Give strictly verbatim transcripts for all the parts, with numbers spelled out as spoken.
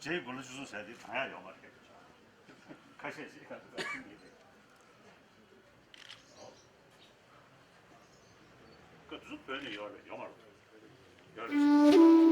འདྲེ་མགོ་ལ་ཆུ་སྲུང་ཟེར་དེ་དང་ཡག་ཡོད་མ་རེད། ཁ་ཤས་ཤིག་ཁ་ཐུག་ཁ་ཤས་ཉིད་རེད། ཁ་དུས་བོད་ནས་ཡོད་རེད་ཡོད་མ་རེད། ཡོད་རེད།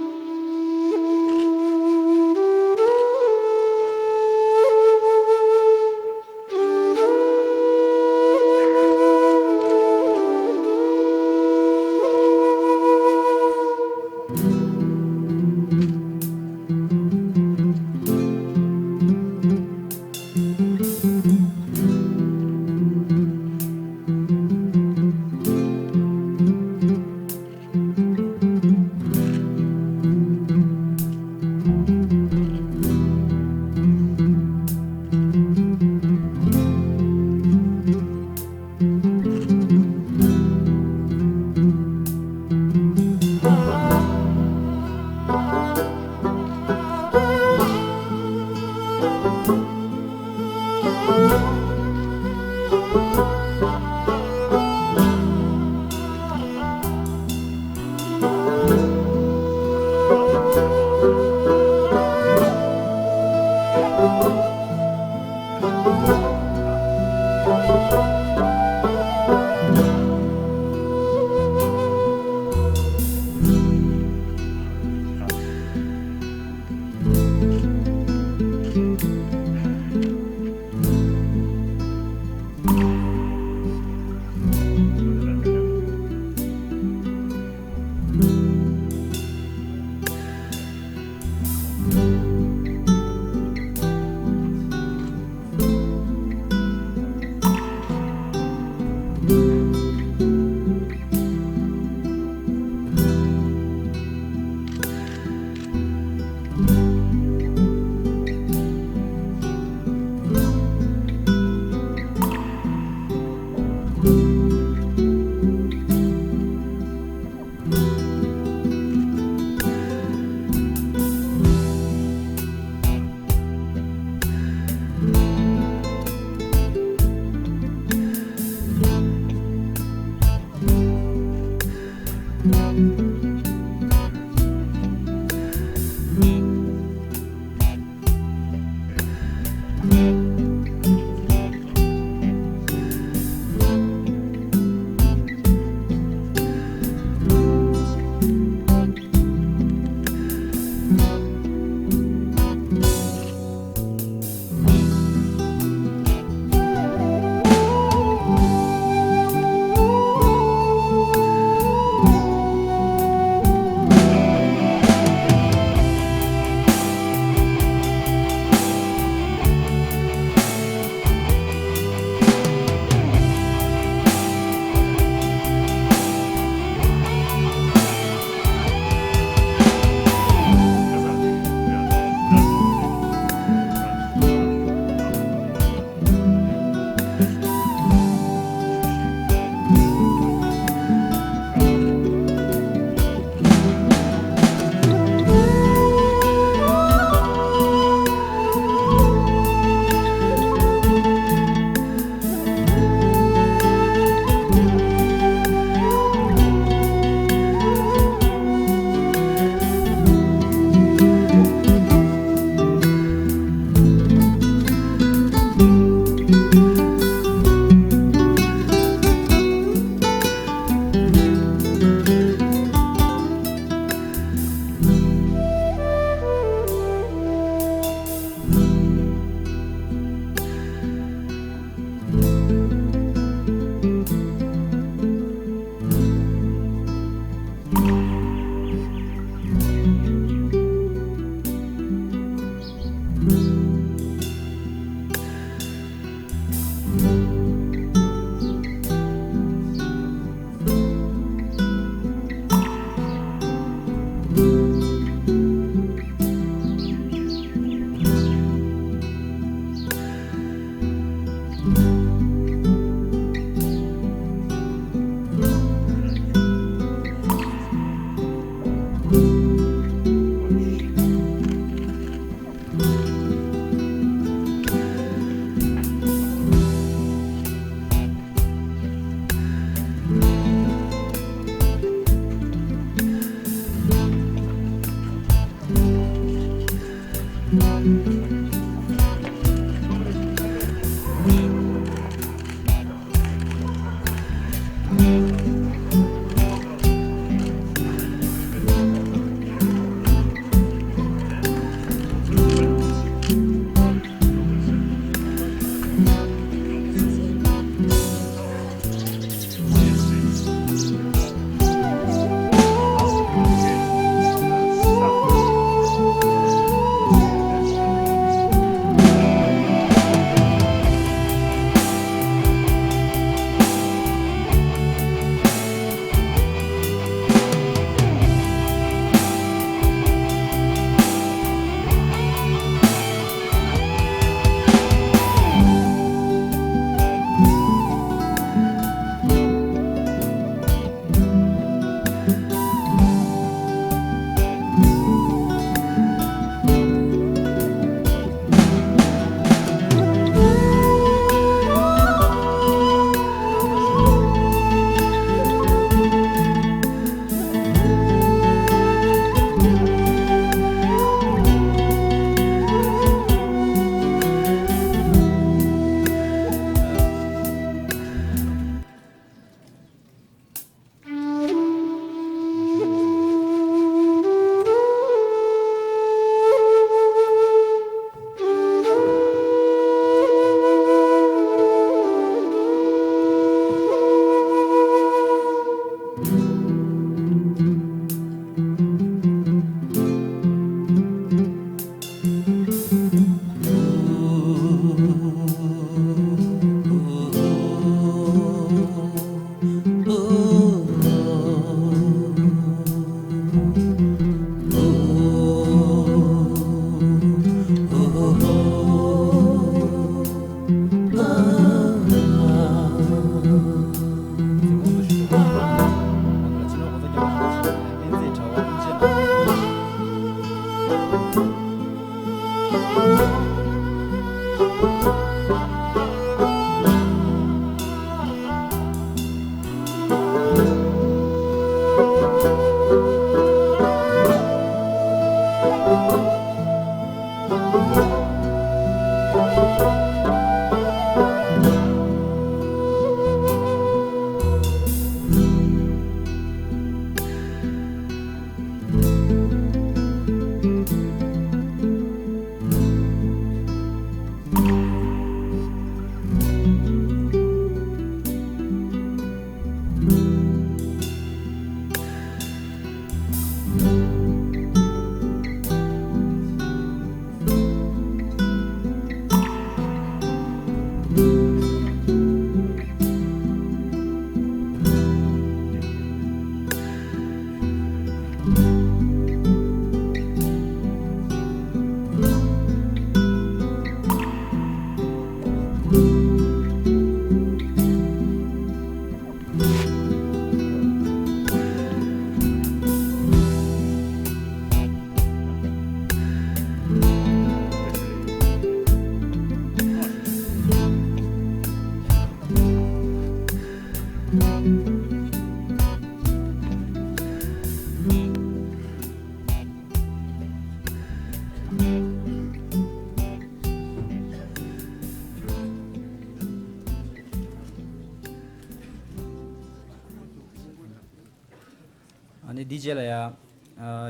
ནི་འདིའི་རྗེས་ལ་ཡང་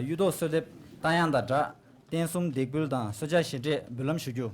གཡུ་ཐོག་གསོལ་འདེབས་རྟ་དབྱངས་དང་སྦྲགས་རྟེན་གསུམ་འདེགས་འབུལ་དང་གསོལ་ཇ་བཞེས་སྒྲས་འབུལ་ལམ་ཞུ་རྒྱུ།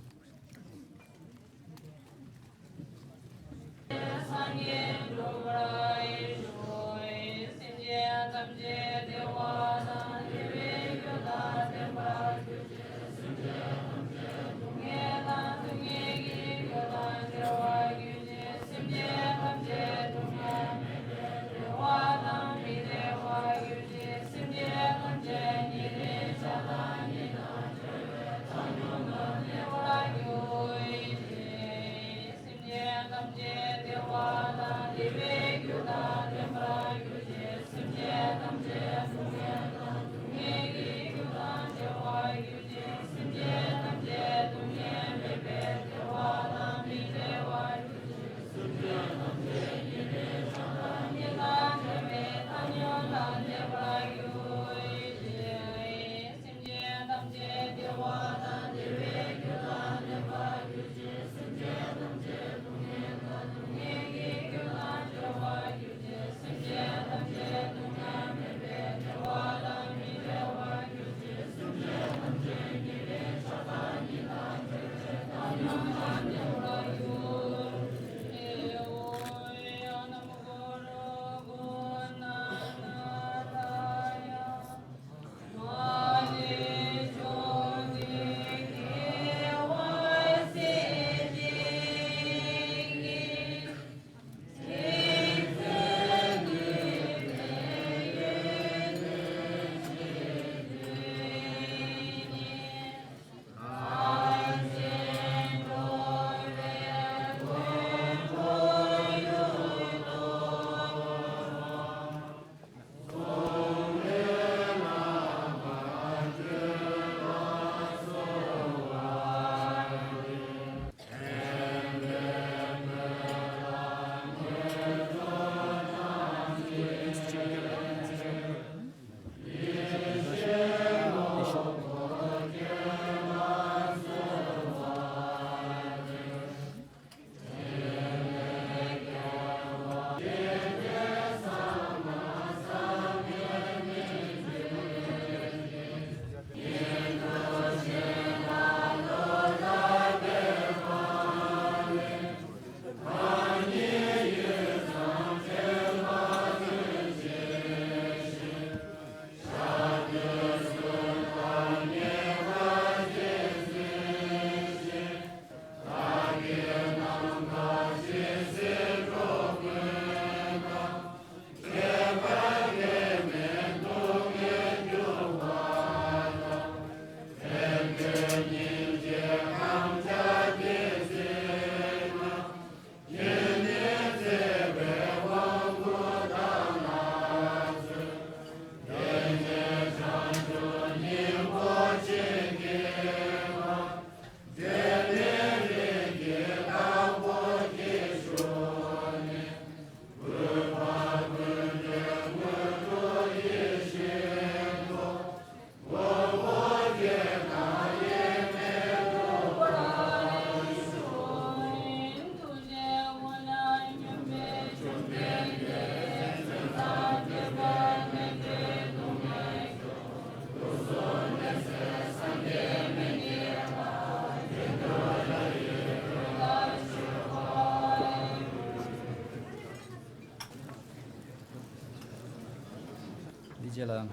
འདི་རྗེས་ལ།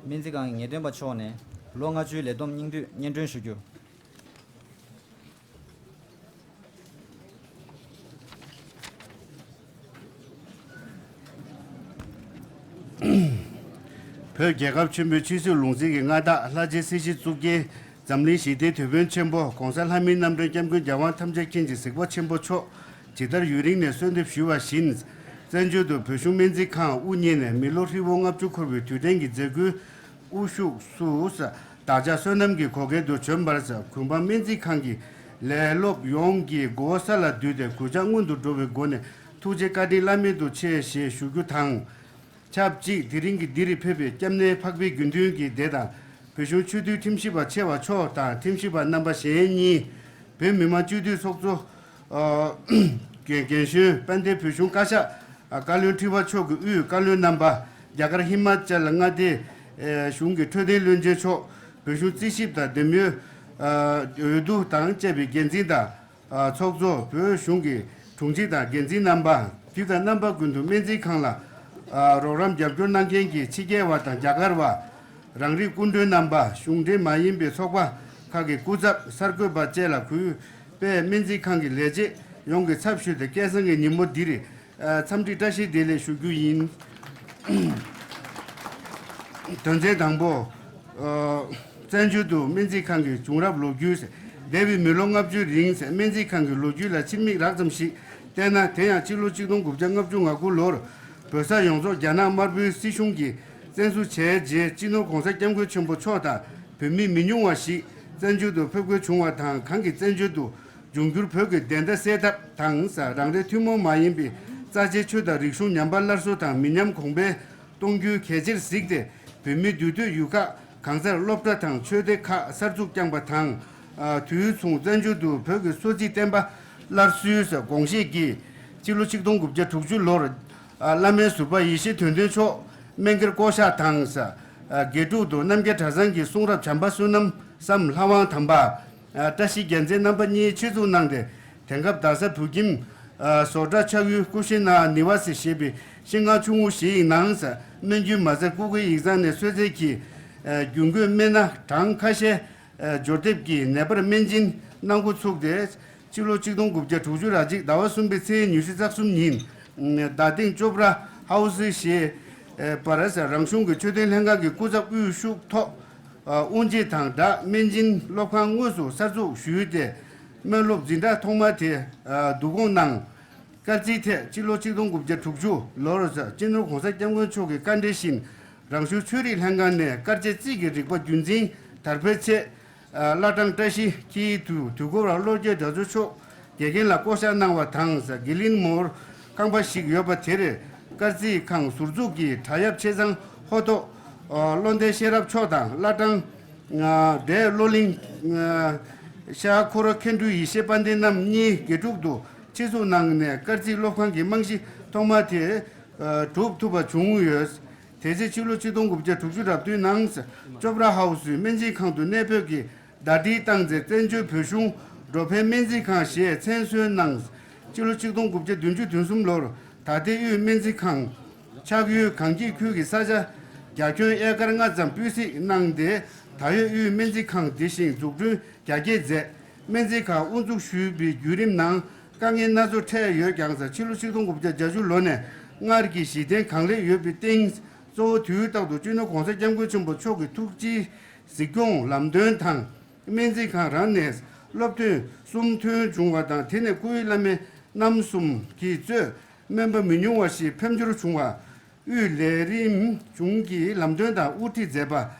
སྨན་རྩིས་ཁང་གི་ངེས་སྟོན་པ་མཆོག་ནས་ལོ་ལྔ་བཅུའི་ལས་བསྡོམས་སྙིང་བསྡུས་སྙན་སྒྲོན་ཞུ་རྒྱུ། བོད་རྒྱལ་ཁབ་ཆེན་པོའི་ཆོས་སྲིད་ལུང་འཛིན་གྱི་མངའ་བདག་ལྷ་རྗེ་སྲིད་ཞི་གཙུག་རྒྱན་འཛམ་གླིང་ཞི་བདེའི་དེད་དཔོན་ཆེན་པོ་༸གོང་ས་ལྷ་མིའི་རྣམ་འདྲེན་སྐྱབས་མགོན་རྒྱལ་དབང་ཐམས་ཅད་མཁྱེན་ཅིང་གཟིགས་པ་ཆེན་པོ་མཆོག་ཇི་ལྟར་ཡུན་རིང་ནས་གསོལ་འདེབས་ཞུས་པ་བཞིན། བཙན་བྱོལ་དུ་བོད་གཞུང་སྨན་རྩིས་ཁང་དབུ་བརྙེས་ནས་མི་ལོ་ཧྲིལ་པོ་ལྔ་བཅུ་འཁོར་བའི་དུས་དྲན་གྱི་མཛད་སྒོའི་དབུ་བཞུགས་སུ། བདག་ཅག་བསོད་ནམས་ཀྱི་གོ་སྐལ་དུ་བྱོན་པར། གུང་པ་སྨན་རྩིས་ཁང་གི་ལས་སློབ་ཡོངས་ཀྱིས་མགོ་བོ་ས་ལ་བསྡུས་ཏེ་གུས་ཕྱག་སྔོན་དུ་འགྲོ་བའི་སྒོ་ནས་ཐུགས་རྗེ་བཀའ་དྲིན་བླ་མེད་དུ་ཆེ་ཞེས་ཞུ་རྒྱུ་དང་། ཆབས་ཅིག་དེ་རིང་གི་འདིར་ཕེབས་པའི་སྐྱབས་གནས་འཕགས་པའི་དགེ་འདུན་གྱི་སྡེ་དང་། བོད་གཞུང་ཆོས་འདུལ་ཁྲིམས་ཞིབ་པ་ཆེ་བ་མཆོག་དང་ཁྲིམས་ཞིབ་པ་རྣམ་པ་གཞན་གཉིས། བོད་མི་མང་སྤྱི་འཐུས་ཚོགས་གཙོ། ཨ། རྒན་རྒན་གཞོན་དཔལ་ལྡན་བོད་གཞུང་བཀའ་ཤག་ཨ། བཀའ་བློན་ཁྲི་པ་མཆོག་གི་དབུས་བཀའ་བློན་རྣམ་པ། རྒྱ་གར་ཧི་མ་ཅལ་མངའ་སྡེའི་གཞུང་གི་འཕྲོད་བསྟེན་བློན་ཆེན་མཆོག་བོད་གཞུང་རྩིས་ཞིབ་དང་འདེམས་ཡོལ་འོས་བསྡུ་དང་བཅས་པའི་འགན་འཛིན་དང་། ཚོགས་གཙོ། བོད་གཞུང་གི་དྲུང་ཆེ་དང་འགན་འཛིན་རྣམ་པ། དུས་དང་རྣམ་པ་ཀུན་ཏུ་སྨན་རྩིས་ཁང་ལ་རོགས་རམ་རྒྱབ་སྐྱོར་གནང་མཁན་གྱི་ཕྱི་རྒྱལ་བ་དང་རྒྱ་གར་བ། རང་རིགས་སྐུ་མགྲོན་རྣམ་པ། གཞུང་འབྲེལ་མ་ཡིན་པའི་ཚོགས་པ་ཁག་གི་སྐུ་ཚབ། གསར་འགོད་པ་བཅས་ལ་གུས་པས་སྨན་རྩིས་ཁང་གི་ལས་བྱེད་ཡོངས་ཀྱི་ཚབ་ཞུས་ཏེ། སྐལ་བཟང་གི་ཉིན་མོ་འདིར་འཚམས་འདྲི་བཀྲ་ཤིས་བདེ་ལེགས་ཞུ་རྒྱུ་ཡིན། དོན་ཚན་དང་པོ། བཙན་བྱོལ་དུ་སྨན་རྩིས་ཁང་གི་བྱུང་རབས་ལོ་རྒྱུས། འདས་པའི་མི་ལོ་ལྔ་བཅུའི་རིང་སྨན་རྩིས་ཁང་གི་ལོ་རྒྱུས་ལ་ཕྱིར་མིག་རགས་ཙམ་ཞིག་བལྟས་ན། དེ་ཡང་སྤྱི་ལོ་ཆིག་སྟོང་དགུ་བརྒྱ་ལྔ་བཅུ་ང་དགུ་ལོར་བོད་ས་ཡོངས་རྫོགས་རྒྱ་ནག་དམར་པོའི་སྲིད་གཞུང་གིས་བཙན་བཟུང་བྱས་རྗེས། སྤྱི་ནོར་༸གོང་ས་༸སྐྱབས་མགོན་ཆེན་པོ་མཆོག་དང་བོད་མི་མི་ཉུང་བ་ཞིག་བཙན་བྱོལ་དུ་ཕེབས་དགོས་བྱུང་བ་དང་། གང་གི་བཙན་བྱོལ་དུ་འབྱུང་འགྱུར་བོད་ཀྱི་བདེན་མཐའ་གསལ་ཐབས་དང་། རང་རེའི་ཐུན་མོང་མ་ཡིན་པའི་རྩ་ཆེའི་ཆོས་དང་རིག་གཞུང་ཉམས་པ་སླར་གསོ་དང་མི་ཉམས་གོང་འཕེལ་གཏོང་རྒྱུ་གལ་ཆེར་གཟིགས་ཏེ། བོད་མིའི་འདུས་སྡོད་ཡུལ་ཁག་གང་སར་སློབ་གྲྭ་དང་ཆོས་སྡེ་ཁག་གསར་འཛུགས་བསྐྱངས་པ་དང་། དུས་མཚུངས་བཙན་བྱོལ་དུ་བོད་ཀྱི་སྲོལ་རྒྱུན་བསྟན་པ་སླར་གསོའི་དགོངས་བཞེད་ཀྱིས། སྤྱི་ལོ་ཆིག་སྟོང་དགུ་བརྒྱ་དྲུག་ཅུ་ལོར་བླ་སྨན་ཟུར་པ་ཡེ་ཤེས་དོན་ལྡན་མཆོག་སྨན་སྒེར་བསྐོ་གཞག་དང་། དགེ་ཕྲུག་ཏུ་རྣམ་རྒྱལ་གྲྭ་ཚང་གི་གསུང་རབ་བྱམས་པ་བསོད་ནམས་སམ་ལྷ་དབང་དམ་པ། བཀྲ་ཤིས་རྒྱལ་མཚན་རྣམ་པ་གཉིས་ཆེད་འཛུགས་གནང་སྟེ། དེང་སྐབས་རྡ་ས་བོད་ཁྱིམ་བཟོ་གྲྭ་ཆགས་ཡུལ་ཀུ་ཤི་ན་ནི་ཝ་སི་ཞེས་པའི་ཤིང་ཁང་ཆུང་ངུ་ཞིག་ནང་སྨན་རྒྱུད་མ་རྩ་སྐུ་སྒེར་ཡིག་ཚང་ནས་གསོལ་སྩལ་གྱིས། རྒྱུན་གོས་སྨན་སྣ་གྲངས་ཁ་ཤས་སྦྱོར་སྡེབ་ཀྱིས་ནད་པར་སྨན་སྦྱིན་གནང་འགོ་ཚུགས་ཏེ། སྤྱི་ལོ་ཆིག་སྟོང་དགུ་བརྒྱ་དྲུག་ཅུ་རེ་གཅིག་ཟླ་བ་གསུམ་པའི་ཚེས་ཉི་ཤུ་རྩ་གསུམ་ཉིན། རྡ་སྟེང་ཅོབ་ར་ཧའུ་སི་ཞེས་པར་རང་གཞུང་གི་ཆོས་དོན་ལྷན་ཁང་གི་སྐུ་ཚབ་དབུས་ཤུགས་ཐོག་དབུ་འབྱེད་དང་སྦྲགས། སྨན་སྦྱིན་སློབ་ཁང་དངོས་སུ་གསར་འཛུགས་ཞུས་ཏེ། སྨན་སློབ་འཛིན་གྲྭ་ཐོག་མ་དེ་བསྡུ་སྐོང་གནང་། སྐར་རྩིས་ཐད་སྤྱི་ལོ་ཆིག་སྟོང་དགུ་བརྒྱ་དྲུག་ཅུ་ལོར་སྤྱི་ནོར་༸གོང་ས་༸སྐྱབས་མགོན་མཆོག་གི་བཀའ་འབྲེལ་བཞིན། རང་གཞུང་ཆོས་རིག་ལྷན་ཁང་ནས་སྐར་རྩིས་རྩིས་ཀྱི་རིག་པ་རྒྱུན་འཛིན་དར་སྤེལ་ཆེད། བླ་བྲང་བཀྲ་ཤིས་འཁྱིལ་དུ་དུས་འཁོར་བ་བློ་རྒྱལ་གྲགས་ཚོ་མཆོག་དགེ་རྒན་ལ་བསྐོ་གཞག་གནང་བ་དང་། དགེ་ལིན་མོར་ཁང་པ་ཞིག་ཡོད་པ་དེར་སྐར་རྩིས་ཁང་ཟུར་འཛུགས་ཀྱིས་གྲྭ་ཡབ་ཆེ་ཚང་ཧོ་ཏོ་བློ་ལྡན་ཤེས་རབ་མཆོག་དང་། བླ་བྲང་འབྲས་བློ་གླིང་ཤར་ཁོ་ར་མཁན་སྤྲུལ་ཡེ་ཤེས་དཔལ་ལྡན་རྣམ་གཉིས་དགེ་ཕྲུག་ཏུ་ཆེད་འཛུགས་གནང་ནས། སྐར་རྩིས་སློབ་ཁང་གི་རྨང་གཞི་ཐོག་མ་དེ་གྲུབ་ཐུབ་པ་བྱུང་ཡོད། དེ་རྗེས་ཕྱི་ལོ་ཆིག་སྟོང་དགུ་བརྒྱ་དྲུག་ཅུ་རེ་བདུན་ནང་ཅོབ་ར་ཧའུ་སུའི་སྨན་རྩིས་ཁང་དུ་གནས་སྤོས་ཀྱིས་ཟླ་སྒྲིལ་བཏང་སྟེ། བཙན་བྱོལ་བོད་གཞུང་འགྲོ་ཕན་སྨན་རྩིས་ཁང་ཞེས་མཚན་གསོལ་གནང་། སྤྱི་ལོ་ཆིག་སྟོང་དགུ་བརྒྱ་བདུན་ཅུ་དོན་གསུམ་ལོར་ད་ལྟའི་དབུས་སྨན་རྩིས་ཁང་ཆགས་ཡུལ་གངས་སྐྱིད་ཁུལ་གྱི་ས་ཆ་རྒྱ་ཁྱོན་ཨེ་ཀར་ལྔ་ཙམ་སྤུས་གཟིགས་གནང་སྟེ། ད་ཡོད་དབུས་སྨན་རྩིས་ཁང་དེ་བཞིན་འཛུགས་སྐྲུན་རྒྱ་སྐྱེད་མཛད། སྨན་རྩིས་ཁང་དབུ་འཛུགས་ཞུས་པའི་བརྒྱུད་རིམ་ནང་དཀའ་ངལ་སྣ་ཚོགས་འཕྲད་ཡོད་ཀྱང་། ཕྱི་ལོ་ཆིག་སྟོང་དགུ་བརྒྱ་བརྒྱད་ཅུ་ལོ་ནས་སྔར་གྱི་གཞི་རྟེན་གང་ལེགས་ཡོད་པའི་སྟེང་། གཙོ་བོ་དུས་རྟག་ཏུ་སྤྱི་ནོར་༸གོང་ས་༸སྐྱབས་མགོན་ཆེན་པོ་མཆོག་གི་ཐུགས་རྗེའི་གཟིགས་སྐྱོང་ལམ་སྟོན་དང་། སྨན་རྩིས་ཁང་རང་ནས་སློབ་ཐོན་གསུམ་ཐོན་བྱུང་བ་དང་། དེ་ནས་སྐུའི་བླ་སྨན་རྣམ་གསུམ་གྱིས་གཙོས་སྨན་པ་མི་ཉུང་བ་ཞིག་ཕེབས་འབྱོར་བྱུང་བ། དབུས་ལས་རིམ་བྱུང་གི་ལམ་སྟོན་དང་དབུ་ཁྲིད་མཛད་པ།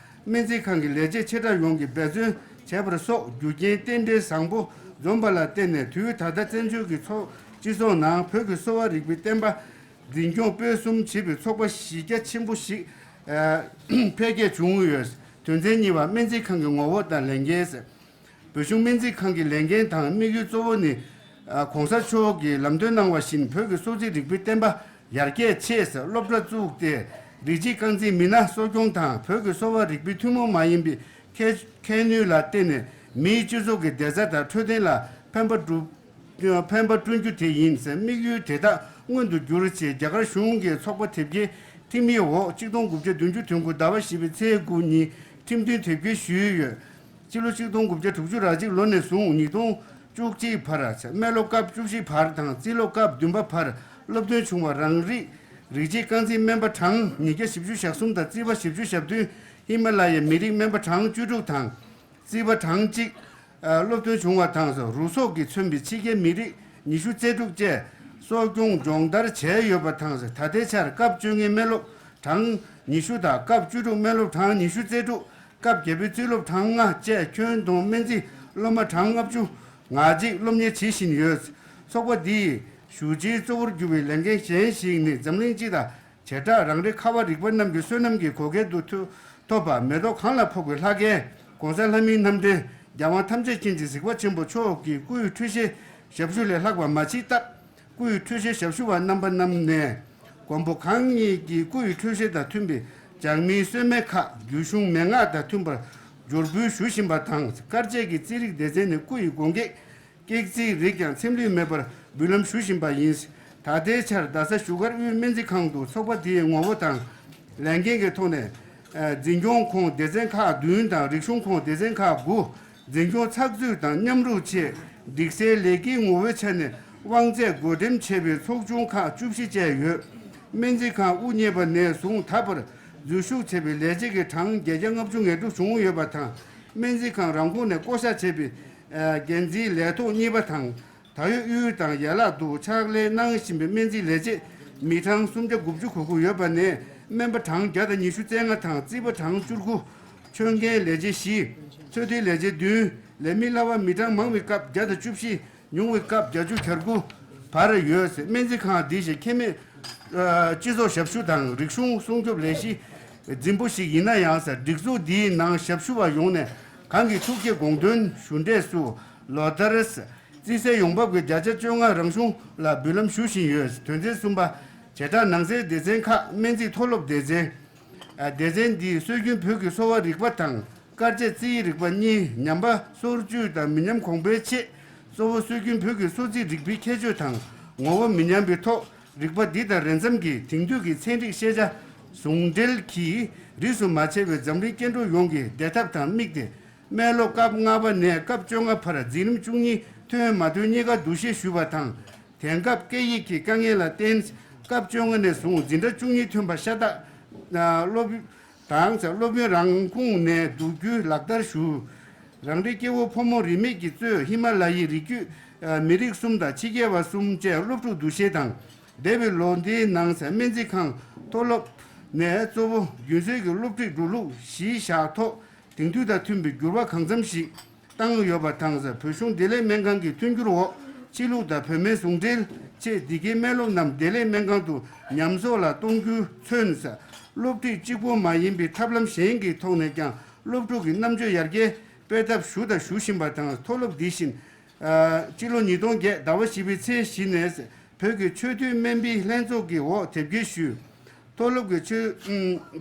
སྨན་རྩིས་ཁང་གི་ལས་བྱེད་ཆེ་ཕྲ་ཡོངས་ཀྱིས་འབད་བརྩོན་བྱས་པ་སོགས་རྒྱུ་རྐྱེན་རྟེན་འབྲེལ་བཟང་པོ་འཛོམས་པ་ལ་བརྟེན་ནས། དུས་ད་ལྟ་བཙན་བྱོལ་གྱི་ཚོགས་སྤྱི་ཚོགས་ནང་བོད་ཀྱི་གསོ་བ་རིག་པའི་བསྟན་པ་འཛིན་སྐྱོང་སྤེལ་གསུམ་བྱེད་པའི་ཚོགས་པ་གཞི་རྒྱ་ཆེན་པོ་ཞིག་འཕེལ་རྒྱས་བྱུང་ཡོད། དོན་ཚན་གཉིས་པ། སྨན་རྩིས་ཁང་གི་ངོ་བོ་དང་ལས་འགན། བོད་གཞུང་སྨན་རྩིས་ཁང་གི་ལས་འགན་དང་དམིགས་ཡུལ་གཙོ་བོ་ནི། ༸གོང་ས་མཆོག་གིས་ལམ་སྟོན་གནང་བ་བཞིན་བོད་ཀྱི་གསོ་རིག་པའི་བསྟན་པ་ཡར་རྒྱས་ཆེད་སློབ་གྲྭ་བཙུགས་ཏེ། རིགས་གཅིག་རྐང་འཛིན་མི་སྣ་གསོ་སྐྱོང་དང་། བོད་ཀྱི་གསོ་བ་རིག་པའི་ཐུན་མོང་མ་ཡིན་པའི་ཁྱད་ཁྱད་ནུས་ལ་བརྟེན་ནས་མིའི་སྤྱི་ཚོགས་ཀྱི་བདེ་རྩ་དང་འཕྲོད་བསྟེན་ལ་ཕན་པ་སྒྲུབ། ཕན་པ་བསྐྲུན་རྒྱུ་དེ་ཡིན། དམིགས་ཡུལ་དེ་དག་མངོན་དུ་གྱུར་ཆེད། རྒྱ་གར་གཞུང་གིས་ཚོགས་པ་དེབ་སྐྱེལ་ཁྲིམས་ཡིག་འོག་ཆིག་སྟོང་དགུ་བརྒྱ་བདུན་ཅུ་དོན་དགུ་ཟླ་བ་བཞི་པའི་ཚེས་དགུ་ཉིན་ཁྲིམས་མཐུན་དེབ་སྐྱེལ་ཞུས་ཡོད། སྤྱི་ལོ་ཆིག་སྟོང་དགུ་བརྒྱ་དྲུག་ཅུ་རེ་གཅིག་ལོ་ནས་བཟུང་ཉིས་སྟོང་བཅུ་གཅིག་བར། སྨན་སློབ་སྐབས་བཅུ་བཞི་བར་དང་རྩིས་སློབ་སྐབས་བདུན་པ་བར་སློབ་ཐོན་བྱུང་བ། རང་རིགས་རིགས་གཅིག་རྐང་འཛིན་སྨན་པ་གྲངས་ཉིས་བརྒྱ་བཞི་བཅུ་ཞེ་གསུམ་དང་། རྩིས་པ་བཞི་བཅུ་ཞེ་བདུན། ཧི་མ་ལ་ཡའི་མི་རིགས་སྨན་པ་གྲངས་བཅུ་དྲུག་དང་། རྩིས་པ་གྲངས་གཅིག་སློབ་ཐོན་བྱུང་བ་དང་། རུ་སོག་གིས་མཚོན་པའི་ཕྱི་རྒྱལ་མི་རིགས་ཉི་ཤུ་རྩ་དྲུག་བཅས་གསོ་སྐྱོང་སྦྱོང་བརྡར་བྱས་ཡོད་པ་དང་། ད་ལྟའི་ཆར་སྐབས་བཅོ་ལྔའི་སྨན་སློབ་གྲངས་ཉི་ཤུ་དང་། སྐབས་བཅུ་དྲུག་སྨན་སློབ་གྲངས་ཉི་ཤུ་རྩ་དྲུག་སྐབས་བརྒྱད་པའི་རྩིས་སློབ་གྲངས་ལྔ་བཅས་ཁྱོན་བསྡོམས་སྨན་རྩིས་སློབ་མ་གྲངས་ལྔ་བཅུ་ང་གཅིག་སློབ་གཉེར་བྱེད་བཞིན་ཡོད། ཚོགས་པ་འདིས་ཞུ་ཆེན་གཙོ་བོར་གྱུར་པའི་ལས་འགན་གཞན་ཞིག་ནི། འཛམ་གླིང་སྤྱི་དང་བྱེ་བྲག་རང་རེ་ཁ་བ་རིག་པ་རྣམས་ཀྱི་བསོད་ནམས་ཀྱི་བགོ་སྐལ་དུ་ཐོ་ཐོབ་པ། མེ་ཏོག་གང་ལ་ཕོག་པའི་ལྷ་སྐལ་༸གོང་ས་ལྷ་མིའི་རྣམ་འདྲེན་༸རྒྱལ་དབང་ཐམས་ཅད་མཁྱེན་ཅིང་གཟིགས་པ་ཆེན་པོ་མཆོག་གི་སྐུའི་འཕྲོད་བཞེས་ཞབས་ཞུ་ལས་ལྷག་པ་མ་མཆིས་སྟབས། སྐུའི་འཕྲོད་བཞེས་ཞབས་ཞུ་བ་རྣམ་པ་རྣམས་ནས་ མགོན་པོ་གང་ཉིད་ཀྱི་སྐུ་ཡི་འཕྲོད་བཞེས་དང་མཐུན་པའི་འཇག་མིའི་སོན་མའི་ཁག་རྒྱུད་གཞུང་མན་ངག་དང་མཐུན་པར་སྦྱོར་འབུལ་ཞུ་བཞིན་པ་དང་། དཀར་ཆས་ཀྱི་རྩིས་རིག་སྡེ་ཚན་ནས་སྐུ་ཡི་དགོངས་གལ་སྐེག་རྩིས་རིགས་ཀྱང་འཚེམ་ལུས་མེད་པར་འབུལ་ལམ་ཞུ་བཞིན་པ་ཡིན། ད་ལྟའི་ཆར་རྡ་ས་བཞུགས་སྒར་དབུས་སྨན་རྩིས་ཁང་དུ་ཚོགས་པ་དེའི་ངོ་བོ་དང་ལས་འགན་གྱི་ཐོག་ནས། ཨ། འཛིན་སྐྱོང་ཁོངས་སྡེ་ཚན་ཁག་བདུན་དང་རིག་གཞུང་ཁོངས་སྡེ་ཚན་ཁག་དགུ། འཛིན་སྐྱོང་ཚགས་ཚུད་དང་མཉམ་རུབ་ཆེད་སྒྲིག་སའི་ལས་ཀའི་ངོ་བོའི་ཆ་ནས་དབང་ཚད་བགོ་འགྲེམས་བྱས་པའི་ཚོགས་ཆུང་ཁག་བཅུ་བཞི་བཅས་ཡོད། སྨན་རྩིས་ཁང་དབུ་བརྙེས་པ་ནས་བཟུང་ད་བར་འཛུལ་ཞུགས་བྱས་པའི་ལས་བྱེད་ཀྱི་གྲངས་བརྒྱད་བརྒྱ་ལྔ་བཅུ་ང་དྲུག་བྱུང་ཡོད་པ་དང་། སྨན་རྩིས་ཁང་རང་ཁོངས་ནས་བསྐོ་བཞག་བྱས་པའི་འགན་འཛིན་ལས་ཐོག་གཉིས་པ་དང་། ད་ཡོད་དབུས་དང་ཡན་ལག་ཏུ་ཕྱག་ལས་གནང་བཞིན་པའི་སྨན་རྩིས་ལས་བྱེད་མི་གྲངས་སུམ་བརྒྱ་དགུ་བཅུ་གོ་དགུ་ཡོད་པ་ནས། སྨན་པ་གྲངས་བརྒྱ་དང་ཉི་ཤུ་རྩ་ལྔ་དང་རྩིས་པ་གྲངས་བཅུ་དགུ། ཆོད་མཁན་ལས་བྱེད་བཞི། ཚོད་ལྟའི་ལས་བྱེད་བདུན། ལས་མི་གླ་བ་མི་གྲངས་མང་བའི་སྐབས་བརྒྱ་དང་བཅུ་བཞི། ཉུང་བའི་སྐབས་བརྒྱད་ཅུ་གྱ་དགུ་བར་ཡོད། སྨན་རྩིས་ཁང་འདི་བཞིན་ཁེ་མེད་སྤྱི་ཚོགས་ཞབས་ཞུ་དང་རིག་གཞུང་སྲུང་སྐྱོབ་ལས་གཞི་འཛིན་པོ་ཞིག་ཡིན་ན་ཡང་། སྒྲིག་འཛུགས་འདིའི་ནང་ཞབས་ཞུ་བ་ཡོངས་ནས་གང་གི་ཐུགས་བསྐྱེད་དགོངས་དོན་ཞུ་འབྲས་སུ་ལོ་ལྟར། རྩིས་གསལ་ཡོང་འབབ་ཀྱི་བརྒྱ་ཆ་བཅོ་ལྔ་རང་གཞུང་ལ་འབུལ་ལམ་ཞུ་བཞིན་ཡོད། དོན་ཚན་གསུམ་པ། བྱེ་བྲག་ནང་གསེས་སྡེ་ཚན་ཁག་སྨན་རྩིས་མཐོ་སློབ་སྡེ་ཚན། སྡེ་ཚན་འདིས་སྲོལ་རྒྱུན་བོད་ཀྱི་གསོ་བ་རིག་པ་དང་དཀར་ཆས་རྩིས་རིག་པ་གཉིས་ཉམས་པ་སོར་ཆུད་དང་མི་ཉམས་གོང་འཕེལ་ཆེད། གཙོ་བོ་སྲོལ་རྒྱུན་བོད་ཀྱི་གསོ་རྩིས་རིག་པའི་ཁྱད་ཆོས་དང་ངོ་བོ་མི་ཉམས་པའི་ཐོག་རིག་པ་འདི་དང་རེ་འཚམ་གྱི་དེང་དུས་ཀྱི་ཚན་རིག་ཤེས་བྱ་ཟུང་འབྲེལ་གྱིས་རིས་སུ་མ་ཆད་པའི་འཛམ་གླིང་སྐྱེ་འགྲོ་ཡོངས་ཀྱི་བདེ་ཐབས་དང་དམིགས་ཏེ། སྨན་སློབ་སྐབས་ལྔ་པ་ནས་སྐབས་བཅོ་ལྔ་བར་འཛིན་རིམ་བཅུ་གཉིས་ཐོན་མ་ཐོན་གཉིས་ཀ་འདུ་ཤེས་ཞུས་པ་དང་། དེང་སྐབས་སྐད་ཡིག་གི་དཀའ་ངལ་ལ་བརྟེན། སྐབས་བཅོ་ལྔ་ནས་བཟུང་འཛིན་གྲྭ་བཅུ་གཉིས་ཐོན་པ་ཤ་སྟག་སློབ་དང་སློབ་ཡོན་རང་ཁོངས་ནས་བསྡུ་རྒྱུའི་ལག་བསྟར་ཞུ། རང་རེའི་སྐྱེ་བོ་ཕོ་མོ་རིས་མེད་ཀྱིས་གཙོས་ཧི་མ་ལ་ཡའི་རི་རྒྱུད་མི་རིགས་གསུམ་དང་ཕྱི་རྒྱལ་བ་གསུམ་བཅས་སློབ་ཕྲུག་འདུ་ཤེས་དང་། འདས་པའི་ལོ་འདིའི་ནང་སྨན་རྩིས་ཁང་མཐོ་སློབ་ནས་གཙོ་བོ་རྒྱུན་སྲོལ་གྱི་སློབ་ཁྲིད་འགྲོ་ལུགས་གཞིར་བཞག་ཐོག་དེང་དུས་དང་མཐུན་པའི་འགྱུར་བ་གང་འཚམ་ཞིག་བཏང་ཡོད་པ་དང་། བོད་གཞུང་བདེ་ལེགས་སྨན་ཁང་གི་མཐུན་འགྱུར་འོག་ཕྱི་ལུགས་དང་བོད་སྨན་ཟུང་འབྲེལ་ཆེད་འདི་གའི་སྨན་སློབ་རྣམས་བདེ་ལེགས་སྨན་ཁང་དུ་ཉམས་གསོ་ལ་གཏོང་རྒྱུ་མཚོན། སློབ་ཁྲིད་གཅིག་པུ་མ་ཡིན་པའི་ཐབས་ལམ་གཞན་གྱི་ཐོག་ནས་ཀྱང་སློབ་ཕྲུག་གི་རྣམ་དཔྱོད་ཡར་རྒྱས་སྤེལ་ཐབས་ཞུ་དང་ཞུ་བཞིན་པ་དང་། མཐོ་སློབ་འདི་བཞིན་སྤྱི་ལོ་ཉིས་སྟོང་བརྒྱད་ཟླ་བ་བཞི་པའི་ཚེས་བཞི་ནས་བོད་ཀྱི་ཆོས་དད་སྨན་པའི་ལྷན་ཚོགས་ཀྱི་འོག་དེབ་སྐྱེལ་ཞུས། མཐོ་སློབ་ཀྱི་ཆོས་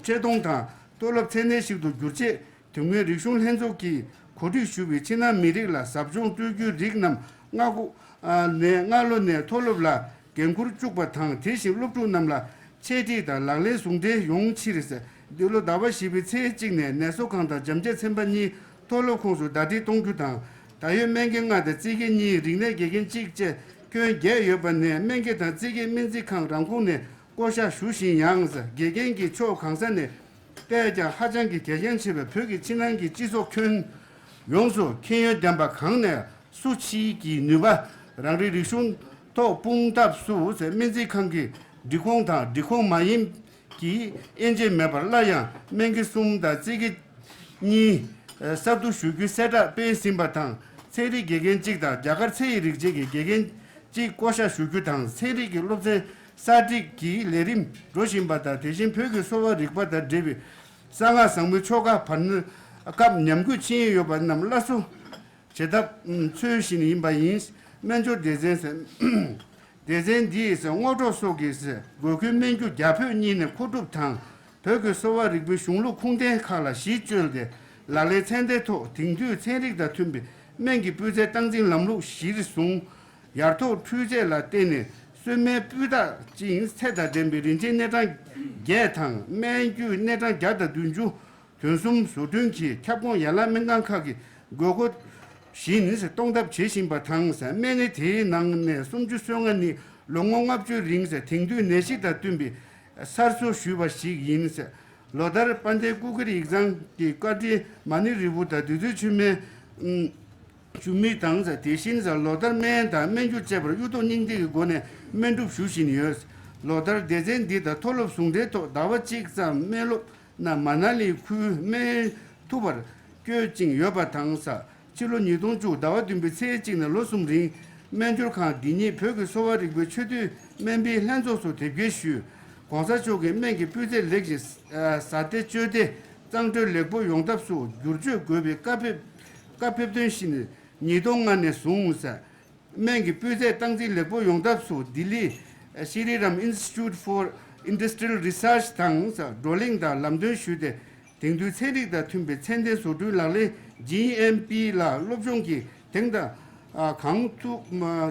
ཆོས་དོན་དང་མཐོ་སློབ་ཚད་ལྡན་ཞིག་ཏུ་བསྒྱུར་ཆེད། དེ་སྔོན་རིག་གཞུང་ལྷན་ཚོགས་ཀྱིས་གོ་སྒྲིག་ཞུས་པའི་ཕྱི་ནང་མི་རིགས་ལ་ཟབ་སྦྱོང་སྤྲོད་རྒྱུའི་རིགས་རྣམས་སྔ་གོ་ནས་སྔ་ལོ་ནས་མཐོ་སློབ་ལ་འགན་འཁུར་བཅུག་པ་དང་། དེ་བཞིན་སློབ་ཕྲུག་རྣམས་ལ་འཆད་ཁྲིད་དང་ལག་ལེན་ཟུང་འབྲེལ་ཡོང་ཕྱིར། འདི་ལོ་ཟླ་བ་བཞི་པའི་ཚེས་གཅིག་ནས་ནད་གསོ་ཁང་དང་བྱམས་བརྩེ་ཚན་པ་གཉིས་མཐོ་སློབ་ཁོངས་སུ་ཟླ་སྒྲིལ་གཏོང་རྒྱུ་དང་། ད་ཡོད་སྨན་དགེ་ལྔ་དང་རྩིས་དགེ་གཉིས། རིག་གནས་དགེ་རྒན་གཅིག་བཅས་སྐྱོན་བརྒྱད་ཡོད་པ་ནས། སྨན་དགེ་དང་རྩིས་དགེ་སྨན་རྩིས་ཁང་རང་ཁོངས་ནས་བསྐོ་བཞག་ཞུ་བཞིན་ཡང་། དགེ་རྒན་གྱི་ཕྱོགས་གང་ས་ནས་བལྟས་ཀྱང་ཧ་ཅང་གི་གལ་རྐྱེན་ཆེ་བའི་བོད་ཀྱི་ཕྱི་ནང་གི་སྤྱི་ཚོགས་ཁྱོན་ཡོངས་སུ་ཁྱད་ཡོན་ལྡན་པ་གང་ནས་སུ་ཕྱིའི་ནུས་པ་རང་རེའི་རིག་གཞུང་ཐོག་སྤུངས་ཐབས་སུ། སྨན་རྩིས་ཁང་གི་སྒྲིག་ཁོངས་དང་སྒྲིག་ཁོངས་མ་ཡིན་གྱི་དབྱེ་འབྱེད་མེད་པར། སླར་ཡང་སྨན་དགེ་གསུམ་དང་རྩིས་དགེ་གཉིས་གསར་བསྡུ་ཞུ་རྒྱུའི་གསལ་བསྒྲགས་སྤེལ་ཟིན་པ་དང་། ཚན་རིག་དགེ་རྒན་གཅིག་དང་རྒྱ་གར་ཚན་རིག་རིག་བྱེད་ཀྱི་དགེ་རྒན་གཅིག་བསྐོ་བཞག་ཞུ་རྒྱུ་དང་། ཚན་རིག་གི་སློབ་ཚན་གསར་སྒྲིག་གི་ལས་རིམ་འགྲོ་བཞིན་པ་དང་། དེ་བཞིན་བོད་ཀྱི་གསོ་བ་རིག་པ་དང་འབྲེལ་བའི་གསང་སྔགས་ཟབ་མོའི་ཆོ་ག་བར་སྐབས་ཉམས་རྒུད་ཕྱིན་ཡོད་པ་རྣམས་སླར་གསོ་བྱེད་ཐབས་འཚོལ་བཞིན་ཡིན་པ་ཡིན། སྨན་སྦྱོར་སྡེ་ཚན། སྡེ་ཚན་འདིས་སྔོ་ཁྲོག་སོགས་ཀྱི་དགོས་མཁོའི་སྨན་རྒྱུ་རྒྱ་བོད་གཉིས་ནས་མཁོ་སྒྲུབ་དང་། བོད་ཀྱི་གསོ་བ་རིག་པའི་གཞུང་ལུགས་ཁུངས་ལྡན་ཁག་ལ་གཞི་བཅོལ་ཏེ། ལག་ལེན་ཚད་ལྡན་ཐོག་དེང་དུས་ཚན་རིག་དང་མཐུན་པའི་སྨན་གྱི་སྤུས་ཚད་སྟངས་འཛིན་ལམ་ལུགས་གཞིར་བཟུང་། ཡར་ཐོག་འཕྲུལ་ཆས་ལ་བརྟེན་ནས་སོན་མའི་སྤུས་དག་ཅིང་ཚད་དང་ལྡན་པའི་རིན་ཆེན་སྣེ་གྲངས་བརྒྱད་དང་སྨན་རྒྱུའི་སྣེ་གྲངས་བརྒྱ་དང་བདུན་ཅུ། དོན་གསུམ་བཟོ་སྐྲུན་གྱིས་ཁྱབ་ཁོངས་ཡན་ལག་སྨན་ཁང་ཁག་གི་དགོས་མཁོ་བཞིན་གཏོང་ཐབས་བྱེད་བཞིན་པ་དང་། སྨན་སྣེ་དེའི་ནང་ནས་སུམ་ཅུ་སོ་ལྔ་ནི་ལོ་ངོ་ལྔ་བཅུའི་རིང་དེང་དུས་ནད་གཞི་དང་བསྟུན་པའི་གསར་བཟོ་ཞུས་པ་ཞིག་ཡིན། ལོ་ལྟར་དཔལ་ལྡན་སྐུ་སྒེར་ཡིག་ཚང་གི་བཀའ་དྲིན་མ་ཎི་རིལ་བུ་དང་བདུད་རྩིའི་ཆུ་སྨན་ཞུ་མི་དང་། དེ་བཞིན་ལོ་ལྟར་སྨན་དང་སྨན་རྒྱུ་བཅས་པར་གཡུ་ཐོག་སྙིང་ཐིག་གི་སྒོ་ནས་སྨན་སྒྲུབ་ཞུ་བཞིན་ཡོད། ལོ་ལྟར་སྡེ་ཚན་འདི་དང་མཐོ་སློབ་ཟུང་འབྲེལ་ཐོག་ཟླ་བ་གཅིག་ཙམ་སྨན་སློབ་རྣམས་མ་ན་ལི་ཁུལ་སྨན་ཐུབ་པར་བསྐྱོད་ཅིང་ཡོད་པ་དང་། ཕྱི་ལོ་ཉིས་སྟོང་བཅུ་ཟླ་བ་བདུན་པའི་ཚེས་གཅིག་ནས་ལོ་གསུམ་རིང་སྨན་སྦྱོར་ཁང་འདི་ཉིད་བོད་ཀྱི་གསོ་བ་རིག་པའི་ཆེས་མཐོའི་སྨན་པའི་ལྷན་ཚོགས་སུ་དེབ་སྐྱེལ་ཞུས། ༸གོང་ས་མཆོག་གིས་སྨན་གྱི་སྤུས་ཚད་ལེགས་ཤིང་ཟ་བདེ་སྤྱོད་བདེ་གཙང་སྦྲ་ལེགས་པོ་ཡོང་ཐབས་སུ་བསྒྱུར་བཅོས་དགོས་པའི་བཀའ་ཕེབས་བཀའ་ཕེབས་དོན་བཞིན་ཉིས་སྟོང་ལྔ་ནས་བཟུང་། སྨན་གྱི་སྤུས་ཚད་སྟངས་འཛིན་ལེགས་པོ་ཡོང་ཐབས་སུ་ལྡི་ལི་ Shriram Institute for Industrial Research དང་བགྲོ་གླེང་དང་ལམ་སྟོན་ཞུས་ཏེ། དེང་དུས་ཚན་རིག་དང་མཐུན་པའི་ཚད་ལྡན་བཟོ་སྐྲུན་ལག་ལེན་ཇི་ཨེམ་པི་ལ་སློབ་སྦྱོང་གིས་དེང་དང་གང་ཐུབ་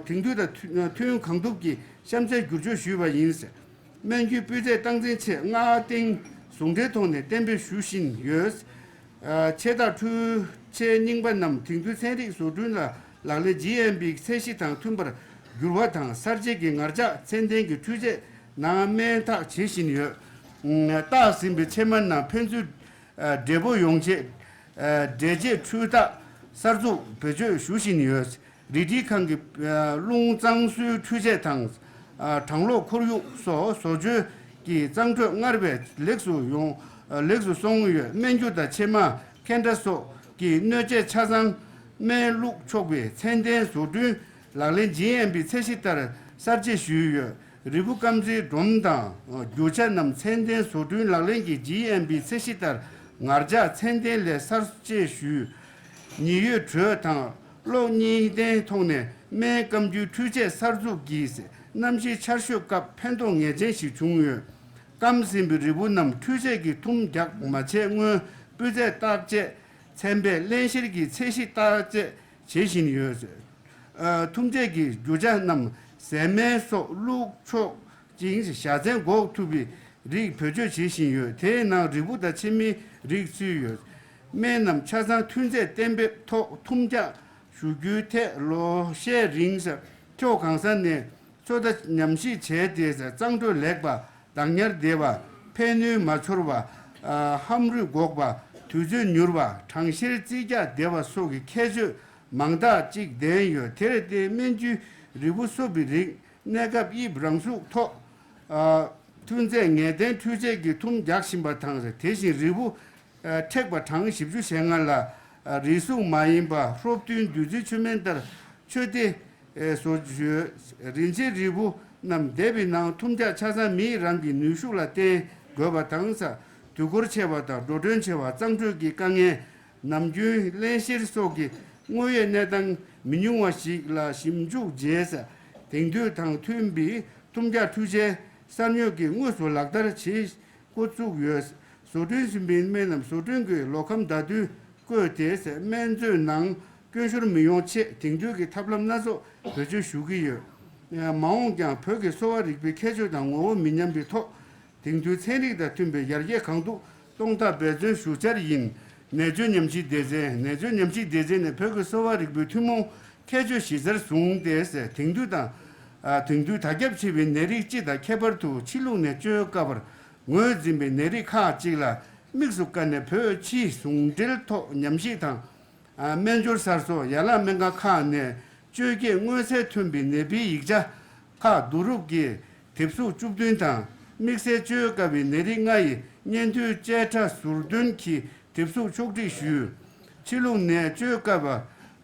དེང་དུས་དང་མཐུན་གང་ཐུབ་ཀྱིས་གཤམ་གསལ་བསྒྱུར་བཅོས་ཞུས་པ་ཡིན། སྨན་རྒྱུའི་སྤུས་ཚད་སྟངས་འཛིན་ཆེད་མངའ་སྟེང་ཟུང་འབྲེལ་ཐོག་ནས་གཏན་འབེབས་ཞུ་བཞིན་ཡོད། ཆེ་རྟགས་འཕྲུལ་ཆས་རྙིང་པ་རྣམས་དེང་དུས་ཚན་རིག་བཟོ་སྐྲུན་ལ་ལག་ལེན་ཇི་ཨེམ་པི་ཚད་གཞི་དང་མཐུན་པར་འགྱུར་བ་དང་། གསར་བརྗེ་གི་ངར་ལྕགས་ཚད་ལྡན་གྱི་འཕྲུལ་ཆས་ནང་སྨན་ཐག་བྱེད་བཞིན་ཡོད། བཏགས་ཟིན་པའི་ཕྱེ་མ་རྣམས་ཕན་ཚུན་འབྲེལ་པོ་ཡོང་ཆེད། འབྲེལ་བྱེད་འཕྲུལ་རྟགས་གསར་འཛུགས་བེད་སྤྱོད་ཞུ་བཞིན་ཡོད། རི་ཁྲིའི་ཁང་གི་རླུང་གཙང་བཟོའི་འཕྲུལ་ཆས་དང་། གྲང་གློག་ཁོར་ཡུག་སོགས་བཟོ་བཅོས་ཀྱི་གཙང་འཕྲོད་སྔར་བས་ལེགས་སུ་ཡོང་ལེགས་སུ་སོང་ཡོད། སྨན་རྒྱུ་དང་ཕྱེ་མ་ཁེན་ཏྲ་སོགས་ཀྱི་གནོད་བྱེད་ཆ་ཚང་སྨན་བླུགས་ཆོག་པའི་ཚད་ལྡན་བཟོ་སྐྲུན་ལག་ལེན་ཇི་ཨེམ་པི་ཚད་གཞི་ལྟར་གསར་བརྗེ་ཞུས་ཡོད། རིལ་བུ་སྐམ་སའི་སྒྲོམ་དང་རྒྱུ་ཆ་རྣམས་ཚད་ལྡན་བཟོ་སྐྲུན་ལག་ལེན་གྱི་ཇི་ཨེམ་པི་ཚད་གཞི་ལྟར་ངར་ལྕགས་ཚད་ལྡན་ལས་གསར་བརྗེ་ཞུས། ཉི་འོད་དྲོད་དང་གློག་གཉིས་ལྡན་ཐོག་ནས་སྨན་སྐམ་རྒྱུའི་འཕྲུལ་ཆས་གསར་འཛུགས་ཀྱིས་གནམ་གཤིས་ཆར་ཞོད་སྐབས་ཕན་ཐོགས་ངེས་ཅན་ཞིག་བྱུང་ཡོད། སྐམ་ཟིན་པའི་རིལ་བུ་རྣམས་འཕྲུལ་ཆས་ཀྱིས་ཐུམ་རྒྱག་མ་བྱས་སྔོན་སྤུས་ཚད་བརྟག་དཔྱད་ཚན་པས་བརླན་གཤེར་གྱི་ཚད་གཞི་བརྟག་དཔྱད་བྱེད་བཞིན་ཡོད། ཐུམ་ཆས་ཀྱི་རྒྱུ་ཆ་རྣམས་ཟས་སྨན་སོགས་བླུགས་ཆོག་ཅིང་། བཞའ་ཚན་འགོག་ཐུབ་པའི་རིགས་བེད་སྤྱོད་བྱེད་བཞིན་ཡོད། དེའི་ནང་རིལ་བུ་དང་ཕྱེ་མའི་རིགས་ཚུད་ཡོད། སྨན་རྣམས་ཆ་ཚང་ཐུན་ཚད་གཏན་འབེབས་ཐོག་ཐུམ་རྒྱག་ཞུ་རྒྱུའི་ཐད་ལོ་ཤས་རིང་ཕྱོགས་གང་ས་ནས་ཚོད་ལྟ་ཉམས་ཞིབ་བྱས་ཏེ། གཙང་འཕྲོད་ལེགས་པ། བདག་ཉར་བདེ་བ། ཕན་ནུས་མ་ཚོར་བ། ཧམ་རུས་འགོག་པ། དུས་ཚོད་མྱུར་བ། གྲང་བཤེར་རྩིས་རྒྱག་བདེ་བ་སོགས་ཀྱི་ཁྱད་ཆོས་མང་དག་ཅིག་ལྡན་ཡོད། དེར་བརྟེན་སྨན་རྒྱུའི་རིལ་བུ་གསོབ་པའི་རིགས། གནས་སྐབས་དབྱིབས་རང་གཟུགས་ཐོག་ཐུན་ཚད་ངེས་གཏན་འཕྲུལ་ཆས་ཀྱིས་ཐུམ་རྒྱག་བཞིན་པ་དང་། དེ་བཞིན་རིལ་བུ་མཁྲེགས་པ་གྲངས་བཞི་བཅུ་ཞེ་ལྔ་ལ་རིལ་གཟུགས་མ་ཡིན་པ་ཧྲོབ་ཐུན་བདུད་རྩི་ཆུ་སྨན་ལྟར་མཆོད་དེ་བཟོ་ཡོད། རིན་ཆེན་རིལ་བུ་རྣམས་འདེབས་པའི་ནང་ཐུམ་རྒྱག་ཆ་ཚང་མིའི་རང་གི་ནུས་ཤུགས་ལ་བརྟེན་དགོས་པ་དང་། དུས་འགོར་ཆེ་བ་དང་འགྲོ་གྲོན་ཆེ་བ། གཙང་འཕྲོད་ཀྱི་དཀའ་ངལ། ནམ་རྒྱུན་བརླན་གཤེར་སོགས་ཀྱི་དངོས་ཡོད་གནས་སྟངས་མི་ཉུང་བ་ཞིག་ལ་ཞིབ་འཇུག་རྗེས། དེང་དུས་དང་མཐུན་པའི་ཐུམ་རྒྱག་འཕྲུལ་ཆས་གསར་ཉོ་གིས་དངོས་སུ་ལག་བསྟར་བྱེད་འགོ་བཙུགས་ཡོད། བཟོ་སྐྲུན་ཟིན་པའི་སྨན་རྣམས་བཟོ་སྐྲུན་གྱི་ལོ་ཁམས་ཟླ་དུས་བཀོད་དེ། སྨན་མཛོད་ནང་སྐྱོན་ཤོར་མི་ཡོང་ཆེད་དེང་དུས་ཀྱི་ཐབས་ལམ་སྣ་ཚོགས་བེད་སྤྱོད་ཞུ་གི་ཡོད། མ་འོངས་ཀྱང་བོད་ཀྱི་གསོ་བ་རིག་པའི་ཁྱད་ཆོས་དང་ངོ་བོ་མི་ཉམས་པའི་ཐོག་དེང་དུས་ཚན་རིག་དང་མཐུན་པའི་ཡར་རྒྱས་གང་ཐུབ་གཏོང་ཐབས་འབད་བརྩོན་ཞུ་འཆར་ཡིན། ནད་བཅོས་ཉམས་ཞིབ་སྡེ་ཚན། ནད་བཅོས་ཉམས་ཞིབ་སྡེ་ཚན་ནི་བོད་ཀྱི་གསོ་བ་རིག་པའི་ཐུན་མོང་ཁྱད་ཆོས་གཞི་རྩར་བཟུང་སྟེ། དེང་དུས་དང་། ཨ། དེང་དུས་དར་ཁྱབ་ཆེ་བའི་ནད་རིགས་སྤྱི་དང་ཁྱད་པར་དུ་ཕྱི་ལུགས་ནས་བཅོས་དཀའ་བར་ངོས་འཛིན་པའི་ནད་རིགས་ཁག་ཅིག་ལ་དམིགས་སུ་བཀར་ནས་བོད་ཕྱིའི་ཟུང་འབྲེལ་ཐོག་ཉམས་ཞིབ་དང་། ཨ། སྨན་སྦྱོར་གསར་བཟོ། ཡན་ལག་སྨན་ཁང་ཁག་ནས་བཅོས་དཀྱིལ་མངོན་གསལ་ཐོན་པའི་ནད་པའི་ཡིག་ཆ་ཁག་བསྡུ་རུབ་ཀྱིས་དེབ་གཟུགས་བཅུ་བདུན་དང་། དམིགས་བསལ་བཅོས་དཀའ་བའི་ནད་རིགས་ལྔ་ཡི་སྙན་ཐོའི་དཔྱད་ཁྲ་ཟུར་འདོན་གྱི་དེབ་གཟུགས་ཕྱོགས་སྒྲིག་ཞུས། ཕྱི་ལུགས་ནས་བཅོས་དཀའ་བ་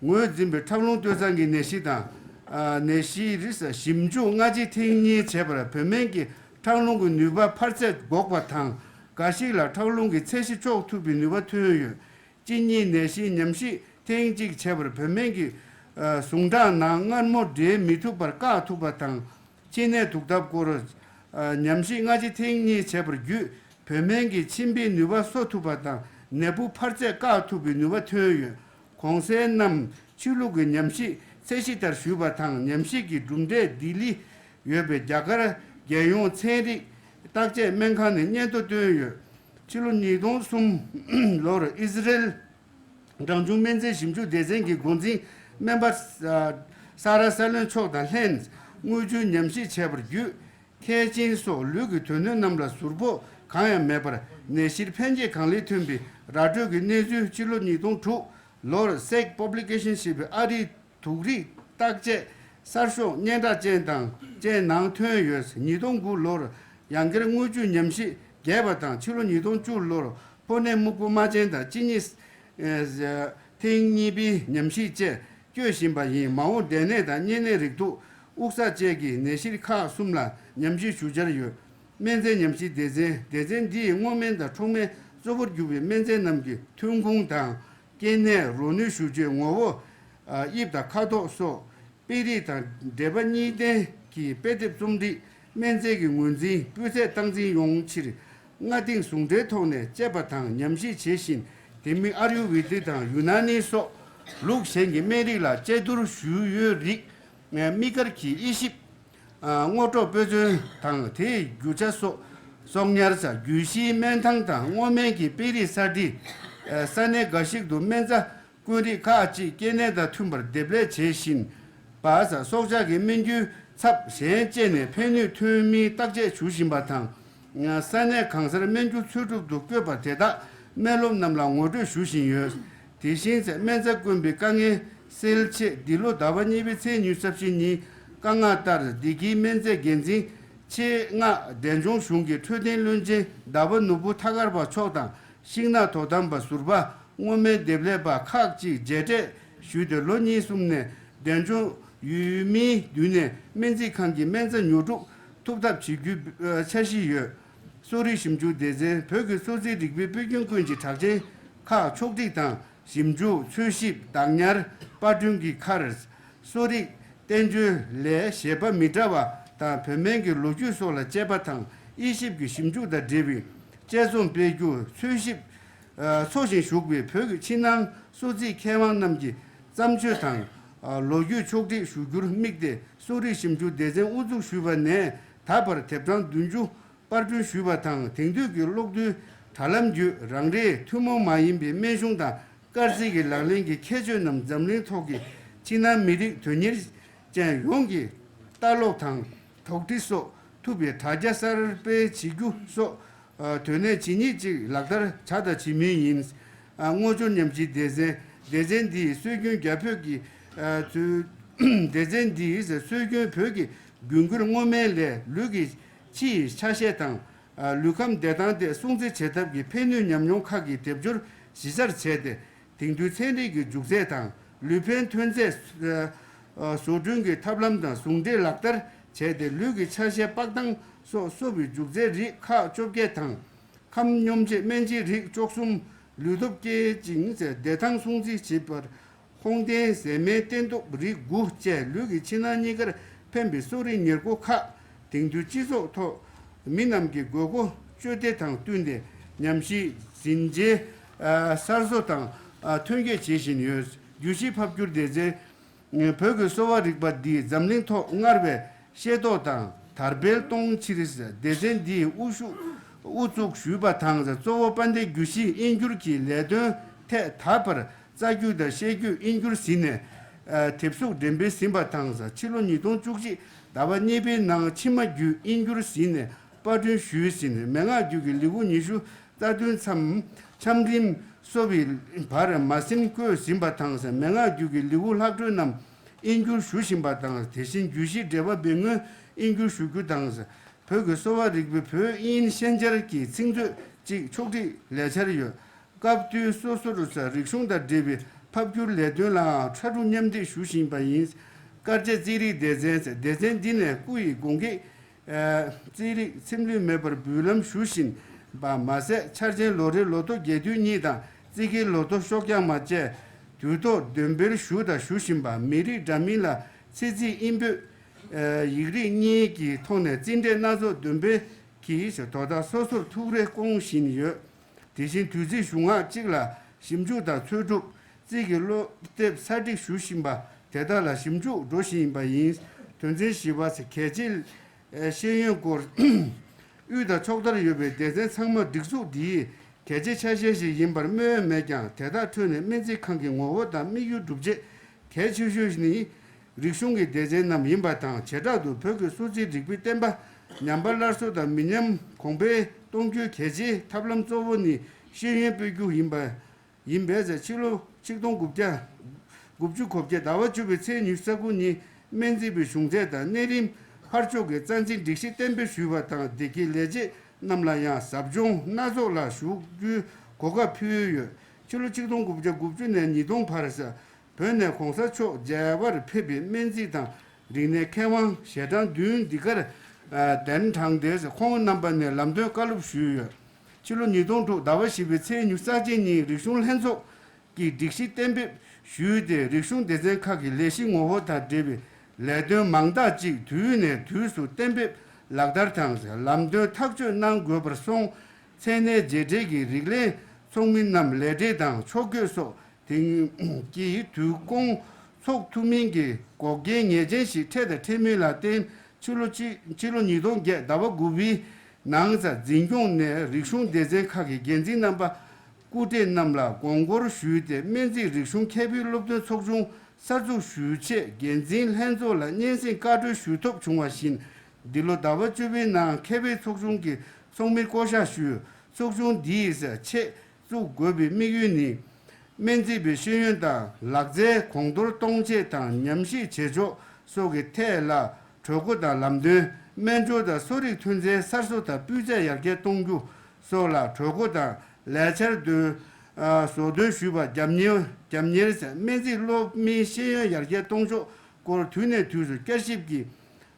ངོས་འཛིན་པའི་ཁྲག་རླུང་སྟོད་འཚངས་ཀྱི་ནད་གཞི་དང་། ཨ། ནད་གཞིའི་རིགས། ཞིབ་འཇུག་སྔ་ཕྱི་ཐེངས་གཉིས་བྱས་པར་བོད་སྨན་གྱི་ཁྲག་རླུང་གི་ནུས་པ་འཕར་ཚད་འགོག་པ་དང་། འགའ་ཞིག་ལ་ཁྲག་རླུང་གི་ཚད་གཞི་གཅོག་ཐུབ་པའི་ནུས་པ་ཐོན་ཡོད། གཅིན་སྙི་ནད་གཞིའི་ཉམས་ཞིབ་ཐེངས་གཅིག་བྱས་པར་བོད་སྨན་གྱི་ཟུངས་ཁྲག་ནང་མངར་མོ་འདྲེས་མི་ཐུབ་པར་བཀག་ཐུབ་པ་དང་། མཆིན་ནད་དུག་ཐབས་སྐོར་ཉམས་ཞིབ་སྔ་ཕྱི་ཐེངས་གཉིས་བྱས་པ་བརྒྱུད། བོད་སྨན་གྱིས་མཆིན་པའི་ནུས་པ་གསོ་ཐུབ་པ་དང་། ནད་འབུ་འཕར་ཚད་བཀག་ཐུབ་པའི་ནུས་པ་ཐོན་ཡོད། གོང་གསལ་རྣམས་ཕྱི་ལུགས་ཀྱི་ཉམས་ཞིབ་ཚད་གཞི་ལྟར་ཞུས་པ་དང་། ཉམས་ཞིབ་ཀྱི་གྲུབ་འབྲས་ལྡི་ལི་ཡོད་པའི་རྒྱ་གར་རྒྱལ་ཡོངས་ཚན་རིག་བརྟག་དཔྱད་སྨན་ཁང་ནས་སྙན་ཐོ་བཏོན་ཡོད། ཕྱི་ལོ་ཉིས་སྟོང་གསུམ་ལོར་ཨི་ཟི་རེལ། གྲངས་ཆུང་སྨན་རྫས་ཞིབ་འཇུག་སྡེ་ཚན་གྱི་འགོ་འཛིན་སྨན་པ་ས་ར་ས་ལོན་མཆོག་དང་ལྷན་དངུལ་ཆུའི་ཉམས་ཞིབ་བྱས་པ་བརྒྱུད། མཁལ་ཆེན་སོགས་ལུས་ཀྱི་དོན་སྣོད་རྣམས་ལ་ཟུར་ཕོག་གང་ཡང་མེད་པར་ནད་གཞིར་ཕན་སྐྱེད་གང་ལེགས་ཐོན་པའི་ར་སྤྲོད་ཀྱི་གནས་ཚུལ་ཕྱི་ལོ་ཉིས་སྟོང་དྲུག་ལོར་སེག་པབ་ལི་ཀེ་ཤན་ཞེས་པའི་ཨ་རིའི་དུག་རིགས་བརྟག་དཔྱད་གསར་ཤོག་སྙན་གྲགས་ཅན་དང་ཅན་ནང་ཐོན་ཡོད། ཉིས་སྟོང་དགུ་ལོར་ཡང་སྐྱར་དངུལ་ཆུའི་ཉམས་ཞིབ་རྒྱས་པ་དང་། ཕྱི་ལོ་ཉིས་སྟོང་བཅུ་ལོར་ཕོ་ནད་སྨུག་པོ་རྨ་ཅན་དང་གཅིན་སྙི། ཨེ། ཐེངས་གཉིས་པའི་ཉམས་ཞིབ་བཅས་བསྐྱོད་བཞིན་པ་ཡིན། མ་འོངས་འབྲས་ནད་དང་གཉན་ནད། རེག་དུག། དབུགས་བསགས་བཅས་ཀྱི་ནད་གཞི་ཁག་གསུམ་ལ་ཉམས་ཞིབ་ཞུ་འཆར་ཡོད། སྨན་རྫས་ཉམས་ཞིབ་སྡེ་ཚན། སྡེ་ཚན་འདིས་སྔོ་སྨན་དང་ཁྲོག་སྨན་གཙོ་བོར་གྱུར་པའི་སྨན་རྫས་རྣམས་ཀྱི་ཐོན་ཁུངས་དང་། སྐྱེ་གནས། རོ་ནུས་ཞུ་ཆའི་ངོ་བོ། ཨ། དབྱིབས་དང་ཁ་དོག་སོགས། དཔེ་རིས་དང་འགྲེལ་པ་གཉིས་ལྡན་གྱི་དཔེ་དེབ་རྩོམ་སྒྲིག་ སྨན་རྫས་ཀྱི་ངོས་འཛིན་སྤུས་ཚད་སྟངས་འཛིན་ཡོང་ཕྱིར་སྔ་རྟིང་ཟུང་འབྲེལ་ཐོག་ནས་དཔྱད་པ་དང་ཉམས་ཞིབ་བྱེད་བཞིན། དེ་མིན་ཨ་ཡུར་ཝེ་ཏི་དང་ཡུ་ན་ནི་སོགས་ལུགས་གཞན་གྱི་སྨན་རིགས་ལ་དཔྱད་བསྡུར་ཞུས་ཡོད་རིགས། དམིགས་བཀར་གྱིས་དབྱེ་ཞིབ། སྔོ་དྲོག་སྤོས་ཚོན་དང་དེའི་རྒྱུ་ཆ་སོགས། གསོག་ཉར་ས་རྒྱུད་བཞིའི་སྨན་ཐང་དང་སྔོ་སྨན་གྱི་དཔེ་རིས་གསར་བྲིས། ས་གནས་འགའ་ཞིག་ཏུ་སྨན་རྩྭ་དཀོན་རིགས་ཁག་ཅིག་སྐྱེ་གནས་དང་མཐུན་པར་འདེབས་ལས་བྱེད་བཞིན་པ། སྲོག་ཆགས་ཀྱི་སྨན་རྒྱུའི་ཚབ་གཞན་སྤྱད་ནས་ཕན་ནུས་ཐོན་མིན་བརྟག་དཔྱད་ཞུ་བཞིན་པ་དང་། ས་གནས་གང་སར་སྨན་རྒྱུ་འཚོལ་སྒྲུབ་ཏུ་བཀོད་པ་དེ་དག་སྨན་སློབ་རྣམས་ལ་ངོ་སྤྲོད་ཞུ་བཞིན་ཡོད། དེ་བཞིན་སྨན་རྩྭ་དཀོན་པའི་དཀའ་ངལ་སེལ་ཆེད་འདི་ལོ་ཟླ་བ་གཉིས་པའི་ཚེས་ཉི་ཤུ་རྩ་བཞི་ཉིན་བཀའ་མངགས་ལྟར་བདེ་སྐྱིད་སྨན་རྫས་འགན་འཛིན་ཆེད་མངགས་འབྲས་ལྗོངས་གཞུང་གི་འཕྲོད་བསྟེན་བློན་ཆེན་ཟླ་བ་ནོར་བུ་ཐ་སྐར་བ་མཆོག་དང་། ཤིང་ནགས་དོ་དམ་པ་ཟུར་པ། སྔོ་སྨན་འདེབས་ལས་པ་ཁག་ཅིག་མཇལ་འཕྲད་ཞུས་ཏེ། ལོ་གཉིས་གསུམ་ནས་འབྲས་ལྗོངས་ཡུལ་མིའི་མདུན་ནས་སྨན་རྩིས་ཁང་གི་སྨན་རྩྭ་ཉོ་སྒྲུབ་ཐུབ་ཐབས་བྱེད་རྒྱུའི་འཆར་གཞི་ཡོད། གསོ་རིག་ཞིབ་འཇུག་སྡེ་ཚན་བོད་ཀྱི་གསོ་རྩིས་རིག་པའི་པོད་ཁྱོན་ཀུན་གྱི་གྲགས་ཅན་ཁག་ཕྱོགས་སྒྲིག་དང་། ཞིབ་འཇུག། འཚོལ་ཞིབ། བདག་ཉར། པར་སྐྲུན་གྱི་ཁར། གསོ་རིག་བསྟན་བཅོས་ལས་བྱེད་པ་མི་འདྲ་བ་དང་བོད་སྨན་གྱི་ལོ་རྒྱུས་སོགས་ལ་དཔྱད་པ་དང་དབྱེ་ཞིབ་ཀྱི་ཞིབ་འཇུག་དང་འབྲེལ་བའི་དཔྱད་རྩོམ་སྤེལ་རྒྱུ། འཚོལ་ཞིབ། འཚོ་ཞིང་བཞུགས་པའི་བོད་ཀྱི་ཕྱི་ནང་གསོ་རྩིས་མཁས་དབང་རྣམས་ཀྱི་བརྩམས་ཆོས་དང་། ལོ་རྒྱུས་ཕྱོགས་སྒྲིག་ཞུ་རྒྱུར་དམིགས་ཏེ་གསོ་རིག་ཞིབ་འཇུག་སྡེ་ཚན་དབུ་འཛུགས་ཞུས་པ་ནས་ད་བར་དེབ་གྲངས་བདུན་ཅུ་པར་སྐྲུན་ཞུས་པ་དང་། དེང་དུས་ཀྱི་གློག་རྡུལ་དྲ་ལམ་བརྒྱུད་རང་རེའི་ཐུན་མོང་མ་ཡིན་པའི་སྨན་གཞུང་དང་། སྐར་རྩིས་ཀྱི་ལག་ལེན་གྱི་ཁྱད་ཆོས་རྣམས་འཛམ་གླིང་ཐོག་གི་ཕྱི་ནང་མི་རིགས་དོན་གཉེར་ཅན་ཡོངས་ཀྱིས་ལྟ་ཀློག་དང་དོགས་འདྲི་སོགས་ཐུབ་པའི་དྲ་རྒྱ་གསར་སྤེལ་བྱེད་རྒྱུ་སོགས་དོན་གནད་ཇི་སྙེད་ཅིག་ལག་བསྟར་བྱ་དང་བྱེད་མུས་ཡིན། དངོས་སྦྱོར་ཉམས་ཞིབ་སྡེ་ཚན། སྡེ་ཚན་འདིས་སྲོལ་རྒྱུན་རྒྱ་བོད་ཀྱི་ཚུལ། སྡེ་ཚན་འདིས་སྲོལ་རྒྱུན་བོད་ཀྱི་རྒྱུན་བཀོལ་སྔོ་སྨན་ལས་ལུད་ཀྱི་ཕྱི་ཡི་ཆ་ཤས་དང་། ལུས་ཁམས་བདེ་ཐང་ཐད་སྲུང་བརྩི་བྱེད་ཐབས་ཀྱི་ཕན་ནུས་ཉམས་མྱོང་ཁག་གི་དེབ་སྦྱོར་གཞི་རྩར་བྱས་ཏེ། དེང་དུས་ཚན་རིག་གི་འཇུག་ཚད་དང་ལུད་ཕན་ཐོན་ཚད། བཟོ་སྐྲུན་གྱི་ཐབས་ལམ་དང་ཟུང་འབྲེལ་ལག་བསྟར་བྱས་ཏེ། ལུད་ཀྱི་ཆ་ཤས་པགས་དང་སོགས་གསོ་བའི་འཇུག་རྫས་རིགས་ཁག་བཅོ་བརྒྱད་དང་། ཁམས་སྙོམས་བྱེད་སྨན་དཔྱད་རིགས་བཅུ་གསུམ། ལུས་སྟོབས་སྐྱེད་ཅིང་བདེ་ཐང་སྲུང་བརྩི་བྱེད་པར། ཧོང་ཏན་ཟས་སྨན་བསྟེན་སྟོབས་རིགས་དགུ་བཅས་ལུས་ཀྱི་ཕྱི་ནང་གཉིས་ཀར་ཕན་པའི་གསོ་རིག་ཉེར་མཁོ་ཁག་དེང་དུས་སྤྱི་ཚོགས་ཐོག་མི་རྣམས་ཀྱི་དགོས་མཁོ་སྤྱོད་བདེ་དང་བསྟུན་ཏེ་ཉམས་ཞིབ་འཛིན་བྱེད། གསར་བཟོ་དང་ཐོན་སྐྱེད་བྱེད་བཞིན་ཡོད། རྒྱུད་བཞི་ཕབ་བསྒྱུར་སྡེ་ཚན། བོད་ཀྱི་གསོ་བ་རིག་པ་འདིས་འཛམ་གླིང་ཐོག་སྔར་བས་ཤེས་རྟོགས་དང་དར་སྤེལ་གཏོང་ཕྱིར་སྡེ་ཚན་འདིའི་དབུ་བཞུགས་དབུ་བཙུགས་ཞུས་པ་དང་། གཙོ་བོ་དཔལ་ལྡན་རྒྱུད་བཞིའི་དབྱིན་འགྱུར་གྱི་ལས་དོན་ཐད་ད་བར་རྩ་རྒྱུད་དང་བཤད་རྒྱུད་དབྱིན་འགྱུར་ཟིན་ནས་དེབ་གཟུགས་འགྲེམས་སྤེལ་ཟིན་པ་དང་། ཕྱི་ལོ་ཉིས་སྟོང་བཅུ་གཅིག་ཟླ་བ་གཉིས་པའི་ནང་ཕྱི་མ་རྒྱུད་དབྱིན་འགྱུར་ཟིན་ནས་པར་སྐྲུན་ཞུས་ཟིན། མན་ངག་རྒྱུད་ཀྱི་ལེའུ་ཉི་ཤུ་རྩ་བདུན་མཚམས་འཆམ་རིམ་གསོ་བའི་བར་མ་ཟིན་བཀོད་ཟིན་པ་དང་། མན་ངག་རྒྱུད་ཀྱི་ལེའུ་ལྷག་འཕྲོས་རྣམས་དབྱིན་བསྒྱུར་ཞུ་བཞིན་པ་དང་། དེ་བཞིན་རྒྱུད་བཞིའི་འགྲེལ་པ་འབད་ངོས་དབྱིན་བསྒྱུར་ཞུ་རྒྱུ་དང་། བོད་ཀྱི་གསོ་བ་རིག་པའི་བོད་དབྱིན་ཤན་སྦྱར་གྱི་ཚིག་མཛོད་ཅིག་ཕྱོགས་སྒྲིག་ལས་འཆར་ཡོད། སྐབས་དུས་སོ་སོར་རིག་གཞུང་དང་འབྲེལ་བའི་ཕབ་བསྒྱུར་ལས་དོན་ལའང་ཕྲ་གྲུ་མཉམ་འདེགས་ཞུ་བཞིན་པ་ཡིན། དཀར་ཆག་རྩིས་རིག་སྡེ་ཚན། སྡེ་ཚན་འདི་ནས་སྐུ་ཡི་དགོངས་གལ། རྩིས་རིག་ཚེམས་ལུས་མེད་པར་འབུལ་ལམ་ཞུ་བཞིན་པ་མ་ཟད། འཆར་ཅན་ལོ་རེའི་ལོ་ཐོ་རྒྱས་བསྡུས་གཉིས་དང་རྩིས་ཀའི་ལོ་ཐོ་ཤོག་རྐྱང་མ་བཅས་དུས་ཐོག་འདོན་སྤེལ་ཞུ་དང་ཞུ་བཞིན་པ། མི་རིགས་འདྲ་མིན་ལ་ཚེ་རྩིས་དབྱིན་བོད་ཡིག་རིགས་གཉིས་ཀྱི་ཐོག་ནས་རྩིས་འབྲས་སྣ་ཚོགས་འདོན་སྤེལ་གྱིས་དོ་བདག་སོ་སོར་ཐུགས་རེ་སྐོང་བཞིན་ཡོད། དེ་བཞིན་དུས་ཚིགས་གཞུང་ངག་གཅིག་ལ་ཞིབ་འཇུག་དང་འཚོལ་སྒྲུབ། རྩིས་ཀྱི་སློབ་དེབ་གསར་སྒྲིག་ཞུ་བཞིན་པ་དེ་དག་ལ་ཞིབ་འཇུག་འགྲོ་བཞིན་ཡིན་པ་ཡིན། དོན་ཚན་བཞི་པ། གལ་ཆེའི་ཤེས་ཡོན་སྐོར། དབུས་དང་ཕྱོགས་མཐར་ཡོད་པའི་སྡེ་ཚན་ཚང་མ་སྒྲིག་འཛུགས་འདིའི་གལ་ཆེའི་ཆ་ཤས་ཤིག་ཡིན་པར་སྨོས་མེད་ཀྱང་། དེ་དག་ཁྲོད་ནས་སྨན་རྩིས་ཁང་གི་ངོ་བོ་དང་དམིགས་ཡུལ་སྒྲུབ་བྱེད་གལ་ཆེ་ཤོས་ནི་རིག་གཞུང་གི་སྡེ་ཚན་རྣམས་ཡིན་པ་དང་། བྱེ་བྲག་ཏུ་བོད་ཀྱི་གསོ་རྩིས་རིག་པའི་བསྟན་པ་ཉམས་པ་སླར་གསོ་དང་མི་ཉམས་གོང་འཕེལ་གཏོང་རྒྱུའི་གལ་ཆེའི་ཐབས་ལམ་གཙོ་བོ་ནི་ཤེས་ཡོན་སྤེལ་རྒྱུ་ཡིན་པ། ཡིན་པས། ཕྱི་ལོ་ཆིག་སྟོང་དགུ་བརྒྱ། དགུ་བཅུ་གོ་བརྒྱད་ཟླ་བ་བཅུ་པའི་ཚེས་ཉི་ཤུ་རྩ་དགུ་ཉིན་སྨན་རྩིས་པའི་གཞུང་ཚད་དང་གནས་རིམ་ཕར་ཕྱོགས་ཀྱི་རྩ་འཛིན་སྒྲིག་གཞི་གཏན་འབེབས་ཞུས་པ་དང་། བདེ་སྐྱིད་ལས་བྱེད་རྣམས་ལ་ཡང་ཟབ་སྦྱོང་སྣ་ཚོགས་ལ་ཞུགས་རྒྱུའི་གོ་སྐབས་ཕུལ་ཡོད། ཕྱི་ལོ་ཆིག་སྟོང་དགུ་བརྒྱ་དགུ་བཅུ་ནས་ཉིས་སྟོང་བར། བོད་ནས་གོང་ས་མཆོག་མཇལ་བར་ཕེབས་པའི་སྨན་རྩིས་དང་རིག་གནས་མཁས་དབང་ཞལ་གྲངས་བདུན་འདི་གར་གདན་དྲངས་ཏེ། ཁོང་རྣམ་པ་ནས་ལམ་སྟོན་བཀའ་སློབ་ཞུས་ཡོད། ཕྱི་ལོ་ཉིས་སྟོང་དྲུག་ཟླ་བ་བཞི་པའི་ཚེས་ཉི་ཤུ་རྩ་གཅིག་ཉིན་རིག་གཞུང་ལྷན་ཚོགས་ཀྱིས་སྒྲིག་གཞི་གཏན་འབེབས་ཞུས་ཏེ། རིག་གཞུང་སྡེ་ཚན་ཁག་གི་ལས་གཞི་ངོ་བོ་དང་འབྲེལ་བའི་ལས་དོན་མང་དག་ཅིག་དུས་ནས་དུས་སུ་གཏན་འབེབས་ ལག་བསྟར་དང་ལམ་སྟོན་ཐག་གཅོད་གནང་དགོས་པར་སོང་། མཚན་གནས་རྗེས་འབྲེལ་གྱི་རིགས་ལས་ཚོགས་མི་རྣམས་ལས་བྲེལ་དང་ཕྱོགས་འགྱོད་སོགས་དེང་གི་དུས་ཀོང་ཚོགས་ཐུབ་མིན་གྱི་འགོག་རྐྱེན་ངེས་ཅན་ཞིག་འཕྲད་དང་འཕྲད་མུས་ལ་བརྟེན། ཕྱི་ལོ་ཕྱི་ཕྱི་ལོ་ཉིས་སྟོང་བརྒྱད་ཟླ་བ་དགུ་པའི་ནང་འཛིན་སྐྱོང་ནས་རིག་གཞུང་སྡེ་ཚན་ཁག་གི་འགན་འཛིན་རྣམ་པ་སྐུ་བགྲེས་རྣམས་ལ་དགོངས་སྐོར་ཞུས་ཏེ། སྨན་རྩིས་རིག་གཞུང་མཁས་པའི་སློབ་སྟོན་ཚོགས་ཆུང་གསར་འཛུགས་ཞུས་ཆེད་འགན་འཛིན་ལྷན་ཚོགས་ལ་སྙན་སེང་བཀའ་འཁྲོལ་ཞུ་ཐོབ་བྱུང་བ་བཞིན། འདི་ལོ་ཟླ་བ་བཅུ་པའི་ནང་མཁས་པའི་ཚོགས་ཆུང་གི་ཚོགས་མིར་བསྐོ་གཞག་ཞུས། ཚོགས་ཆུང་འདིས་ཆེད་བཙུགས་དགོས་པའི་དམིགས་ཡུལ་ནི། སྨན་རྩིས་པའི་ཤེས་ཡོན་དང་ལག་རྩལ་གོང་མཐོར་གཏོང་ཆེད་དང་ཉམས་ཞིབ་བྱེད་ཕྱོགས་སོགས་ཀྱི་ཐད་ལ་གྲོས་འགོ་དང་ལམ་སྟོན། སྨན་སྦྱོར་དང་གསོ་རིག་ཐོན་རྫས་གསར་བཟོ་དང་སྤུས་ཚད་ཡར་རྒྱས་གཏོང་རྒྱུ་སོགས་ལ་གྲོས་འགོ་དང་ལས་འཆར་འདོན། བཟོ་འདོན་ཞུས་པ་རྒྱབ་གཉེར་རྒྱབ་གཉེར། སྨན་རྩིས་སློབ་མིའི་ཤེས་ཡོན་ཡར་རྒྱས་གཏོང་ཕྱོགས་སྐོར་དུས་ནས་དུས་སུ་བསྐྱར་ཞིབ་ཀྱིས།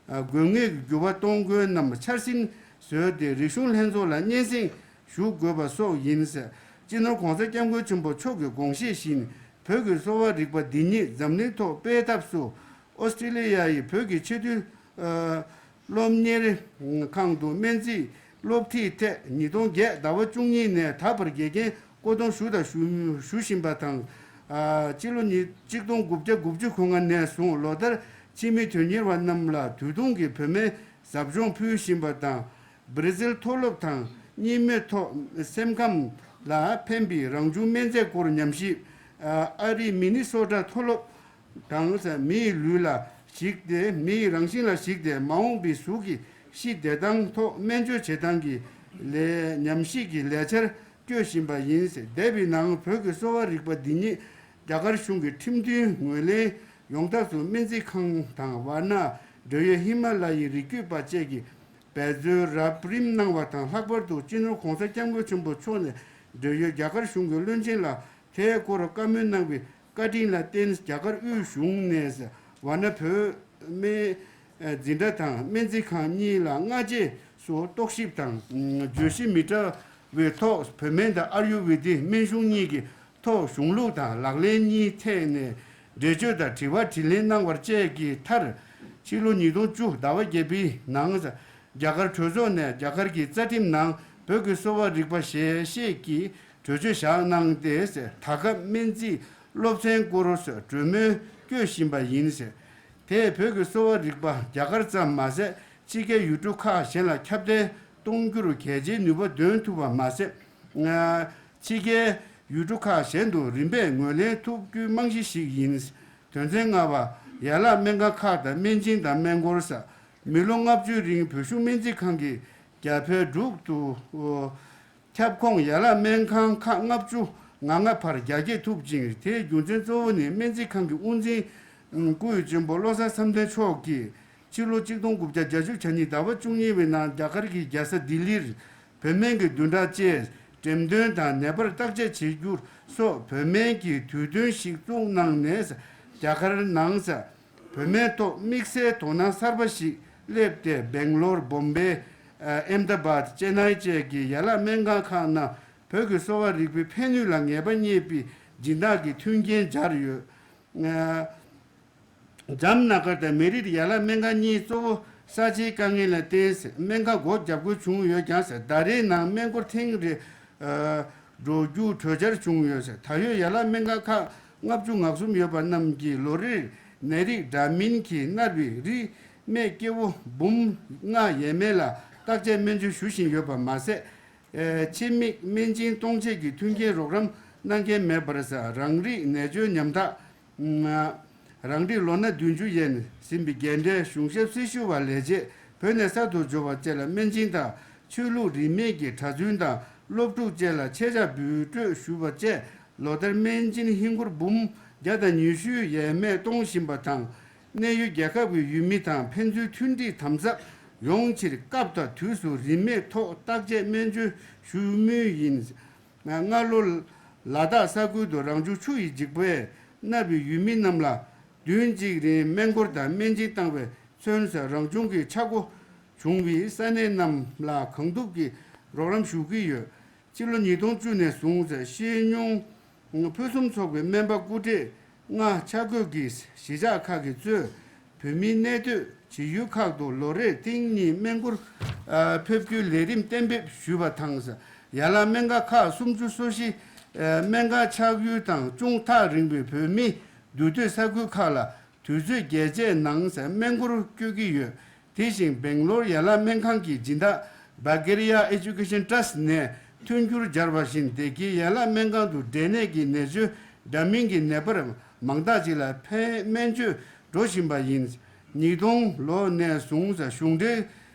དགོས་ངེས་ཀྱི་འགྱུར་བ་གཏོང་དགོས་རྣམས་འཆར་ཟིན་བཟོས་ཏེ་རིག་གཞུང་ལྷན་ཚོགས་ལ་སྙན་སེང་ཞུ་དགོས་པ་སོགས་ཡིན། སྤྱི་ནོར་༸གོང་ས་༸སྐྱབས་མགོན་ཆེན་པོ་མཆོག་གི་དགོངས་བཞེད་བཞིན། བོད་ཀྱི་གསོ་བ་རིག་པ་འདི་ཉིད་འཛམ་གླིང་ཐོག་སྤེལ་ཐབས་སུ། ཨོ་སི་ཀྲི་ལི་ཡ་ཡི་བོད་ཀྱི་ཆེས་མཐོའི་སློབ་གཉེར་ཁང་དུ་སྨན་རྩིས་སློབ་ཁྲིད་ཐད་ཉིས་སྟོང་བརྒྱད་ཟླ་བ་བཅུ་གཉིས་ནས་ད་བར་དགེ་རྒན་བསྐོ་གཏོང་ཞུ་དང་ཞུ་ཞུ་བཞིན་པ་དང་། ཨ་སྤྱི་ལོ་ཉིས་གཅིག་སྟོང་དགུ་བརྒྱ་དགུ་བཅུ་གོ་ལྔ་ནས་བཟུང་ལོ་ལྟར་ཕྱི་མི་དོན་གཉེར་བ་རྣམས་ལ་དུས་ཐུང་གི་བོད་སྨན་ཟབ་སྦྱོང་ཕུལ་བཞིན་པ་དང་། སྦྲ་ཟིལ་མཐོ་སློབ་དང་གཉིས་སྨན་ཐོག་སེམས་ཁམས་ལ་ཕན་པའི་རང་བྱུང་སྨན་རྫས་སྐོར་ཉམས་ཞིབ། ཨ་རིའི་མི་ནི་སོ་ཊ་མཐོ་སློབ་དང་། མིའི་ལུས་ལ་གཞིགས་ཏེ། མིའི་རང་བཞིན་ལ་གཞིགས་ཏེ་མ་འོངས་པའི་གཟུགས་ཀྱི་ཤི་བདེ་ཐང་ཐོག་སྨན་བཅོས་བྱེད་སྟངས་ཀྱི་ལས་ཉམས་ཞིབ་ཀྱི་ལས་འཆར་སྤྲོད་བཞིན་པ་ཡིན། འདས་པའི་ནང་བོད་ཀྱི་གསོ་བ་རིག་པ་འདི་ཉིད་རྒྱ་གར་གཞུང་གི་ཁྲིམས་མཐུན་ངོས་ལེན་ཡོང་ཐབས་སུ་སྨན་རྩིས་ཁང་དང་ཝཱ་ཎ་འབྲེལ་ཡོད་ཧི་མ་ལ་ཡའི་རི་རྒྱུད་པ་བཅས་ཀྱིས་འབད་རྩོལ་རབ་རིམ་གནང་བ་དང་། ལྷག་པར་དུ་སྤྱི་ནོར་༸གོང་ས་༸སྐྱབས་མགོན་ཆེན་པོ་མཆོག་ནས་འབྲེལ་ཡོད་རྒྱ་གར་གཞུང་གི་བློན་ཆེན་ལ་དེའི་སྐོར་བཀའ་མོལ་གནང་བའི་བཀའ་དྲིན་ལ་བརྟེན། རྒྱ་གར་དབུས་གཞུང་ནས་ཝཱ་ཎ་བོད་སྨན་འཛིན་གྲྭ་དང་སྨན་རྩིས་ཁང་གཉིས་ལ་སྔ་རྗེས་སུ་རྟོག་ཞིབ་དང་བརྗོད་གཞི་མི་འདྲ་བའི་ཐོག་བོད་སྨན་དང་ཨ་ཡུར་ཝེ་དི་སྨན་གཞུང་གཉིས་ཀྱི་ཐོག་གཞུང་ལུགས་དང་ལག་ལེན་གཉིས་ཐད་ནས་འགྲེལ་བརྗོད་དང་དྲི་བ་དྲིས་ལན་གནང་བ་བཅས་ཀྱི་མཐར། ཕྱི་ལོ་ཉིས་སྟོང་བཅུ་ཟླ་བ་བརྒྱད་པའི་ནང་། རྒྱ་གར་གྲོས་ཚོགས་ནས་རྒྱ་གར་གྱི་རྩ་ཁྲིམས་ནང་བོད་ཀྱི་གསོ་བ་རིག་པ་ཞལ་བཞེས་ཀྱི་གྲོས་ཆོད་བཞག་གནང་སྟེ། ད་སྐབས་སྨན་རྩིས་སློབ་ཚན་སྐོར་གྲོས་མོལ་སྐྱོད་བཞིན་པ་ཡིན། དེས་བོད་ཀྱི་གསོ་བ་རིག་པ་རྒྱ་གར་ཙམ་མ་ཟད་ཕྱི་རྒྱལ་ཡུལ་གྲུ་ཁག་གཞན་ལ་ཁྱབ་གདལ་གཏོང་རྒྱུར་གལ་ཆེའི་ནུས་པ་འདོན་ཐུབ་པ་མ་ཟད། ཕྱི་རྒྱལ་ཡུལ་གྲུ་ཁག་གཞན་དུ་རིམ་པས་ངོས་ལེན་ཐུབ་རྒྱུའི་རྨང་གཞི་ཞིག་ཡིན། དོན་ཚན་ལྔ་པ། ཡན་ལག་སྨན་ཁང་ཁག་དང་སྨན་སྦྱིན་དང་སྨན་སྐོར་ས། མི་ལོ་ལྔ་བཅུའི་རིང་བོད་གཞུང་སྨན་རྩིས་ཁང་གི་རྒྱ་བལ་འབྲུག་ཏུ་ཁྱབ་ཁོངས་ཡན་ལག་སྨན་ཁང་ཁག་ལྔ་བཅུ་ང་ལྔ་བར་རྒྱ་སྐྱེད་ཐུབ་ཅིང་། དེའི་རྒྱུ་མཚན་གཙོ་བོ་ནི་སྨན་རྩིས་ཁང་གི་དབུ་འཛིན་སྐུ་ཡོན་ཆེན་པོ་བློ་བཟང་བསམ་གཏན་མཆོག་གིས་ཕྱི་ལོ་གཅིག་སྟོང་དགུ་བརྒྱ་བརྒྱད་ཅུ་གྱ་གཉིས་ཟླ་བ་བཅུ་གཉིས་པའི་ནང་རྒྱ་གར་གྱི་རྒྱལ་ས་ལྡི་ལིར་བོད་སྨན་གྱི་བདུན་ཕྲག་ཅེས་འགྲེམས་སྟོན་དང་ནད་པར་བརྟག་དཔྱད་བྱེད་རྒྱུ་སོགས་བོད་སྨན་གྱི་དུས་སྟོན་ཞིག་བཙུགས་གནང་ནས། རྒྱ་གར་ནང་བོད་སྨན་ཐོག་དམིགས་བསལ་དོ་སྣང་གསར་པ་ཞིག་སླེབས་ཏེ། སྦེང་ལོར། བོམ་བེ། ཨ་ཨེམ་ད་བཱད། ཅེ་ནའི་བཅས་ཀྱི་ཡན་ལག་སྨན་ཁང་ཁག་ནང་བོད་ཀྱི་གསོ་བ་རིག་པའི་ཕན་ནུས་ལ་ངེས་པ་རྙེད་པའི་སྦྱིན་བདག་གི་མཐུན་རྐྱེན་སྦྱར་ཡོད། ཨ་ཇམ་ན་གར་དང་མེ་རིད་ཡན་ལག་སྨན་ཁང་གཉིས་གཙོ་བོ་ས་ཆའི་དཀའ་ངལ་ལ་བརྟེན་སྨན་ཁང་སྒོ་བརྒྱབ་དགོས་བྱུང་ཡོད་ཀྱང་། ཟླ་རེའི་ནང་སྨན་སྐོར་ཐེངས་རེ་འགྲོ་རྒྱུ་གྲོས་འཆར་བྱུང་ཡོད། ད་ཡོད་ཡན་ལག་སྨན་ཁང་ཁག་ལྔ་བཅུ་ང་གསུམ་ཡོད་པ་རྣམས་ཀྱིས་ལོ་རེར་ནད་རིགས་འདྲ་མིན་གྱིས་མནར་བའི་རིན་མེད་སྐྱེ་བོ་འབུམ་ལྔ་ཡས་མས་ལ་བརྟག་དཔྱད་སྨན་བཅོས་ཞུ་བཞིན་ཡོད་པ་མ་ཟད། ཆེད་དམིགས་སྨན་སྦྱིན་གཏོང་ཆེད་ཀྱི་མཐུན་རྐྱེན་རོགས་རམ་གནང་མཁན་མེད་པར། རང་རིགས་ནད་བཅོས་ཉམ་ཐག་རང་རིགས་ལོ་ན་བདུན་ཅུ་ཡན་ཟིན་པའི་རྒན་གྲས། གཞུང་ཞབས་སྲི་ཞུ་བ་ལས་བྱེད། བོད་ནས་གསར་དུ་འབྱོར་བ་བཅས་ལ་སྨན་སྦྱིན་དང་ཆོས་ལུགས་རིས་མེད་ཀྱི་གྲྭ་བཙུན་དང་སློབ་ཕྲུག་བཅས་ལ་ཆེད་བཅར་འབུལ་སྤྲོད་ཞུ་བ་བཅས་ལོ་ལྟར་སྨན་སྦྱིན་ཧིན་སྒོར་འབུམ་བརྒྱ་དང་ཉི་ཤུ་ཡས་མས་གཏོང་བཞིན་པ་དང་། གནད་ཡོད་རྒྱལ་ཁབ་ཀྱི་ཡུལ་མི་དང་ཕན་ཚུན་མཐུན་སྒྲིལ་དམ་ཟབ་ཡོང་ཕྱིར་སྐབས་དང་དུས་སུ་རིན་མེད་ཐོག་བརྟག་དཔྱད་སྨན་བཅོས་ཞུ་མུས་ཡིན། སྔ་ལོ་ལ་དྭགས་ས་ཁུལ་དུ་རང་བྱུང་ཆུ་ཡི་འཇིགས་པས་མནར་བའི་ཡུལ་མི་རྣམས་ལ་བདུན་གཅིག་རིང་སྨན་སྐོར་དང་སྨན་སྦྱིན་བཏང་བས་མཚོན་ས་རང་བྱུང་གི་ཆག་སྒོ་བྱུང་བའི་ས་གནས་རྣམས་ལ་གང་ཐུབ་ཀྱིས་རོགས་རམ་ཞུ་གི་ཡོད། སྤྱི་ལོ་ཉིས་སྟོང་བཅུ་ནས་བཟུང་ཤེས་ཡོན་ཕུན་སུམ་ཚོགས་པའི་སྨན་པ་སྐུ་བགྲེས་ལྔ་ཆ་བགོས་ཀྱིས་གཞིས་ཆགས་ཁག་གིས་གཙོས་ བོད་མིའི་གནས་སྡོད་བྱེད་ཡུལ་ཁག་ཏུ་ལོ་རེར་ཐེངས་གཉིས་སྨན་ཁུར་ཨ་ཕེབས་རྒྱུའི་ལས་རིམ་གཏན་འབེབས་ཞུས་པ་དང་། ཡན་ལག་སྨན་ཁང་ཁག་སུམ་ཅུ་སོ་བཞི་ཨ་སྨན་ཁང་ཆགས་ཡུལ་དང་ཅུང་ཐག་རིང་བའི་བོད་མིའི་འདུས་སྡོད་ས་ཁུལ་ཁག་ལ་དུས་ཚོད་རྒྱས་བཅད་ནང་སྨན་ཁུར་སྐྱོད་ཀྱི་ཡོད། དེ་བཞིན་སྦེང་ལོར་ཡན་ལག་སྨན་ཁང་གི་སྦྱིན་བདག་Bulgaria Education Trust ནས་མཐུན་འགྱུར་སྦྱར་བ་བཞིན། བདེ་སྐྱིད་ཡན་ལག་སྨན་ཁང་དུ་འབྲས་ནད་ཀྱི་ནད་བཅོས་འདྲ་མིན་གྱི་ནད་པར་མང་དག་ཅིག་ལ་ཕན་སྨན་བཅོས་འགྲོ་བཞིན་པ་ཡིན། ཉིས་སྟོང་ལོ་ནས་བཟུང་གཞུང་འབྲེལ་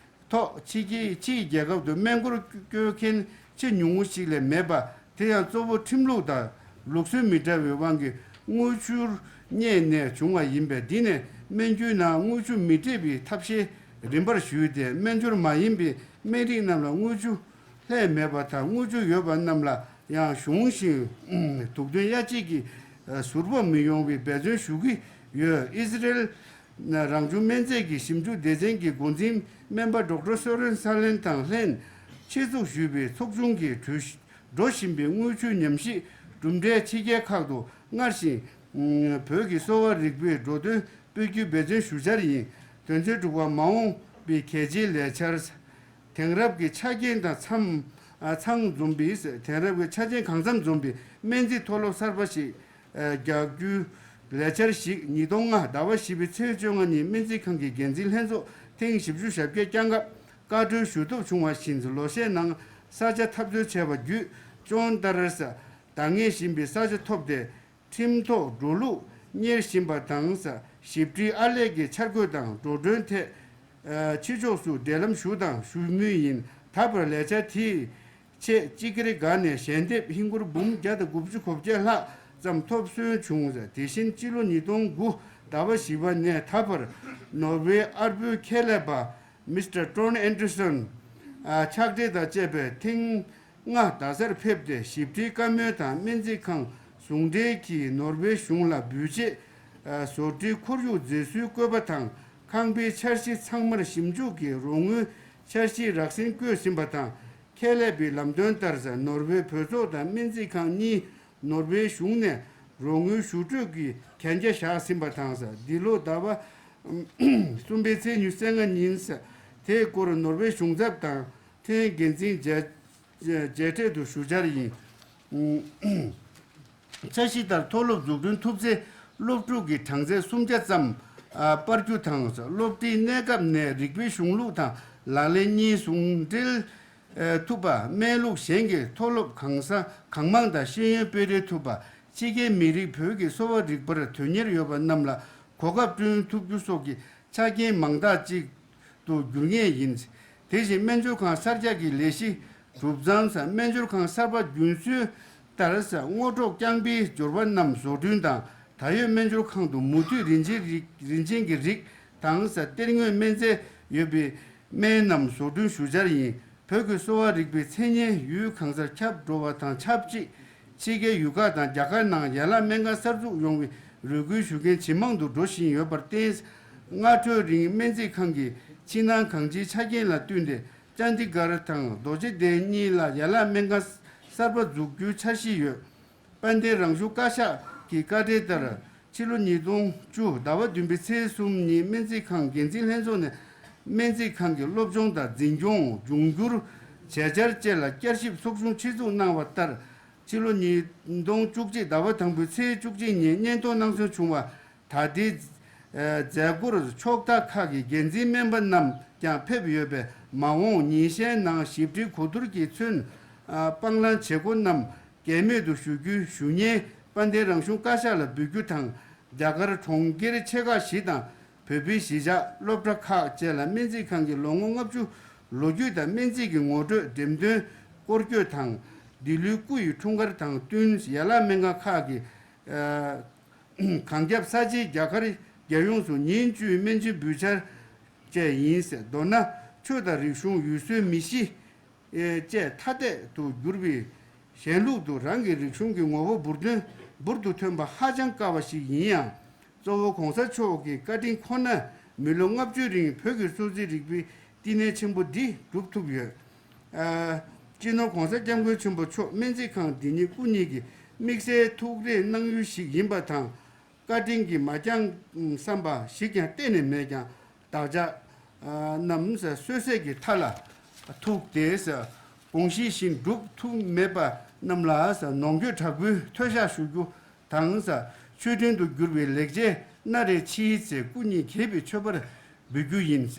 ཐོག་ཕྱི་རྒྱལ་ཕྱི་རྒྱལ་ཁབ་ཏུ་སྨན་ཁུར་སྐྱོད་མཁན་ཆེས་ཉུང་ངུ་ཞིག་ལས་མེད་པ། དེ་ཡང་གཙོ་བོ་ཁྲིམས་ལུགས་དང་ལུགས་སྲོལ་མི་འདྲ་བའི་དབང་གིས་དངུལ་ཆུར་བསྙད་ནས་བྱུང་བ་ཡིན་པས། འདི་ནས་སྨན་རྒྱུའི་ནང་དངུལ་ཆུ་མི་སྤྲད་པའི་ཐབས་ཤེས་རིམ་པར་ཞུས་ཏེ། སྨན་སྦྱོར་མ་ཡིན་པའི་སྨན་རིགས་རྣམས་ལ་དངུལ་ཆུ་ལྷད་མེད་པ་དང་། དངུལ་ཆུ་ཡོད་པ་རྣམས་ལ་ཡང་གཞུང་བཞིན་དུག་འདོན་དབྱེ་འབྱེད་ཀྱི་ཟུར་ཕོག་མི་ཡོང་བའི་འབད་བརྩོན་ཞུ་གི་ཡོད། ཨི་ཟི་རེལ་རང་བྱུང་སྨན་རྫས་ཀྱི་ཞིབ་འཇུག་སྡེ་ཚན་གྱི་འགོ་འཛིན་སྨན་པ་ཌོག་ཊར་སོ་རེན་ས་ལན་དང་ལྷན་ཆེད་འཛུགས་ཞུས་པའི་ཚོགས་ཆུང་གིས་གྲོས་འགྲོ་བཞིན་པའི་དངུལ་ཆུའི་ཉམས་ཞིབ་གྲུབ་འབྲས་ཕྱི་རྒྱལ་ཁག་ཏུ་སྔར་བཞིན་བོད་ཀྱི་གསོ་བ་རིག་པའི་འགྲོ་དོན་སྤེལ་རྒྱུའི་འབད་བརྩོན་ཞུ་འཆར་ཡིན། དོན་ཚན་དྲུག་པ། མ་འོངས་པའི་གལ་ཆེའི་ལས་འཆར། དེང་རབས་ཀྱི་ཆ་རྐྱེན་དང་འཚམ་ཨ་ཚང་འཛོམས་པའི། དེང་རབས་ཀྱི་ཆ་རྐྱེན་གང་འཚམ་འཛོམས་པའི་སྨན་རྩིས་མཐོ་སློབ་གསར་པ་ཞིག་ཨ་རྒྱག་རྒྱུའི་ལས་འཆར་ཞིག་ཉིས་སྟོང་ལྔ་ཟླ་བ་བཞི་པའི་ཚེས་བཅོ་ལྔ་ཉིན་སྨན་རྩིས་ཁང་གི་འགན་འཛིན་ལྷན་ཚོགས་ཐེངས་བཞི་བཅུ་ཞེ་བརྒྱད་བསྐྱངས་སྐབས་བཀའ་འཁྲོལ་ཞུ་ཐབས་བྱུང་བ་བཞིན། ལོ་ཤས་ནང་ས་ཆ་འཐབ་རྩོད་བྱས་པ་བརྒྱུད། ཅོན་ཏ་ར་ས་འདང་ངེས་བཞིན་པའི་ས་ཆ་ཐོབ་སྟེ། ཁྲིམས་ཐོག་འགྲོ་ལུགས་གཉེར་བཞིན་པ་དང་། ཞིབ་ཕྲའི་ཨར་ལས་ཀྱི་འཆར་འགོད་དང་འགྲོ་གྲོན་ཐད་ཕྱི་ཕྱོགས་སུ་འབྲེལ་ལམ་ཞུ་དང་ཞུ་མུས་ཡིན། ད་བར་ལས་འཆར་དེའི་ཆེད་སྤྱི་སྒེར་འགའ་ནས་ཞལ་འདེབས་ཧིན་སྒོར་འབུམ་བརྒྱ་དང་དགུ་བཅུ་གོ་བརྒྱད་ལྷག་ཙམ་ཐོབ་སོན་བྱུང་། དེ་བཞིན་ཕྱི་ལོ་ཉིས་སྟོང་དགུ་ཟླ་བ་བཞི་པ་ནས་ད་བར་ནོར་ཝེ་ཨར་པོའི་ཁྱད་ལས་པ་མིས་ཊར་ཀྲོན་ཨན་ཌར་སོན་ཕྱག་སྦྲེལ་དང་བཅས་པས་ཐེངས་ལྔ་རྡ་སར་ཕེབས་ཏེ། ཞིབ་ཕྲའི་བཀའ་མོལ་དང་སྨན་རྩིས་ཁང་ཟུང་འབྲེལ་གྱིས་ནོར་ཝེ་གཞུང་ལ་འབུལ་ཆེད་བཟོ་སྐྲུན་ཁོར་ཡུག་མཛེས་བཟོའི་བཀོད་པ་དང་། ཁང་པའི་འཆར་གཞི་ཚང་མར་ཞིབ་འཇུག་གིས་རོགས་དངུལ་འཆར་གཞིའི་རགས་ཟིན་བཀོད་ཟིན་པ་དང་། ཁྱད་ལས་པའི་ལམ་སྟོན་ལྟར། ནོར་ཝེ་བོད་ཚོགས་དང་སྨན་རྩིས་ཁང་གཉིས་ནོར་ཝེ་གཞུང་ནས་རོགས་དངུལ་ཞུ་སྤྲོད་ཀྱི་གན་རྒྱ་བཞག་ཟིན་པ་དང་། འདི་ལོ་ཟླ་བ་གསུམ་པའི་ཚེས་ཉི་ཤུ་རྩ་ལྔ་ཉིན་དེའི་སྐོར་ནོར་ཝེ་གཞུང་ཚབ་དང་ཐེན་འགན་འཛིན་མཇལ་མཇལ་འཕྲད་དུ་ཞུ་འཆར་ཡིན། འཆར་གཞི་ལྟར་མཐོ་སློབ་འཛུགས་སྐྲུན་ཐུབ་ཚེ་སློབ་ཕྲུག་གི་གྲངས་ཚད་སུམ་བརྒྱ་ཙམ་ཨ་སྤར་རྒྱུ་དང་། སློབ་ཁྲིད་གནས་སྐབས་ནས་རིགས་པའི་གཞུང་ལུགས་དང་ལག་ལེན་གཉིས་ཟུང་འབྲེལ་ཨ་ཐུབ་པ། སྨན་ལུགས་གཞན་གྱི་མཐོ་སློབ་གང་ས་གང་མང་དང་ཤེས་ཡོན་སྤེལ་རེས་ཐུབ་པ། ཕྱི་རྒྱལ་མི་རིགས་བོད་ཀྱི་གསོ་བ་རིག་པར་དོན་གཉེར་ཡོད་པ་རྣམས་ལ་གོ་སྐབས་བསྐྲུན་ཐུབ་རྒྱུ་སོགས་ཀྱི་ཆ་རྐྱེན་མང་དག་ཅིག་ཏུ་འགྱུར་ངེས་ཡིན། དེ་བཞིན་སྨན་སྦྱོར་ཁང་གསར་རྒྱག་གི་ལས་གཞི་གྲུབ་མཚམས་སུ་སྨན་སྦྱོར་ཁང་གསར་པ་རྒྱུན་སྲོལ་ལྟར་སྔོ་འབྲོག་རྐྱང་པའི་སྦྱོར་བ་རྣམས་བཟོ་སྐྲུན་དང་། ད་ཡོད་སྨན་སྦྱོར་ཁང་དུ་མུ་མཐུད་རིན་ཆེན་རིགས་རིན་ཆེན་གྱི་རིགས་དང་། གཏེར་དངོས་སྨན་རྫས་ཡོད་པའི་སྨན་རྣམས་བཟོ་སྐྲུན་ཞུ་འཆར་ཡིན། བོད་ཀྱི་གསོ་བ་རིག་པའི་མཚན་སྙན་ཡུལ་གང་སར་ཁྱབ་འགྲོ་བ་དང་ཆབས་ཅིག་ཕྱི་རྒྱལ་ཡུལ་ཁག་དང་རྒྱ་གར་ནང་ཡན་ལག་སྨན་ཁང་གསར་འཛུགས་ཡོང་བའི་རེ་སྐུལ་ཞུ་མཁན་ཇེ་མང་དུ་འགྲོ་བཞིན་ཡོད་པར་བརྟེན། སྔ་འགྱུར་རིང་སྨན་རྩིས་ཁང་གི་ཕྱི་ནང་གང་ཅིའི་ཆ་རྐྱེན་ལ་བསྟུན་ཏེ། ཅན་དི་གར་དང་རྡོ་རྗེ་གདན་གཉིས་ལ་ཡན་ལག་སྨན་ཁང་གསར་པ་འཛུགས་རྒྱུའི་འཆར་གཞི་ཡོད། དཔལ་ལྡན་རང་གཞུང་བཀའ་ཤག་གི་བཀའ་འབྲེལ་ལྟར། ཕྱི་ལོ་ཉིས་སྟོང་བཅུ་ཟླ་བ་བདུན་པའི་ཚེས་གསུམ་ཉིན་སྨན་རྩིས་ཁང་འགན་འཛིན་ལྷན་ཚོགས་ནས་སྨན་རྩིས་ཁང་གི་སློབ་སྦྱོང་དང་འཛིན་སྐྱོང་འབྱུང་འགྱུར་བྱེད་འཆར་བཅས་ལ་བསྐྱར་ཞིབ་ཚོགས་ཆུང་ཆེད་འཛུགས་གནང་བ་ལྟར། ཕྱི་ལོ་ཉིས་སྟོང་བཅུ་གཅིག་ཟླ་བ་དང་པོའི་ཚེས་བཅུ་གཅིག་ཉིན་སྙན་ཐོ་གནང་སྲོལ་བྱུང་བ། ད་ལྟའི་མཛད་སྒོར་ཕྱོགས་མཐའ་ཁག་གི་འགན་འཛིན་སྨན་པ་རྣམས་ཀྱང་ཕེབས་ཡོད་པས། མ་འོངས་ཉིན་ཤས་ནང་ཞིབ་ཕྲའི་གོ་བསྡུར་གྱིས་མཚོན་སྤང་བླང་བྱེད་སྒོ་རྣམས་གལ་མེད་དུ་ཞུ་རྒྱུའི་ཞུ་སྙན་དཔལ་ལྡན་རང་གཞུང་བཀའ་ཤག་ལ་འབུལ་རྒྱུ་དང་། རྒྱ་གར་གྲོང་ཁྱེར་ཆེ་ཁག་བཞི་དང་བོད་པའི་གཞིས་ཆགས་སློབ་གྲྭ་ཁག་བཅས་ལ་སྨན་རྩིས་ཁང་གི་ལོ་ངོ་ལྔ་བཅུ་ལོ་རྒྱུས་དང་སྨན་རྩིས་ཀྱི་ངོ་སྤྲོད་འགྲེམས་སྟོན་སྐོར་སྐྱོད་དང་། འདི་ལོའི་སྐུ་ཡི་འཁྲུངས་སྐར་དང་བསྟུན་ཡན་ལག་སྨན་ཁང་ཁག་གི་གངས་རྒྱབ་ས་ཆའི་རྒྱ་གར་རྒྱལ་ཡོངས་སུ་ཉིན་བཅུའི་སྨན་བཅོས་འབུལ་འཆར་བཅས་ཡིན། མདོར་ན། ཆོས་དང་རིག་གཞུང་། ཡུལ་སྲོལ། མི་གཤིས། བཅས་ཐ་དད་དུ་གྱུར་པའི་གཞན་ལུགས་དུ་རང་གི་རིག་གཞུང་གི་ངོ་བོ་འབུར་ཐོན་འབུར་དུ་ཐོན་པ་ཧ་ཅང་དཀའ་བ་ཞིག་ཡིན་ཡང་། གཙོ་བོ་གོང་ས་མཆོག་གི་བཀའ་དྲིན་ཁོ་ནས་མི་ལོ་ལྔ་བཅུའི་རིང་བོད་ཀྱི་སྲོལ་འཛིན་རིག་པའི་བསྟི་གནས་ཆེན་པོ་འདི་གྲུབ་ཐུབ་ཡོད། ཨ། སྤྱི་ནོར་གོང་ས་སྐྱབས་མགོན་ཆེན་པོ་མཆོག་སྨན་རྩིས་ཁང་འདི་ཉིད་སྐུ་ཉིད་ཀྱི་དམིགས་བསལ་ཐུགས་རེ་གནང་ཡུལ་ཞིག་ཡིན་པ་དང་། བཀའ་དྲིན་གྱིས་མ་འགྱངས་བསམ་པ་ཞིག་ཀྱང་གཏན་ནས་མེད་ཀྱང་བདག་ཅག་རྣམས་གསོད་བསྲེགས་ཀྱི་མཐའ་ལ་ཐུག་སྟེ་དགོངས་གཞི་བཞིན་སྒྲུབ་ཐུབ་མེད་པ་རྣམས་ལ་ནོངས་འགྱོད་དྲག་པོའི་མཐོལ་བཤགས་ཞུ་རྒྱུ་དང་། མཆོད་སྤྲིན་དུ་གྱུར་པའི་ལེགས་སྐྱེས་སྣ་རེ་མཆིས་ཚེ་སྐུ་ཉིད་དགྱེས་པའི་མཆོད་པར་འབུལ་རྒྱུ་ཡིན།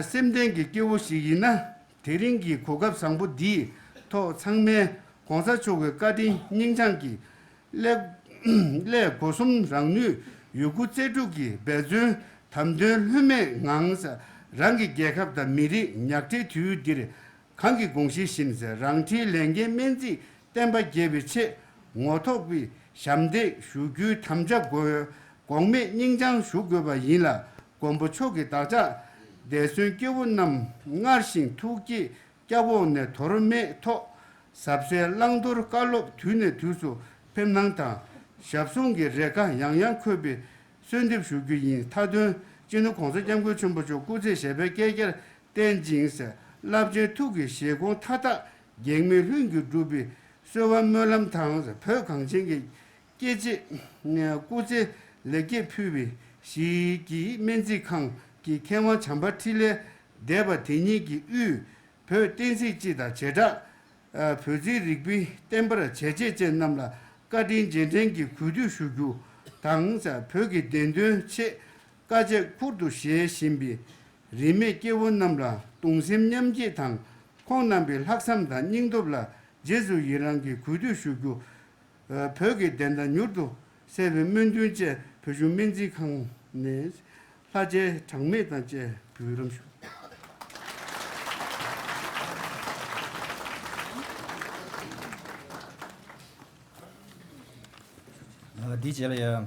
སེམས་ལྡན་གྱི་སྐྱེ་བོ་ཞིག་ཡིན་ན། དེ་རིང་གི་གོ་སྐབས་བཟང་པོ་འདིའི་ཐོག་ཚང་མས་གོང་ས་མཆོག་གི་བཀའ་དྲིན་སྙིང་བཅངས་ཀྱིས་སླད་སླད་སྒོ་གསུམ་རང་ནུས་ཡོད་རྒུ་རྩལ་སྤྲུགས་ཀྱིས་འབད་བརྩོན་དམ་དོན་ལྷོད་མེད་ངང་། རང་གི་རྒྱལ་ཁབ་དང་མི་རིགས་ཉག་ཕྲའི་དུས་འདིར་གང་གི་དགོངས་གཞི་བཞིན་རང་འཁྲིའི་ལས་འགན་སྨན་རྩིས་བསྟན་པ་རྒྱས་པའི་ཆེད་ངོ་ཐོག་པའི་ཞབས་འདེགས་ཞུ་རྒྱུའི་དམ་བཅའ་འགོག་འགོག་མེད་སྙིང་བཅངས་ཞུ་དགོས་པ་ཡིན་ལ། མགོན་པོ་མཆོག་གིས་བདག་ཅག་འདས་གསོན་སྐྱེ་བོ་རྣམས་སྔར་བཞིན་ཐུགས་བསྐྱེད་སྐྱབས་འོག་ནས་དོར་མེད་ཐོག་ཟབ་གསལ་བླང་དོར་བཀའ་སློབ་དུས་ནས་དུས་སུ་ཕེབས་གནང་དང་། ཞབས་ཟུང་གི་རེ་ཁ་ཡང་ཡང་འཁོད་པའི་གསོལ་འདེབས་ཞུ་རྒྱུ་ཡིན། མཐའ་དོན་སྤྱི་ནོར་༸གོང་ས་༸སྐྱབས་མགོན་ཆེན་པོ་མཆོག་སྐུ་ཚེ་ཞབས་པད་བསྐལ་བརྒྱར་བརྟན་ཅིང་། རླབས་ཆེན་ཐུགས་ཀྱི་བཞེད་དགོངས་མཐའ་དག་གེགས་མེད་ལྷུན་གྱིས་གྲུབ་པའི་གསོལ་བ་སྨོན་ལམ་དང་། བོད་གངས་ཅན་གྱི་སྐྱེ་མཆེད་སྐུ་ཚེ་ལེགས་སྐྱེད་ཕུལ་བའི་ཞིག་གིས་སྨན་རྩིས་ཁང་གི་མཁས་དབང་བྱམས་པ་འཕྲིན་ལས་སྡེ་པ་དེ་ཉིད་ཀྱི་དབུས་བོད་བསྟན་སྲིད་སྤྱི་དང་བྱེ་བྲག་བོད་རྩིས་རིག་པའི་བསྟན་པར་བྱས་རྗེས་ཅན་རྣམས་ལ་བཀའ་དྲིན་རྗེས་དྲན་གྱི་གུས་འདུད་ཞུ་རྒྱུ་དང་། བོད་ཀྱི་བདེན་དོན་ཆེད་དཀའ་སྤྱད་ཁུར་དུ་བཞེས་བཞིན་པའི་རིས་མེད་སྐྱེ་བོ་རྣམས་ལ་གདུང་སེམས་མཉམ་སྐྱེད་དང་། ཁོང་རྣམ་པའི་ལྷག་བསམ་དང་སྙིང་སྟོབས་ལ་རྗེས་སུ་ཡི་རང་གི་གུས་འདུད་ཞུ་རྒྱུ། བོད་ཀྱི་བདེན་མཐའ་མྱུར་དུ་གསལ་བའི་སྨོན་འདུན་བཅས་བོད་གཞུང་སྨན་རྩིས་ཁང་ནས་ལྷར་བཅས་གྲངས་མེད་དང་བཅས་འབུལ་ལམ་ཞུ། འདིའི་རྗེས་ལ་ཡང་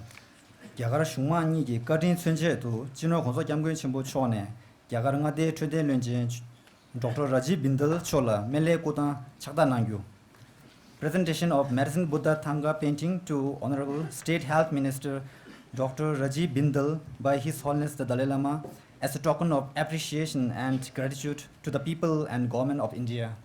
རྒྱ་གར་གཞུང་མང་གཉིས་ཀྱི་བཀའ་དྲིན་མཚོན་ཆེད་དུ་སྤྱི་ནོར་༸གོང་ས་༸སྐྱབས་མགོན་ཆེན་པོ་མཆོག་ནས་རྒྱ་གར་མངའ་སྡེའི་འཕྲོད་བསྟེན་བློན་ཆེན་ཌོག་ཊར་ར་ཇིབ་བིན་དལ་མཆོག་ལ་སྨན་བླའི་སྐུ་ཐང་ཕྱག་རྟགས་གནང་རྒྱུ། Presentation of Medicine Buddha Thangka painting to Honorable State Health Minister Doctor Rajiv Bindal by His Holiness the Dalai Lama as a token of appreciation and gratitude to the people and government of India.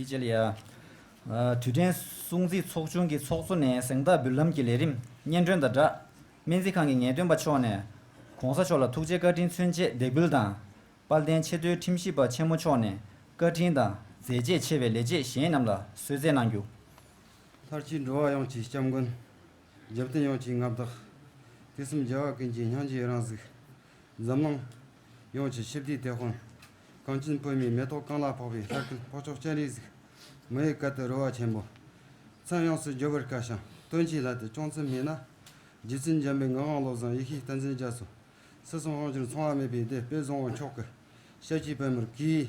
དེ་རྗེས་ལ་ཡ། ཨ། དུས་དྲན་སྲུང་བརྩི་ཚོགས་ཆུང་གི་ཚོགས་གཙོ་ནས་གཟེངས་རྟགས་འབུལ་ལམ་གྱི་ལས་རིམ་སྙན་སྒྲོན་དང་སྦྲགས། སྨན་རྩིས་ཁང་གི་ངེས་སྟོན་པ་མཆོག་ནས་༸གོང་ས་མཆོག་ལ་ཐུགས་རྗེ་བཀའ་དྲིན་མཚོན་ཆེད་འདེགས་འབུལ་དང་། དཔལ་ལྡན་ཆེས་མཐོའི་ཁྲིམས་ཞིབ་པ་ཆེན་མོ་མཆོག་ནས་བཀའ་དྲིན་དང་མཛད་རྗེས་ཆེ་བའི་ལས་བྱེད་གཞན་རྣམས་ལ་གསོལ་སྩལ་གནང་རྒྱུ། ལྷར་བཅས་འགྲོ་བ་ཡོངས་ཀྱི་སྐྱབས་མགོན། རྒྱབ་རྟེན་ཡོངས་ཀྱི་མངའ་བདག། དུས་གསུམ་རྒྱལ་བ་ཀུན་གྱི་སྙིང་རྗེའི་རང་གཟུགས། འཛམ་གླིང་ཡོངས་ཀྱི་ཞི་བདེའི་དེད་དཔོན། གངས་ཅན་བོད་མིའི་མེ་ཏོག་གང་ལ་ཕོག་པའི་ལྷ་སྐལ་འཕགས་མཆོག་སྤྱན་རས་གཟིགས། མི་ཡི་སྐལ་དུ་རོལ་བ་ཆེན་པོ། མཚན་ཡོངས་སུ་བརྗོད་པར་དཀའ་ཞིང་དོན་གྱི་སླད་དུ་ཅུང་ཙམ་སྨྲས་ན། རྗེ་བཙུན་འཇམ་པའི་ངག་དབང་བློ་བཟང་ཡེ་ཤེས་བསྟན་འཛིན་རྒྱ་མཚོ། སྲིད་གསུམ་དབང་བསྒྱུར་མཚུངས་པ་མེད་པའི་སྡེ་དཔལ་བཟང་པོ་མཆོག་གི་ཞབས་ཀྱི་པད་མོར་གུས།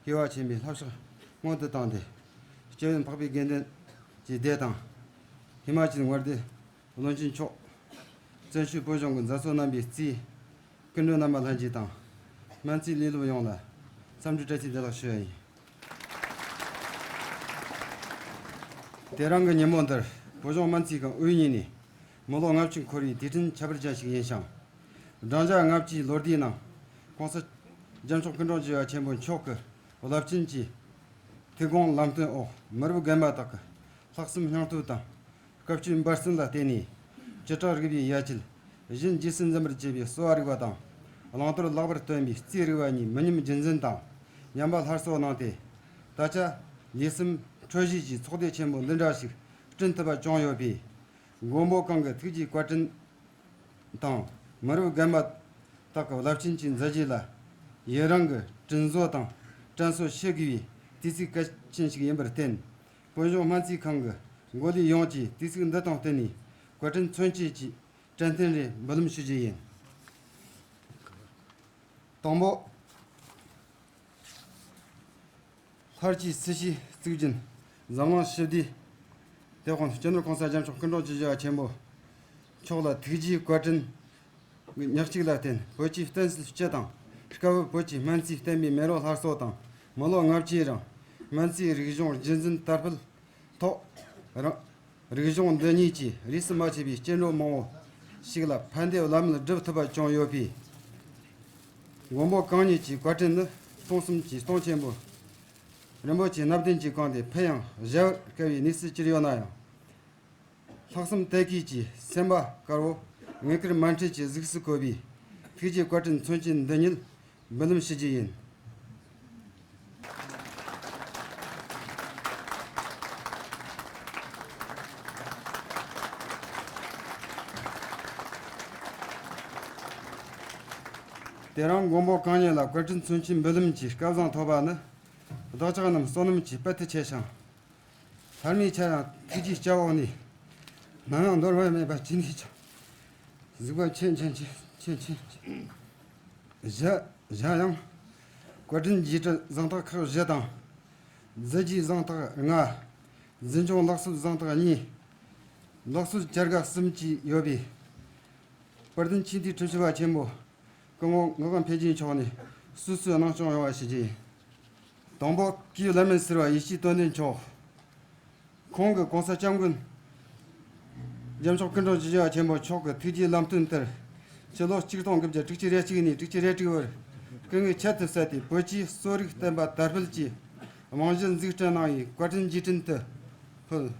སྐྱེ་བ་ཆེན་པོའི་ལྷ་ཕྱག་སྔོན་དུ་བཏང་སྟེ། སྐྱེ་བོ་འཕགས་པའི་དགེ་འདུན་གྱི་སྡེ་དང་། ཧི་མ་ཅལ་མངའ་སྡེའི་བློན་ཆེན་མཆོག་བཙན་བྱོལ་བོད་གཞུང་གི་མཛད་གཙོ་རྣམ་པའི་རྩིས། སྐུ་མགྲོན་རྣམ་པ་ལྷན་རྒྱས་དང་། སྨན་རྩིས་ལས་སློབ་ཡོངས་ལ་འཚམས་འདྲི་བཀྲ་ཤིས་བདེ་ལེགས་ཞུ་ཡ་ཡིན། དེ་རིང་གི་ཉིན་མོ་འདིར་བོད་གཞུང་སྨན་རྩིས་ཁང་དབུས་གཉིས་ནས་མི་ལོ་ལྔ་བཅུ་འཁོར་བའི་དུས་དྲན་ཁྱད་པར་ཅན་ཞིག་ཡིན་ཞིང་། བགྲང་བྱ་ལྔ་བཅུའི་ལོ་ཟླའི་ནང་༸གོང་ས་༸སྐྱབས་མཆོག་སྐུ་ཕྲེང་བཅུ་བ་ཆེན་པོ་མཆོག་གི་རླབས་ཆེན་གྱི་ཐུགས་དགོངས་ལམ་སྟོན་འོག་མི་རབས་རྒན་པ་དག་གི་ལྷག་བསམ་སྙིང་སྟོབས་དང་། སྐབས་བཅུའི་འབར་སེམས་ལ་བརྟེན་ནས་བཅུ་ཕྲག་རིག་པའི་ཡ་གྱལ་གཞན་རྗེས་སུ་འཛིན་པར་བྱེད་པའི་གསོ་བ་རིག་པ་དང་། བླང་དོར་ལེགས་པར་སྟོན་པའི་རྩིས་རིག་པ་གཉིས་མི་ཉམས་རྒྱུན་འཛིན་དང་ཉམས་པ་སླར་གསོ་གནང་སྟེ། ད་ཆ་ལུས་སེམས་འཕྲོད་བཞེས་ཀྱི་ཚོགས་སྡེ་ཆེན་པོ་འདི་འདྲ་ཞིག་བསྐྲུན་ཐུབ་པ་བྱུང་ཡོད་པས། མགོན་པོ་གང་གི་ཐུགས་ཀྱི་བཀའ་དྲིན་དང་མི་རབས་རྒན་པ་དག་གི་རླབས་ཆེན་གྱི་མཛད་རྗེས་ལ་ཡི་རང་གི་དྲིན་གཟོ་དང་དྲན་གསོ་ཞུ་དགོས་པའི་དུས་ཚིགས་གལ་ཆེན་ཞིག་ཡིན་པར་བརྟེན། བོད་གཞུང་སྨན་རྩིས་ཁང་གི་འགོ་ལས་ཡོངས་ཀྱིས་དུས་ཚིགས་འདི་དང་བསྟུན་ནས་བཀའ་དྲིན་མཚོན་བྱེད་ཀྱི་ དྲན་རྟེན་རེ་འབུལ་ལམ་ཞུ་རྒྱུ་ཡིན། དང་པོ། ལྷར་བཅས་སྲིད་ཞིའི་གཙུག་རྒྱན། འཛམ་གླིང་ཞི་བདེའི་དེད་དཔོན་སྤྱི་ནོར་༸གོང་ས་༸སྐྱབས་མཆོག་སྐུ་ཕྲེང་བཅུ་བཞི་པ་ཆེན་པོ་མཆོག་ལ་ཐུགས་རྗེའི་བཀའ་དྲིན་ཉག་གཅིག་ལ་བརྟེན། བོད་ཀྱི་བསྟན་སྲིད་སྤྱི་དང་སྐབས་བབ་བོད་ཀྱི་སྨན་རྩིས་བསྟན་པའི་མེ་རོ་སླར་གསོ་དང་། མི་ལོ་ལྔ་བཅུའི་རིང་སྨན་རྩིས་རིག་གཞུང་རྒྱུན་འཛིན་དར་སྤེལ་ཐོག་རང་རིག་གཞུང་འདི་ཉིད་ཀྱིས་རིས་སུ་མ་ཆད་པའི་སྐྱེ་འགྲོ་མང་པོ་ཞིག་ལ་ཕན་བདེའི་བླ་མེད་སྒྲུབ་ཐུབ་པ་བྱུང་ཡོད་པས། མགོན་པོ་གང་ཉིད་ཀྱི་བཀའ་དྲིན་ནི་སྟོང་གསུམ་གྱི་སྟོང་ཆེན་པོ་རིན་པོ་ཆེ་སྣ་བདུན་གྱིས་བཀང་སྟེ་ཕུལ་ཡང་གཞལ་བར་དཀའ་བའི་གནས་སུ་གྱུར་ཡོད་ན་ཡང་། ལྷག་བསམ་དད་གུས་ཀྱི་སེམས་པ་དཀར་བོ། དངུལ་དཀར་མཎྜལ་གྱི་གཟུགས་སུ་བཀོད་པའི་ཐུགས་རྗེའི་བཀའ་དྲིན་མཚོན་བྱེད་འདི་ཉིད་འབུལ་ལམ་ཞུ་རྒྱུ་ཡིན། དེ་རིང་མགོན་པོ་གང་ཉིད་ལ་བཀའ་དྲིན་མཚོན་བྱེད་འབུལ་ལམ་གྱི་སྐལ་བཟང་ཐོབ་པ་ནི། བདག་ཅག་རྣམས་བསོད་ནམས་ཀྱི་དཔལ་དུ་ཆེ་ཞིང་། ལྷར་མིའི་ཆ་ཡང་ཐུགས་རྗེའི་སྐྱབས་འོག་ནས། ནམ་ཡང་འདོར་བ་མེད་པ་ཅི་ནས་ཀྱང་། གཟིགས་པ་ཆེན་ཆེན་ཆེན་ཆེན་ཆེན། གཞལ་གཞལ་ཡང་། བཀའ་དྲིན་རྗེས་དྲན་གཟེངས་རྟགས་ཁག་བཞི་དང་། མཛད་རྗེས་གཟེངས་རྟགས་ལྔ། འཛིན་སྐྱོང་ལག་རྩལ་གཟེངས་རྟགས་གཉིས། ལག་རྩལ་བྱ་དགའ་གསུམ་བཅས་ཡོད་པས། དཔལ་ལྡན་ཆོས་མཐུན་ཁྲི་བྱང་པ་ཆེན་པོ་སྐུ་ངོ་ངག་དབང་འཕེལ་རྒྱས་མཆོག་ནས་སོ་སོའི་གནང་སྐྱོང་ཡོང་བ་ཞུ་རྒྱུ་ཡིན། དང་པོ། སྐུའི་བླ་སྨན་ཟུར་པ་ཡེ་ཤེས་དོན་ལྡན་མཆོག་ཁོང་གིས་༸གོང་ས་༸སྐྱབས་མགོན་༸སྐྱབས་མཆོག་སྐུ་ཕྲེང་བཅུ་བཞི་པ་ཆེན་པོ་མཆོག་གི་ཐུགས་རྗེའི་ལམ་སྟོན་ལྟར། ཕྱི་ལོ་ཆིག་སྟོང་དགུ་བརྒྱ་དྲུག་ཅུ་རེ་གཅིག་ནས་དྲུག་ཅུ་རེ་དྲུག་བར་སྐུ་ངལ་ཁྱད་དུ་བསད་དེ་བོད་ཀྱི་གསོ་རིག་བསྟན་པ་དར་སྤེལ་གྱི་རྨང་གཞི་འཛུགས་སྐྲུན་གནང་བའི་བཀའ་དྲིན་རྗེས་དྲན་དུ་ཕུལ།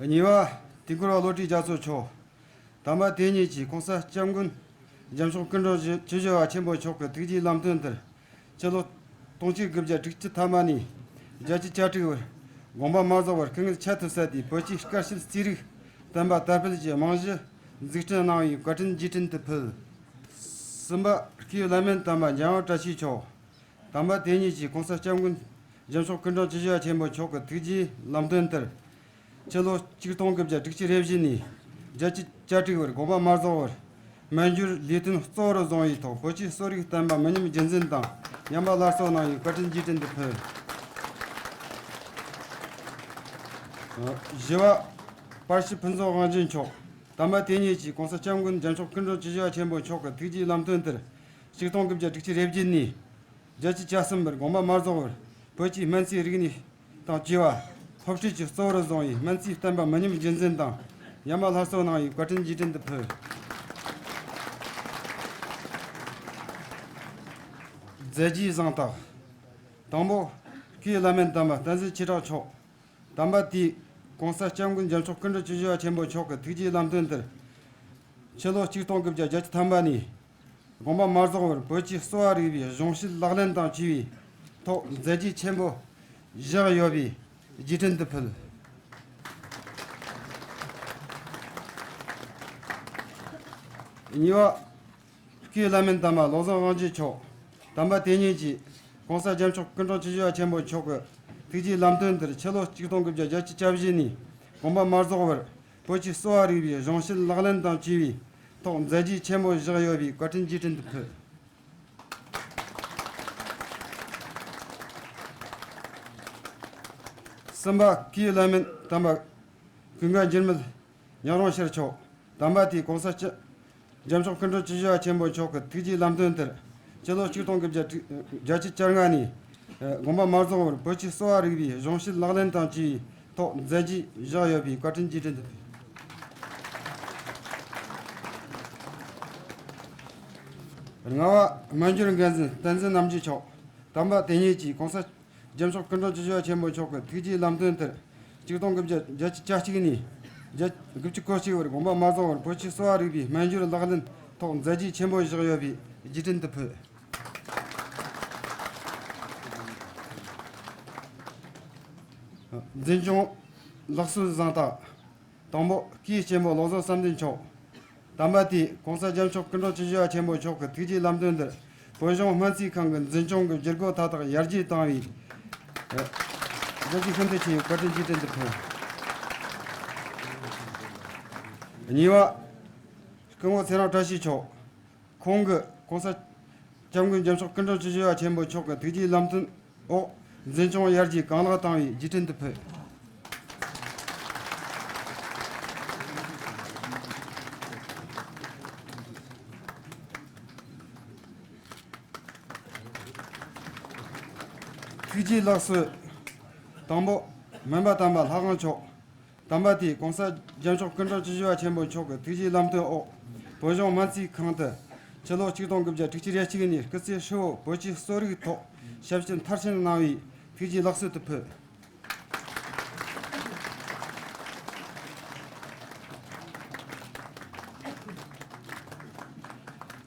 གཉིས་པ། དུས་འཁོར་བ་བློ་གྲོས་རྒྱ་མཚོ་མཆོག་དམ་པ་དེ་ཉིད་ཀྱིས་༸གོང་ས་༸སྐྱབས་མགོན་༸སྐྱབས་མཆོག་སྐུ་ཕྲེང་བཅུ་བཞི་པ་ཆེན་པོ་མཆོག་གི་ཐུགས་རྗེའི་ལམ་སྟོན་ལྟར། ཕྱི་ལོ་སྟོང་ཆིག་དགུ་བརྒྱ་དྲུག་ཅུ་ཐམ་པ་ནས་བརྒྱད་ཅུ་གྱ་དྲུག་བར་དགོངས་པ་མ་རྫོགས་པར་སྐུ་ངལ་ཁྱད་དུ་བསད་དེ་བོད་ཀྱི་དཀའ་སྤྱད་རྩིས་རིག་བསྟན་པ་དར་སྤེལ་གྱི་རྨང་གཞི་འཛུགས་སྐྲུན་གནང་བའི་བཀའ་དྲིན་རྗེས་དྲན་དུ་ཕུལ། གསུམ་པ། སྐུའི་བླ་སྨན་དམ་པ་འཇམ་དབྱངས་བཀྲ་ཤིས་མཆོག་དམ་པ་དེ་ཉིད་ཀྱིས་༸གོང་ས་༸སྐྱབས་མགོན་༸རྒྱལ་མཆོག་སྐུ་ཕྲེང་བཅུ་བཞི་པ་ཆེན་པོ་མཆོག་གི་ཐུགས་རྗེའི་ལམ་སྟོན་ལྟར། ཕྱི་ལོ་ཆིག་སྟོང་དགུ་བརྒྱ་དྲུག་ཅུ་རེ་བཞི་ནས་བརྒྱད་ཅུ་གྱ་དྲུག་བར་དགོངས་པ་མ་རྫོགས་པར་སྨན་སྦྱོར་ལས་དོན་གཙོ་བོར་བཟུང་བའི་ཐོག་བོད་ཀྱི་གསོ་རིག་བསྟན་པ་མི་ཉམས་རྒྱུན་འཛིན་དང་ཉམས་པ་སླར་གསོ་གནང་བའི་བཀའ་དྲིན་རྗེས་དྲན་དུ་ཕུལ། བཞི་བ། པར་ཤི་ཕུན་ཚོགས་དབང་ཕྱུག་མཆོག་དམ་པ་དེ་ཉིད་ཀྱིས་༸གོང་ས་༸སྐྱབས་མགོན་༸རྒྱལ་མཆོག་སྐུ་ཕྲེང་བཅུ་བཞི་པ་ཆེན་པོ་མཆོག་གི་ཐུགས་རྗེའི་ལམ་སྟོན་ལྟར། ཆིག་སྟོང་དགུ་བརྒྱ་དྲུག་ཅུ་རེ་བརྒྱད་ནས་བརྒྱད་ཅུ་གྱ་གསུམ་བར་དགོངས་པ་མ་རྫོགས་པར་བོད་ཀྱི་སྨན་རྩིས་རིག་གནས་དང་བཅས་པ་སློབ་ཁྲིད་ཀྱི་གཙོ་བོར་བཟུང་བའི་སྨན་རྩིས་བསྟན་པ་མི་ཉམས་རྒྱུན་འཛིན་དང་ཉམས་པ་སླར་གསོ་གནང་བའི་བཀའ་དྲིན་རྗེས་དྲན་དུ་ཕུལ། མཛད་རྗེས་གཟེངས་རྟགས། དང་པོ། སྐུའི་བླ་སྨན་དམ་པ་བསྟན་འཛིན་ཆོས་གྲགས་མཆོག་དམ་པ་དེས་༸གོང་ས་༸སྐྱབས་མགོན་༸རྒྱལ་མཆོག་སྐུ་ཕྲེང་བཅུ་བཞི་པ་ཆེན་པོ་མཆོག་གི་ཐུགས་རྗེའི་ལམ་སྟོན་ལྟར། ཕྱི་ལོ་ཆིག་སྟོང་དགུ་བརྒྱ་བརྒྱད་ཅུ་ཐམ་པ་ནས་དགོངས་པ་མ་རྫོགས་པར་བོད་ཀྱི་གསོ་བ་རིག་པའི་གཞུང་བཤད་ལག་ལེན་དང་བཅས་པའི་ཐོག་མཛད་རྗེས་ཆེན་པོ་བཞག་ཡོད་པས་རྗེས་དྲན་དུ་ཕུལ། གཉིས་པ། སྐུའི་བླ་སྨན་དམ་པ་བློ་བཟང་དབང་ཕྱུག་མཆོག་དམ་པ་དེ་ཉིད་ཀྱིས་༸གོང་ས་༸སྐྱབས་མཆོག་སྐུ་ཕྲེང་བཅུ་བཞི་པ་ཆེན་པོ་མཆོག་གི་ཐུགས་རྗེའི་ལམ་སྟོན་ལྟར་ཕྱི་ལོ་ཆིག་སྟོང་དགུ་བརྒྱ་བརྒྱད་ཅུ་གྱ་བཞི་ནས་དགོངས་པ་མ་རྫོགས་པར་བོད་ཀྱི་གསོ་བ་རིག་པའི་གཞུང་བཤད་ལག་ལེན་དང་བཅས་པའི་ཐོག་མཛད་རྗེས་ཆེན་པོ་བཞག་ཡོད་པའི་བཀའ་དྲིན་རྗེས་དྲན་དུ་ཕུལ། གསུམ་པ། སྐུའི་བླ་སྨན་དམ་པ་ཀུན་དགའ་འགྱུར་མེད་ཉག་རོང་ཤར་མཆོག་དམ་པ་དེས་༸གོང་ས་༸སྐྱབས་མཆོག་སྐུ་ཕྲེང་བཅུ་བཞི་པ་ཆེན་པོ་མཆོག་གི་ཐུགས་རྗེའི་ལམ་སྟོན་ལྟར། སྤྱི་ལོ་ཆིག་སྟོང་དགུ་བརྒྱ་བརྒྱད་ཅུ་གྱ་ལྔ་ནས་དགོངས་པ་མ་རྫོགས་པར་བོད་ཀྱི་གསོ་བ་རིག་པའི་གཞུང་བཤད་ལག་ལེན་དང་བཅས་པའི་ཐོག་མཛད་རྗེས་བཞག་ཡོད་པའི་བཀའ་དྲིན་རྗེས་དྲན་དུ་ཕུལ། ལྔ་བ། སྨན་སྦྱོར་འགན་འཛིན་བསྟན་འཛིན་རྣམ་རྒྱལ་མཆོག་དམ་པ་དེ་ཉིད་ཀྱིས་༸གོང་ས་༸སྐྱབས་མཆོག་སྐུ་ཕྲེང་བཅུ་བཞི་པ་ཆེན་པོ་མཆོག་གི་ཐུགས་རྗེའི་ལམ་སྟོན་ལྟར། ཆིག་སྟོང་དགུ་བརྒྱ་བརྒྱད་ཅུ་གྱ་གཅིག་ནས་བརྒྱད་དགུ་བཅུ་གོ་གཅིག་བར་དགོངས་པ་མ་རྫོགས་པར་བོད་ཀྱི་གསོ་བ་རིག་པའི་སྨན་སྦྱོར་ལག་ལེན་ཐོག་མཛད་རྗེས་ཆེན་པོ་བཞག་ཡོད་པས་རྗེས་དྲན་དུ་ཕུལ། འཛིན་སྐྱོང་ལག་སོན་གཟེངས་རྟགས། དང་པོ་སྐུའི་གཅེན་པོ་བློ་བཟང་བསམ་གཏན་མཆོག་དམ་པ་དེས་༸གོང་ས་༸སྐྱབས་མཆོག་སྐུ་ཕྲེང་བཅུ་བཞི་པ་ཆེན་པོ་མཆོག་གི་ཐུགས་རྗེའི་ལམ་སྟོན་འདིར་བོད་གཞུང་སྨན་རྩིས་ཁང་གི་འཛིན་སྐྱོང་གི་བྱེད་སྒོ་མཐའ་དག་ཡར་རྒྱས་བཏང་བའི་མཛད་རྗེས་ཤིན་ཏུ་ཆེ་བའི་བཀའ་དྲིན་རྗེས་དྲན་དུ་ཕུལ། གཉིས་པ། སྐུ་ངོ་ཚེ་རིང་བཀྲ་ཤིས་མཆོག་ཁོང་གིས་༸གོང་ས་༸སྐྱབས་མགོན་ཆེན་པོ་མཆོག་སྐུ་ཕྲེང་བཅུ་བཞི་པ་ཆེན་པོ་མཆོག་གི་ཐུགས་རྗེའི་ལམ་སྟོན་འོག་འཛིན་སྐྱོང་ཡར་རྒྱས་གང་ལེགས་བཏང་བའི་རྗེས་དྲན་དུ་ཕུལ། ཐུགས་རྗེའི་ལག་སོན། དང་པོ། སྨན་པ་དམ་པ་ལྷ་དབང་མཆོག་དམ་པ་དེས་༸གོང་ས་༸སྐྱབས་མཆོག་སྐུ་ཕྲེང་བཅུ་བཞི་པ་ཆེན་པོ་མཆོག་གི་ཐུགས་རྗེའི་ལམ་སྟོན་འོག་བོད་གཞུང་སྨན་རྩིས་ཁང་དུ་ཕྱི་ལོ་ཆིག་སྟོང་དགུ་བརྒྱ་དྲུག་ཅུ་རེ་གཅིག་ནས་སྐུ་ཚེ་ཧྲིལ་བོ་བོད་ཀྱི་གསོ་རིག་ཐོག་ཞབས་ཞུ་མཐར་ཕྱིན་གནང་བའི་ཐུགས་རྗེའི་ལག་སོན་དུ་ཕུལ།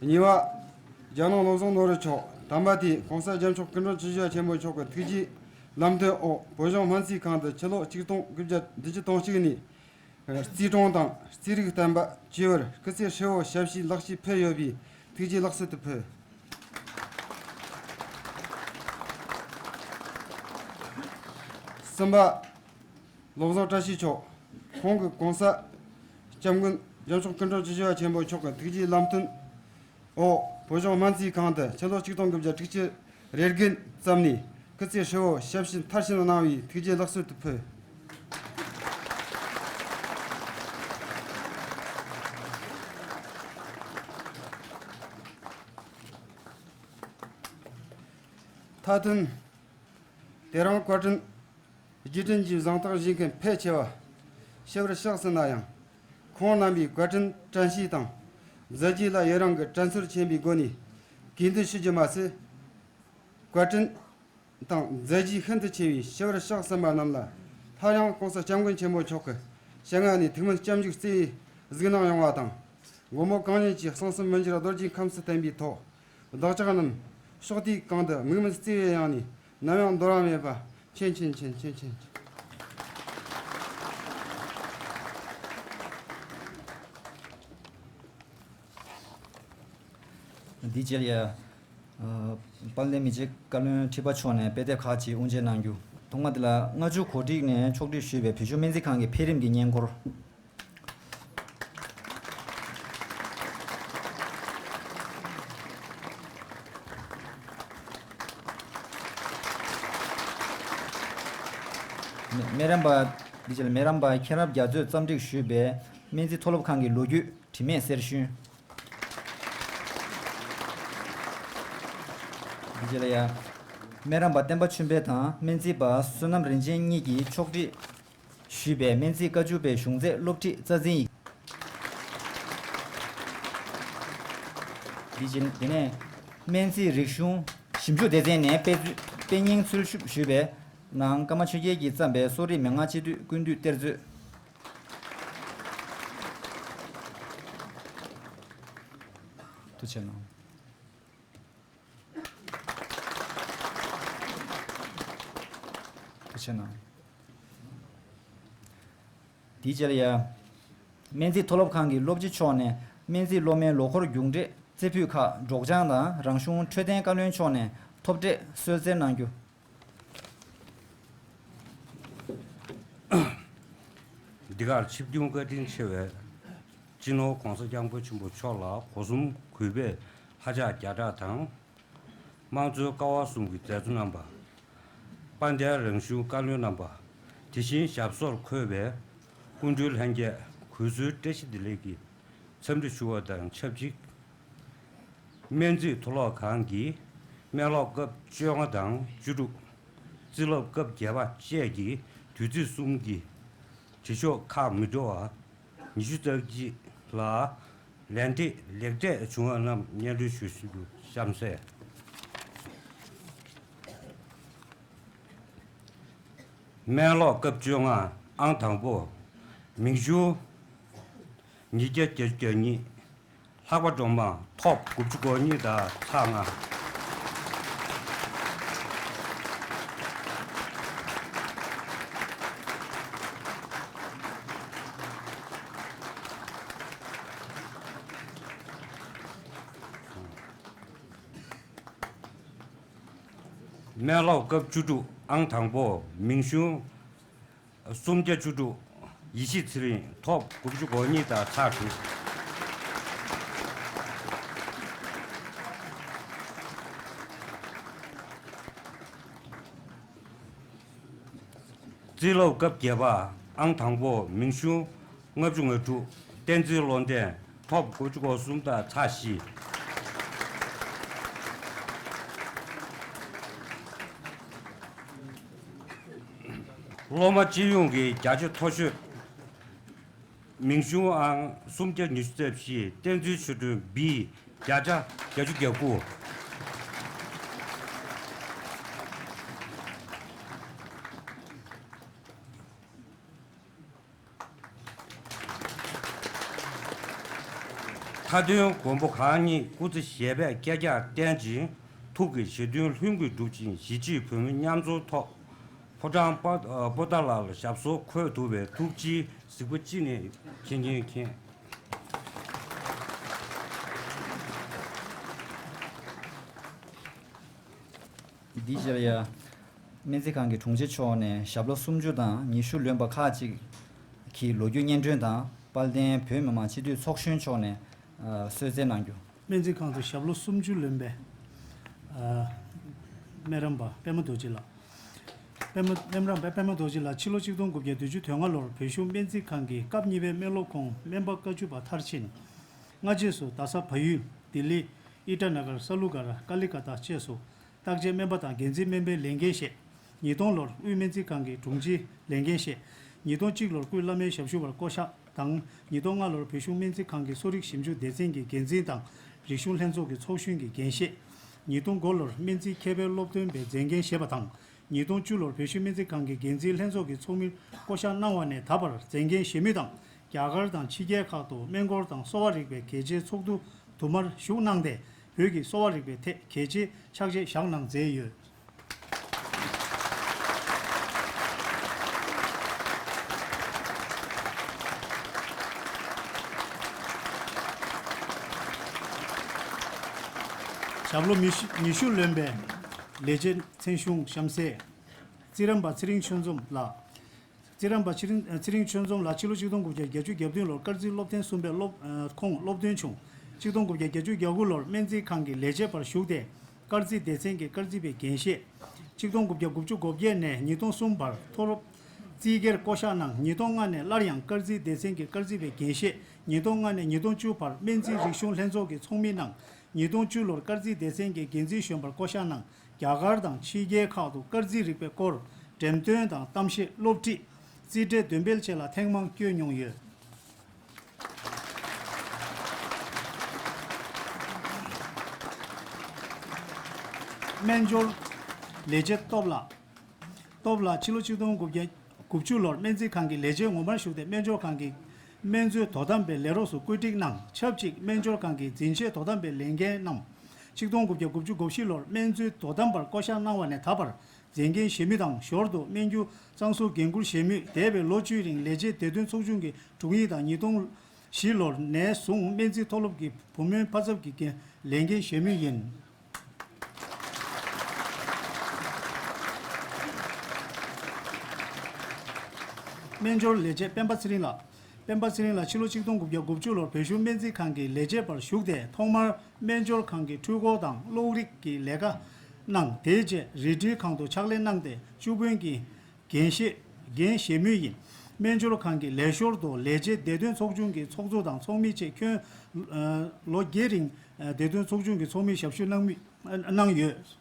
གཉིས་པ། རྒྱ་ནག་བློ་བཟང་ནོར་བུ་མཆོག་དམ་པ་དེས་༸གོང་ས་༸སྐྱབས་མཆོག་སྐུ་ཕྲེང་བཅུ་བཞི་པ་ཆེན་པོ་མཆོག་གི་ཐུགས་རྗེའི་ལམ་སྟོན་འོག་བོད་གཞུང་སྨན་རྩིས་ཁང་དུ་ཕྱི་ལོ་ཆིག་སྟོང་དགུ་བརྒྱ་བདུན་ཅུ་དོན་གཅིག་ནས་རྩིས་གྲོང་དང་རྩིས་རིག་བསྟན་པ་བཅས་པར་སྐུ་ཚེ་ཧྲིལ་བོ་ཞབས་ཞུའི་ལག་ཕྱིས་ཕུལ་ཡོད་པའི་ཐུགས་རྗེའི་ལག་སོན་དུ་ཕུལ། གསུམ་པ། བློ་བཟང་བཀྲ་ཤིས་མཆོག་ཁོང་གིས་༸གོང་ས་༸སྐྱབས་མགོན་༸སྐྱབས་མཆོག་སྐུ་ཕྲེང་བཅུ་བཞི་པ་ཆེན་པོ་མཆོག་གི་ཐུགས་རྗེའི་ལམ་སྟོན་འོག་བོད་གཞུང་སྨན་རྩིས་ཁང་དུ་ཕྱི་ལོ་ཆིག་སྟོང་དགུ་བརྒྱ་དྲུག་ཅུ་རེ་དགུ་ཙམ་ནས་སྐུ་ཚེ་ཧྲིལ་བོ་ཞབས་ཞུ་མཐར་ཕྱིན་གནང་བའི་ཐུགས་རྗེའི་ལག་སོན་དུ་ཕུལ། མཐའ་དོན། དེ་རིང་བཀའ་དྲིན་རྗེས་དྲན་གྱི་གཟེངས་རྟགས་བཞེས་མཁན་ཕལ་ཆེ་བ་ཞུ་བར་ཤོག་ཟེར་ན་ཡང་། ཁོང་རྣམ་པའི་བཀའ་དྲིན་དྲན་ཤེས་དང་མཛད་རྗེས་ལ་ཡི་རང་གི་དྲན་གསོར་ཆེན་པོའི་སྒོ་ནས་གུས་འདུད་ཞུ་རྒྱུ་མ་ཟད། བཀའ་དྲིན་དང་མཛད་རྗེས་ཤིན་ཏུ་ཆེ་བའི་ཞུ་བར་ཤོག་ཟེར་བ་རྣམས་ལ་སླར་ཡང་༸གོང་ས་༸སྐྱབས་མགོན་ཆེན་པོ་མཆོག་གི་ཞལ་སྔ་ནས་ཐུགས་སྨོན་སྐྱབས་འཇུག་བརྩེ་བའི་གཟིགས་གནང་ཡོང་བ་དང་། མགོན་པོ་གང་ཉིད་ཀྱི་གསུང་གསུམ་མི་འགྱུར་རྡོ་རྗེའི་ཁམས་སུ་བརྟན་པའི་ཐོག་བདག་ཅག་རྣམས་ཕྱོགས་དུས་གང་དུ་མིག་སྨན་བརྩེ་བའི་དབྱིངས་ནས་ནམ་ཡང་འདོར་བ་མེད་པ། མཁྱེན་མཁྱེན་མཁྱེན་མཁྱེན་མཁྱེན། འདི་རྗེས་ལ་ཡ། ཨ། དཔལ་ལྡན་མི་རྗེ་བཀའ་བློན་ཁྲི་པ་མཆོག་ནས་དཔེ་དེབ་ཁག་ཅིག་དབུ་འབྱེད་གནང་རྒྱུ། ཐོག་མ་དེ་ལ་མངའ་ཆུ་གོ་སྒྲིག་ནས་ཕྱོགས་སྒྲིག་ཞུས་པའི་བོད་གཞུང་སྨན་རྩིས་ཁང་གི་འཕེལ་རིམ་གྱི་སྙན་འཁོར། སྨན་རམས་པ། འདི་ཕྱིར་སྨན་རམས་པ་མཁྱེན་རབ་རྒྱ་མཚོས་རྩོམ་སྒྲིག་ཞུས་པའི་སྨན་རྩིས་མཐོ་སློབ་ཁང་གི་ལོ་རྒྱུས་དྲི་མེད་གསེར་ཞུན། འདི་རྗེས་ལ་ཡ། སྨན་རམས་པ་བསྟན་པ་ཆོས་འཕེལ་དང་སྨན་རྩིས་པ་བསོད་ནམས་རིན་ཆེན་གཉིས་ཀྱིས་ཕྱོགས་སྒྲིག་ཞུས་པའི་སྨན་རྩིས་བཀའ་བཅུ་པའི་གཞུང་ཚད་སློབ་ཁྲིད་རྩ་འཛིན་ཡིག། འདི་བཞིན་དེ་ནས་སྨན་རྩིས་རིག་གཞུང་ཞིབ་འཇུག་སྡེ་ཚན་ནས་དཔེ་ཚུ་དཔེ་རྙིང་འཚོལ་ཞིབ་ཞུས་པའི་ནང་ཀརྨ་ཆོས་རྒྱལ་གྱིས་བརྩམས་པའི་གསོ་རིག་མན་ངག་སྤྱི་འཐུས་ཀུན་བཏུས་གཏེར་མཛོད། ཐུགས་རྗེ་གནང་། ཐུགས་རྗེ་གནང་། དེའི་རྗེས་ལ་ཡ། སྨན་རྩིས་མཐོ་སློབ་ཁང་གི་སློབ་སྤྱི་མཆོག་ནས་སྨན་རྩིས་སློབ་མའི་ལོ་འཁོར་རྒྱུགས་འབྲས་རྩེ་ཕུད་ཁག་སྒྲོག་སྦྱང་དང་རང་གཞུང་འཕྲོད་བསྟེན་བཀའ་བློན་མཆོག་ནས་ཐོབ་འབྲས་གསོལ་སྩལ་གནང་རྒྱུ། འདི་གར་ཆིབས་བསྒྱུར་བཀའ་དྲིན་ཆེ་བའི་སྤྱི་ནོར་༸གོང་ས་༸སྐྱབས་མགོན་ཆེན་པོ་མཆོག་ལ་སྒོ་གསུམ་གུས་པས་ལྷ་ཕྱག་བརྒྱ་ཕྲག་དང་། དམངས་གཙོའི་ཀ་བ་གསུམ་གྱི་མཛད་གཙོ་རྣམ་པ། དཔལ་ལྡན་རང་གཞུང་བཀའ་བློན་རྣམ་པ། དེ་བཞིན་ཞབས་སོར་འཁོད་པའི་སྐུ་མགྲོན་ལྷན་རྒྱས་གུས་བསུའི་བཀྲ་ཤིས་བདེ་ལེགས་ཀྱི་འཚམས་འདྲི་ཞུ་བ་དང་ཆབས་ཅིག་སྨན་རྩིས་མཐོ་སློབ་ཁང་གི་སྨན་སློབ་སྐབས་བཅོ་ལྔ་དང་བཅུ་དྲུག་རྩིས་སློབ་སྐབས་བརྒྱད་པ་བཅས་ཀྱི་དུས་ཚིགས་གསུམ་གྱི་བྱེད་ཕྱོགས་ཁག་མི་འདྲ་བ་ཉི་ཤུ་རྩ་གཅིག་ལ་ལས་འབྲས་ལེགས་གྲས་བྱུང་བ་རྣམས་སྙན་སྒྲོན་ཞུ་ཞུ་རྒྱུ་གཤམ་གསལ། སྨན་སློབ་སྐབས་བཅོ་ལྔ་ཨང་དང་པོ། མིང་གཞུང་ཉིས་བརྒྱ་བརྒྱད་ཅུ་གྱ་གཉིས། ལྷག་པ་སྒྲོལ་མ་ཐོབ་དགུ་བཅུ་གོ་གཉིས་དང་ཚེག་ལྔ། སྨན་སློབ་སྐབས་བཅུ་དྲུག་ཨང་དང་པོ་མིང་གཞུང་སུམ་བརྒྱ་བཅུ་དྲུག་ཡེ་ཤེས་ཚེ་རིང་ཐོབ་དགུ་བཅུ་གོ་གཉིས་དང་ཚེག་དྲུག་རྩིས་སློབ་སྐབས་བརྒྱད་པ་ཨང་དང་པོ་མིང་གཞུང་ལྔ་བཅུ་ང་དྲུག་བསྟན་འཛིན་བློ་ལྡན་ཐོབ་དགུ་བཅུ་གོ་གསུམ་དང་ཚེག་བཞི། སློབ་མ་སྤྱི་ཡོངས་ཀྱི་བརྒྱ་ཆ་མཐོ་ཤོས་མིང་གཞུང་ཨང་སུམ་བརྒྱ་ཉི་ཤུ་རྩ་བཞི་བསྟན་འཛིན་ཆོས་སྒྲོན་བི། བརྒྱ་ཆ་བརྒྱད་ཅུ་གྱ་དགུ། མཐའ་དོན་མགོན་པོ་གང་ཉིད་སྐུ་ཚེ་ཞབས་པད་བསྐལ་བརྒྱར་བརྟན་ཅིང་། ཐུགས་ཀྱི་བཞེད་དོན་ལྷུན་གྱིས་འགྲུབ་ཅིང་། གཞིས་བྱེས་བོད་མི་མཉམ་འཛོམས་ཐོག་ཕོ་བྲང་པོ་ཏཱ་ལར་ཞབས་སོར་འཁོད་ཐུབ་པའི་ཐུགས་རྗེའི་གཟིགས་པ་ཅི་ནས་མཁྱེན་མཁྱེན་མཁྱེན། འདིའི་རྗེས་ལ་ཡ། སྨན་རྩིས་ཁང་གི་དྲུང་ཆེ་མཆོག་ནས་ཞབས་ལོ་སུམ་ཅུ་དང་ཉི་ཤུ་ལོན་པ་ཁག་ཅིག་གི་ལོ་རྒྱུས་སྙན་སྒྲོན་དང་དཔལ་ལྡན་བོད་མི་མང་སྤྱི་འཐུས་ཚོགས་གཞོན་མཆོག་ནས་གསོལ་སྩལ་གནང་རྒྱུ། སྨན་རྩིས་ཁང་དུ་ཞབས་ལོ་སུམ་ཅུ་ལོན་པའི་སྨན་རམས་པ་པད་མ་རྡོ་རྗེ་ལགས། པད་མ་སྨན་རམས་པ་པད་མ་རྡོ་རྗེ་ལགས་ཕྱི་ལོ་ཆིག་སྟོང་དགུ་བརྒྱ་བདུན་ཅུ་དོན་ལྔ་ལོར་བོད་གཞུང་སྨན་རྩིས་ཁང་གི་སྐབས་གཉིས་པའི་སྨན་སློབ་ཁོངས་སྨན་པ་བཀའ་བཅུ་པ་མཐར་ཕྱིན། སྔ་རྗེས་སུ་རྡ་ས་བལ་ཡུལ་ལྡི་ལི་ཨི་ཊ་ན་གར་ས་ལུ་གར་ཀ་ལི་ཀ་ཏ་བཅས་སུ་བརྟག་དཔྱད་སྨན་པ་དང་འགན་འཛིན་སྨན་པའི་ལས་འགན་བཞེས། ཉིས་སྟོང་ལོར་དབུས་སྨན་རྩིས་ཁང་གི་དྲུང་ཆེའི་ལས་འགན་བཞེས། ཉིས་སྟོང་གཅིག་ལོར་སྐུའི་བླ་སྨན་ཞབས་ཞུ་བར་བསྐོ་གཞག་དང་། ཉིས་སྟོང་ལྔ་ལོར་བོད་གཞུང་སྨན་རྩིས་ཁང་གི་གསོ་རིག་ཞིབ་འཇུག་སྡེ་ཚན་གྱི་འགན་འཛིན་དང་རིག་གཞུང་ལྷན་ཚོགས་ཀྱི་ཚོགས་གཞོན་གྱི་འགན་བཞེས། ཉིས་སྟོང་དགུ་ལོར་སྨན་རྩིས་མཁས་པའི་སློབ་སྟོན་པའི་མཛད་འགན་བཞེས་པ་དང་། ཉིས་སྟོང་བཅུ་ལོར་བོད་གཞུང་སྨན་རྩིས་ཁང་གི་འགན་འཛིན་ལྷན་ཚོགས་ཀྱི་ཚོགས་མིར་བསྐོ་གཞག་གནང་བ་ནས་ད་བར་མཛད་འགན་བཞེས་མུས་དང་། རྒྱ་གར་དང་ཕྱི་རྒྱལ་ཁག་ཏུ་སྨན་སྐོར་དང་གསོ་བ་རིག་པའི་གལ་ཆེའི་ཚོགས་འདུ་དུ་མར་ཞུགས་གནང་སྟེ། བོད་ཀྱི་གསོ་བ་རིག་པའི་ཐད་གལ་ཆེའི་ཕྱག་རྗེས་བཞག་གནང་མཛད་ཡོད། ཞབས་ལོ་ཉི་ཤུ་ལོན་པའི་ལས་བྱེད་མཚན་གཞུང་གཤམ་གསལ། རྩིས་རམས་པ་ཚེ་རིང་ཆོས་འཛོམས་ལགས། རྩིས་རམས་པ་ཚེ་རིང་ཚེ་རིང་ཆོས་འཛོམས་ལགས་ཕྱི་ལོ་ཆིག་སྟོང་དགུ་བརྒྱ་བརྒྱད་ཅུ་གྱ་བདུན་ལོར་སྐར་རྩིས་སློབ་ཐོན་གསུམ་པའི་སློབ་ཁོངས་སློབ་ཐོན་བྱུང་། ཆིག་སྟོང་དགུ་བརྒྱ་བརྒྱད་ཅུ་གྱ་དགུ་ལོར་སྨན་རྩིས་ཁང་གི་ལས་བྱེད་པར་ཞུགས་ཏེ། སྐར་རྩིས་སྡེ་ཚན་གྱི་སྐར་རྩིས་པའི་འགན་བཞེས། ཆིག་སྟོང་དགུ་བརྒྱ་དགུ་བཅུ་གོ་བརྒྱད་ནས་ཉིས་སྟོང་གསུམ་བར་མཐོ་སློབ་རྩིས་དགེར་བསྐོ་གཞག་གནང་། ཉིས་སྟོང་ལྔ་ནས་སླར་ཡང་སྐར་རྩིས་སྡེ་ཚན་གྱི་སྐར་རྩིས་པའི་འགན་བཞེས། ཉིས་སྟོང་ལྔ་ནས་ཉིས་སྟོང་བཅུ་བར་སྨན་རྩིས་རིག་གཞུང་ལྷན་ཚོགས་ཀྱི་ཚོགས་མི་གནང་། ཉིས་སྟོང་བཅུ་ལོར་སྐར་རྩིས་སྡེ་ཚན་གྱི་འགན་འཛིན་གཞོན་པར་བསྐོ་གཞག་གནང་། རྒྱ་གར་དང་ཕྱི་རྒྱལ་ཁག་ཏུ་སྐར་རྩིས་རིག་པའི་སྐོར་འགྲེམས་སྟོན་དང་གཏམ་བཤད་སློབ་ཁྲིད། རྩིས་འབྲས་འདོན་སྤེལ་བཅས་ལ་ཐེངས་མང་བསྐྱོད་མྱོང་ཡོད། སྨན་སྦྱོར་ལས་བྱེད་སྟོབས་ལགས། སྟོབས་ལགས་ཕྱི་ལོ་ཆིག་སྟོང་དགུ་བརྒྱ་དགུ་བཅུ་ལོར་སྨན་རྩིས་ཁང་གི་ལས་བྱེད་ངོ་མར་ཞུགས་ཏེ་སྨན་སྦྱོར་ཁང་གི་སྨན་རྩིས་དོ་དམ་པའི་ལས་རོགས་སུ་བཀོད་སྒྲིག་གནང་། ཆབས་ཅིག་སྨན་སྦྱོར་ཁང་གི་འཛིན་ཆས་དོ་དམ་པའི་ལས་འགན་བསྣམས། ཆིག་སྟོང་དགུ་བརྒྱ་དགུ་བཅུ་གོ་བཞི་ལོར་སྨན་རྩིས་དོ་དམ་པར་བསྐོ་གཞག་གནང་བ་ནས་ད་བར་མཛད་འགན་བཞེས་མུས་དང་ཞོར་དུ་སྨན་རྒྱུ་གཙང་བཟོའི་འགན་འཁུར་བཞེས་མུས། འདས་པའི་ལོ་བཅུའི་རིང་ལས་བྱེད་བདེ་དོན་ཚོགས་ཆུང་གི་དྲུང་ཡིག་དང་ཉིས་སྟོང་བཞི་ལོར་ནས་བཟུང་སྨན་རྩིས་མཐོ་སློབ་ཀྱི་བུ་སྨན་འཕར་ཚབ་ཀྱི་འགན་ལས་འགན་བཞེས་མུས་ཡིན། སྨན་སྦྱོར་ལས་བྱེད་སྤེན་པ་ཚེ་རིང་ལགས། སྤེན་པ་ཚེ་རིང་ལགས་ཕྱི་ལོ་ཆིག་སྟོང་དགུ་བརྒྱ་དགུ་བཅུ་ལོར་བོད་གཞུང་སྨན་རྩིས་ཁང་གི་ལས་བྱེད་པར་ཞུགས་ཏེ་ཐོག་མར་སྨན་སྦྱོར་ཁང་གི་འཕྲུལ་འཁོར་དང་གློག་རིག་གི་ལས་ཀ་གནང་། དེའི་རྗེས་རི་ཁྲོད་ཁང་དུ་ཕྱག་ལས་གནང་སྟེ་བཅུ་དཔོན་གྱི་འགན་བཞེས་འགན་བཞེས་མུས་ཡིན། སྨན་སྦྱོར་ཁང་གི་ལས་ཞོར་དུ་ལས་བྱེད་བདེ་དོན་ཚོགས་ཆུང་གི་ཚོགས་གཙོ་དང་ཚོགས་མི་བཅས་ཁྱོན་ལོ་བརྒྱད་རིང་བདེ་དོན་ཚོགས་ཆུང་གི་ཚོགས་མིའི་ཞབས་ཞུ་གནང་མུས་གནང་ཡོད།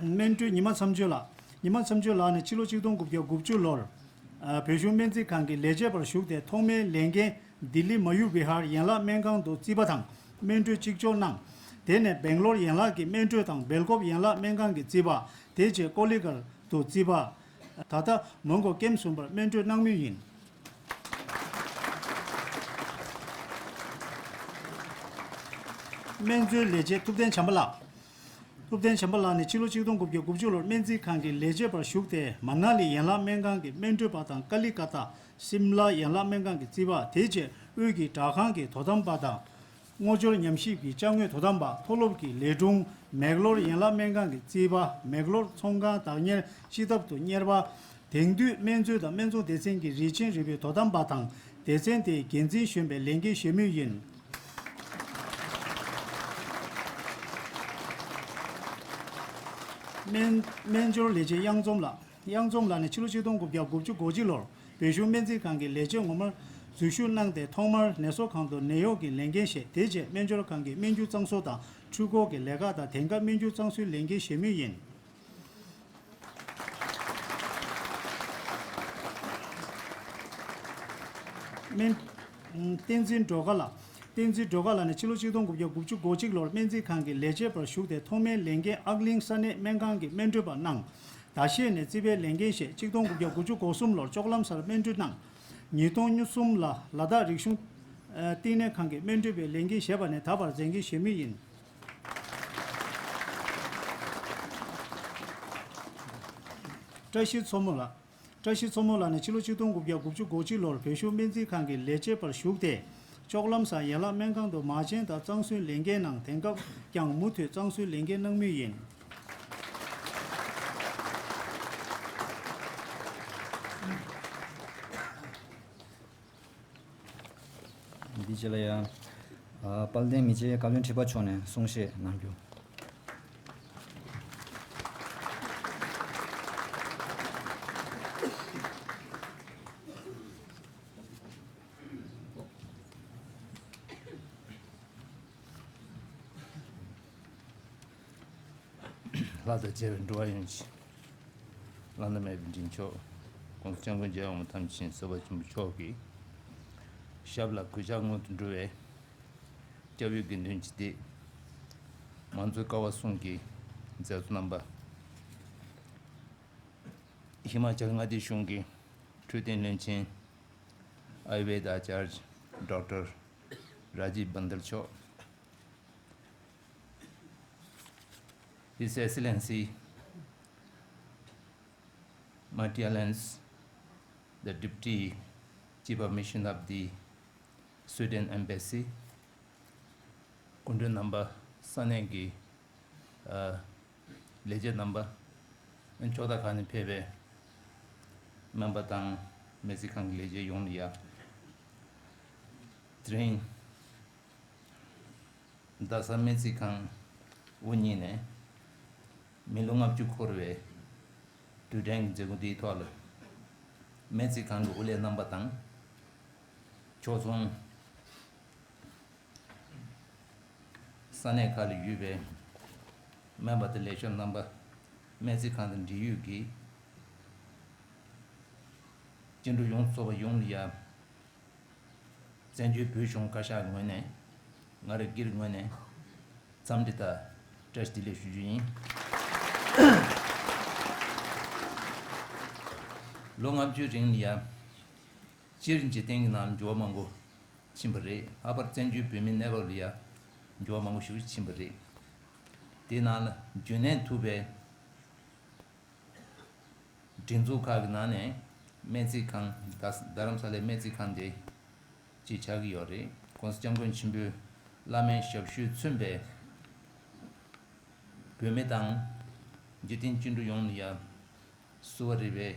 སྨན་སྤྲུལ་ཉི་མ་མཚམས་གཅོད་ལགས། ཉི་མ་མཚམས་གཅོད་ལགས་ནི་ཕྱི་ལོ་ཆིག་སྟོང་དགུ་བརྒྱ་དགུ་བཅུ་ལོར་བོད་གཞུང་སྨན་རྩིས་ཁང་གི་ལས་བྱེད་པར་ཞུགས་ཏེ་ཐོག་མའི་ལས་འགན་ལྡི་ལི་མ་ཡུ་བི་ཧར་ཡན་ལག་སྨན་ཁང་དུ་རྩིས་པ་དང་སྨན་སྤྲོད་གཅིག་ལྕོགས་གནང་། དེ་ནས་སྦེང་ལོར་ཡན་ལག་གི་སྨན་སྤྲོད་དང་སྦེལ་ཀོབ་ཡན་ལག་སྨན་ཁང་གི་རྩིས་པ། དེ་རྗེས་ཀོ་ལི་གྷལ་དུ་རྩིས་པ། ད་ལྟ་མོན་གྷོ་ཀེམ་གསུམ་པར་སྨན་སྤྲོད་གནང་མུས་ཡིན། སྨན་རྩིས་ལས་བྱེད་ཐུབ་བསྟན་བྱམས་པ་ལགས། ཐུབ་བསྟན་བྱམས་པ་ལགས་ནི་ཕྱི་ལོ་ཆིག་སྟོང་དགུ་བརྒྱ་དགུ་བཅུ་ལོར་སྨན་རྩིས་ཁང་གི་ལས་བྱེད་པར་ཞུགས་ཏེ། མ་ན་ལི་ཡན་ལག་སྨན་ཁང་གི་སྨན་སྤྲོད་པ་དང་། ཀ་ལི་ཀ་ཏ་སིམ་ལ་ཡན་ལག་སྨན་ཁང་གི་རྩིས་པ། དེ་རྗེས་དབུས་ཀྱི་སྦྲག་ཁང་གི་དོ་དམ་པ་དང་། སྔོ་སྦྱོར་ཉམས་ཞིབ་ཀྱི་ཅ་དངོས་དོ་དམ་པ། མཐོ་སློབ་ཀྱི་ལས་དྲུང་། མེག་ལོར་ཡན་ལག་སྨན་ཁང་གི་རྩིས་པ། མེག་ལོར་ཚོང་ཁང་བདག་གཉེར་སྤྱི་ཐབ་ཏུ་གཉེར་པ། དེང་དུས་སྨན་བཅོས་དང་སྨན་བཙོང་སྡེ་ཚན་གྱི་རིན་ཆེན་རིལ་བུའི་དོ་དམ་པ་དང་། སྡེ་ཚན་དེའི་འགན་འཛིན་གཞོན་པའི་ལས་འགན་བཞེས་མུས་ཡིན། སྨན་སྨན་སྦྱོར་ལས་བྱེད་གཡང་འཛོམས་ལགས། གཡང་འཛོམས་ལགས་ནི་ཕྱི་ལོ་ཆིག་སྟོང་དགུ་བརྒྱ་དགུ་བཅུ་གོ་གཅིག་ལོར་བོད་གཞུང་སྨན་རྩིས་ཁང་གི་ལས་བྱེད་ངོ་མར་འཛུལ་ཞུགས་གནང་སྟེ། ཐོག་མར་ནད་གསོ་ཁང་དུ་ནད་གཡོག་གི་ལས་འགན་བཞེས། དེ་རྗེས་སྨན་སྦྱོར་ཁང་གི་སྨན་རྒྱུ་གཙང་བཟོ་དང་འཕྲུལ་འཁོར་གྱི་ལས་ཀ་དང་། དེང་སྐབས་སྨན་རྒྱུ་གཙང་བཟོའི་ལས་འགན་བཞེས་མུས་ཡིན། སྨན། བསྟན་འཛིན་སྒྲོལ་དཀར་ལགས། བསྟན་འཛིན་སྒྲོལ་དཀར་ལགས་ནི་ཕྱི་ལོ་ཆིག་སྟོང་དགུ་བརྒྱ་དགུ་བཅུ་གོ་གཅིག་ལོར་སྨན་རྩིས་ཁང་གི་ལས་བྱེད་པར་ཞུགས་ཏེ། ཐོག་མའི་ལས་འགན་ཨག་གླིང་ས་གནས་སྨན་ཁང་གི་སྨན་སྤྲོད་པ་གནང་། ཟླ་ཤས་ནས་རྩིས་པའི་ལས་འགན་བཞེས། ཆིག་སྟོང་དགུ་བརྒྱ་དགུ་བཅུ་གོ་གསུམ་ལོར་ལྕོག་ལམ་སར་སྨན་སྤྲོད་གནང་། ཉིས་སྟོང་གསུམ་ལ་ལ་དྭགས་རིག་གཞུང་ཨ་བསྟི་གནས་ཁང་གི་སྨན་སྤྲོད་པའི་ལས་འགན་བཞེས་པ་ནས་ད་བར་མཛད་འགན་བཞེས་མུས་ཡིན། བཀྲ་ཤིས་མཚོ་མོ་ལགས། བཀྲ་ཤིས་མཚོ་མོ་ལགས་ནི་ཕྱི་ལོ་ཆིག་སྟོང་དགུ་བརྒྱ་དགུ་བཅུ་གོ་གཅིག་ལོར་བོད་གཞུང་སྨན་རྩིས་ཁང་གི་ལས་བྱེད་པར་ཞུགས་ཏེ། ལྕོག་ལམ་སར་ཡན་ལག་སྨན་ཁང་དུ་མ་བྱན་དང་གཙང་བཟོའི་ལས་འགན་གནང་། དེང་སྐབས་ཀྱང་མུ་མཐུད་གཙང་བཟོའི་ལས་འགན་གནང་མུས་ཡིན། འདི་རྗེས་ལ་ཡང་། ཨ། དཔལ་ལྡན་མི་རྗེ་བཀའ་བློན་ཁྲི་པ་མཆོག་ནས་གསུང་བཤད་གནང་རྒྱུ། ལྷ་དང་བཅས་པའི་འགྲོ་བ་ཡོངས་ཀྱི་བླ་ན་མེད་པའི་འདྲེན་མཆོག ༸གོང་ས་༸སྐྱབས་མགོན་རྒྱལ་བ་དབང་པོ་ཐམས་ཅད་མཁྱེན་གཟིགས་པ་ཆེན་པོ་མཆོག་གི་ཞབས་ལ་གུས་ཕྱག་སྔོན་དུ་འགྲོ་བའི་སྐྱབས་ཡུལ་དགེ་འདུན་གྱི་སྡེ། མང་གཙོའི་ཀ་བ་གསུམ་གྱི་མཛད་གཙོ་རྣམ་པ། ཧི་མ་ཅལ་མངའ་སྡེ་གཞུང་གི་འཕྲོད་བསྟེན་བློན་ཆེན། ཨ་ཡུར་ཝེ་ད་ཨ་ཅཱརྱ་ཌོག་ཊར་ར་ཇིབ་བྷན་དལ་མཆོག His Excellency Marty Alens, the Deputy Chief of Mission of the Sweden Embassy, སྐུ་མགྲོན་རྣམ་པ། ས་གནས་ཀྱི་ཨ་ལས་བྱེད་རྣམ་པ། ཕྱོགས་མཐའ་ཁག་ནས་ཕེབས་པའི་སྨན་པ་དང་སྨན་རྩིས་ཁང་གི་ལས་བྱེད་ཡོངས་ལ་ཡ། དེ་རིང་རྡ་ས་སྨན་རྩིས་ཁང་དབུ་བརྙེས་ནས་མི་ལོ་ལྔ་བཅུ་འཁོར་བའི་དུས་དྲན་གྱི་མཛད་སྒོ་འདིའི་ཐོག་ལ། སྨན་རྩིས་ཁང་གི་དབུ་ལས་རྣམ་པ་དང་། ཕྱོགས་མཚུངས་ས་གནས་ཁག་ལ་ཡོད་པའི་སྨན་པ་དང་ལས་བྱེད་རྣམ་པ། སྨན་རྩིས་ཁང་དང་འབྲེལ་ཡོད་ཀྱི་སྐྱེ་འགྲོ་ཡོངས་ཚོགས་པ་ཡོངས་ལ་ཡ། བཙན་བྱོལ་བོད་གཞུང་བཀའ་ཤག་གི་ངོས་ནས། ང་རང་སྒེར་ངོས་ནས་འཚམས་འདྲི་དང་བཀྲ་ཤིས་བདེ་ལེགས་ཞུ་རྒྱུ་ཡིན། ལོ་ལྔ་བཅུའི་རིང་ལ་ཡ། སྤྱིར་འཇིག་རྟེན་གྱི་ནང་ལ་འགྱུར་བ་མང་པོ་ཕྱིན་པ་རེད། ལྷག་པར་བཙན་བྱོལ་བོད་མིའི་གནས་བབ་ལ་ཡ་འགྱུར་བ་མང་པོ་ཞིག་ཕྱིན་པ་རེད། དེའི་ནང་ལ་རྒྱུན་ལྡན་ཐུབ་པའི་སྒྲིག་འཛུགས་ཁག་གི་ནང་ནས་སྨན་རྩིས་ཁང་། རྡ་རྡ་རམ་ས་ལའི་སྨན་རྩིས་ཁང་དེ་གཅིག་ཆགས་ཀྱི་ཡོད་རེད། ༸གོང་ས་༸སྐྱབས་མགོན་ཆེན་པོའི་བླ་མའི་ཞབས་ཞུས་མཚོན་པའི་བོད་མི་དང་འཇིག་རྟེན་སྤྱི་འགྲོ་ཡོངས་ལ་ཡ། གསོ་བ་རིག་པའི་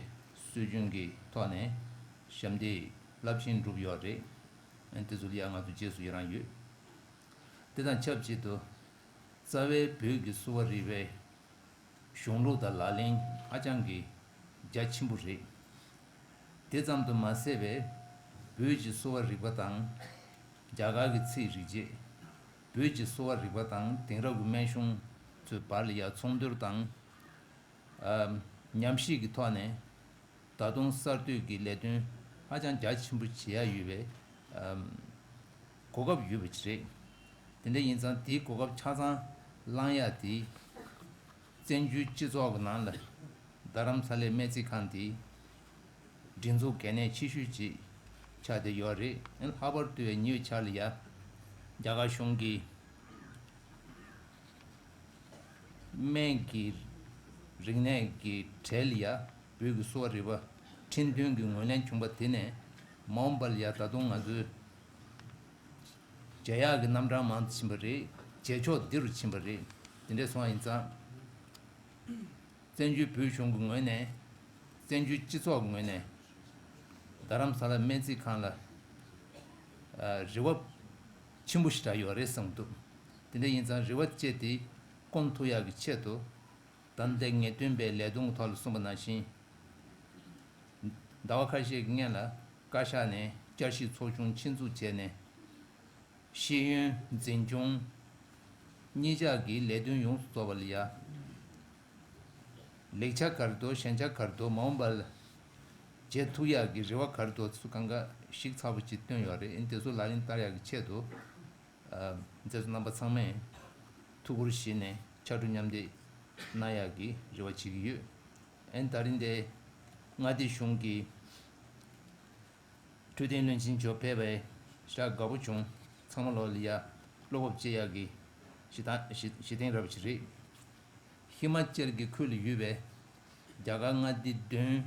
སྲོལ་རྒྱུན་གྱི་ཐོག་ནས་ཞབས་འདེགས་རླབས་ཆེན་བསྒྲུབས་ཡོད་རེད། ཨ་ནི་དེ་ཚོ་ལ་ཡང་ང་ཚོ་རྗེས་སུ་ཡི་རང་ཡོད། དེ་དང་ཆབས་ཅིག་ཏུ། རྩ་བའི་བོད་ཀྱི་གསོ་བ་རིག་པའི་གཞུང་ལུགས་དང་ལག་ལེན་ཧ་ཅང་གི་རྒྱ་ཆེན་པོ་རེད། དེ་ཙམ་དུ་མ་ཟད་པའི་བོད་ཀྱི་གསོ་བ་རིག་པ་དང་། རྒྱ་གར་གྱི་ཚེའི་རིག་བྱེད། བོད་ཀྱི་གསོ་བ་རིག་པ་དང་དེང་རབས་ཀྱི་སྨན་གཞུང་ཚོའི་བར་ལ་ཡ་ཚོང་བསྡུར་དང་། ཨམ། ཉམས་ཞིབ་ཀྱི་ཐོག་ནས་ད་དུང་གསར་གཏོད་ཀྱི་ལས་དོན་ཧ་ཅང་རྒྱ་ཆེན་པོ་བྱེད་ཡ་ཡོད་པའི་ཨམ། གོ་སྐབས་ཡོད་པ་ཅིག་རེད། དེ་འདྲ་ཡིན་ཙང་དེའི་གོ་སྐབས་ཆ་ཚང་བླང་ཡ་དེ། བཙན་བྱོལ་སྤྱི་ཚོགས་ཀྱི་ནང་ལ་རྡ་རམ་ས་ལའི་སྨན་རྩིས་ཁང་དེ་སྒྲིག་འཛུགས་གལ་གནད་ཆེ་ཤོས་ཅིག་ཆགས་བསྡད་ཡོད་རེད། ལྷག་པར་དུ་ཉེ་བའི་ཆར་ལ་ཡ་རྒྱ་གར་གཞུང་གིས་ སྨན་གྱི་རིག་གནས་ཀྱི་གྲས་ལ་ཡ་བོད་ཀྱི་གསོ་བ་རིག་པ་ཁྲིམས་མཐུན་གྱི་ངོས་ལེན་བྱུང་པ་དེ་ནས་མ་འོངས་པ་ལ་ཡ་ད་དུང་ང་ཚོས་བྱེད་ཡག་གི་རྣམ་གྲངས་མང་དུ་ཕྱིན་པ་རེད། བྱེད་ཕྱོགས་འདི་རུ་ཕྱིན་པ་རེད། དེ་འདྲ་སོང་བ་ཡིན་ཙང་། བཙན་བྱོལ་བོད་གཞུང་གི་ངོས་ནས། བཙན་བྱོལ་སྤྱི་ཚོགས་ཀྱི་ངོས་ནས། རྡ་རམ་ས་ལ་སྨན་རྩིས་ཁང་ལ་ཨ་རེ་བ་ཆེན་པོ་ཞིག་རག་ཡོད་རེད་བསམ་འདུག་དེ་འདྲ་ཡིན་ཙང་རེ་བ་བཅས་དེ་སྐོང་ཐུབ་ཡག་གི་ཆེད་དུ། ད་ལྟའི་ངེས་སྟོན་པའི་ལས་དོན་གྱི་ཐོག་ལ་གསུངས་པ་ནང་བཞིན། ཟླ་བ་ཁ་ཤས་ཀྱི་སྔོན་ལ་བཀའ་ཤག་ནས་བསྐྱར་ཞིབ་ཚོགས་ཆུང་ཆེད་འཛུགས་བྱས་ནས། ཤེས་ཡོན་འཛིན་སྐྱོང་གཉིས་ཆར་གྱི་ལས་དོན་ཡོངས་སུ་རྫོགས་པ་ལ་ཡ། ལེགས་ཆ་ག་རེ་འདུག་ཞན་ཆ་ག་རེ་འདུག་མ་འོངས་པ་ལ་བྱེད་ཐུབ་ཡག་གི་རེ་བ་ག་རེ་འདུག་དེ་ཚོ་གང་ག་ཞིབ་ཚགས་པོ་ཅིག་བཏོན་ཡོད་རེད། ཨ་ནི་དེ་ཚོ་ལག་ལེན་བསྟར་ཡག་གི་ཆེད་དུ། ཨ་མཛད་གཙོ་རྣམ་པ་ཚང་མས་ཐུགས་ཁུར་བཞེས་ནས་ཕྱར་གྲུ་མཉམ་འདེགས་གནང་ཡག་གི་རེ་བ་བྱེད་ཀྱི་ཡོད། ཨ་ནི་ད་རིང་འདིར་མངའ་སྡེ་གཞུང་གི་འཕྲོད་བསྟེན་བློན་ཆེན་མཆོག་ཕེབས་པས་ཞེ་དྲག་དགའ་པོ་བྱུང་། ཚང་མ་ལོ་ལ་ཡ་བློ་སྤོབས་སྐྱེ་ཡག་གི་གཞི་རྟེན་གཞི་གཞི་རྟེན་རབ་ཅིག་རེད། ཧི་མ་ཅལ་གྱི་ཁུལ་ལ་ཡོད་པའི་རྒྱ་གར་མངའ་སྡེ་བདུན།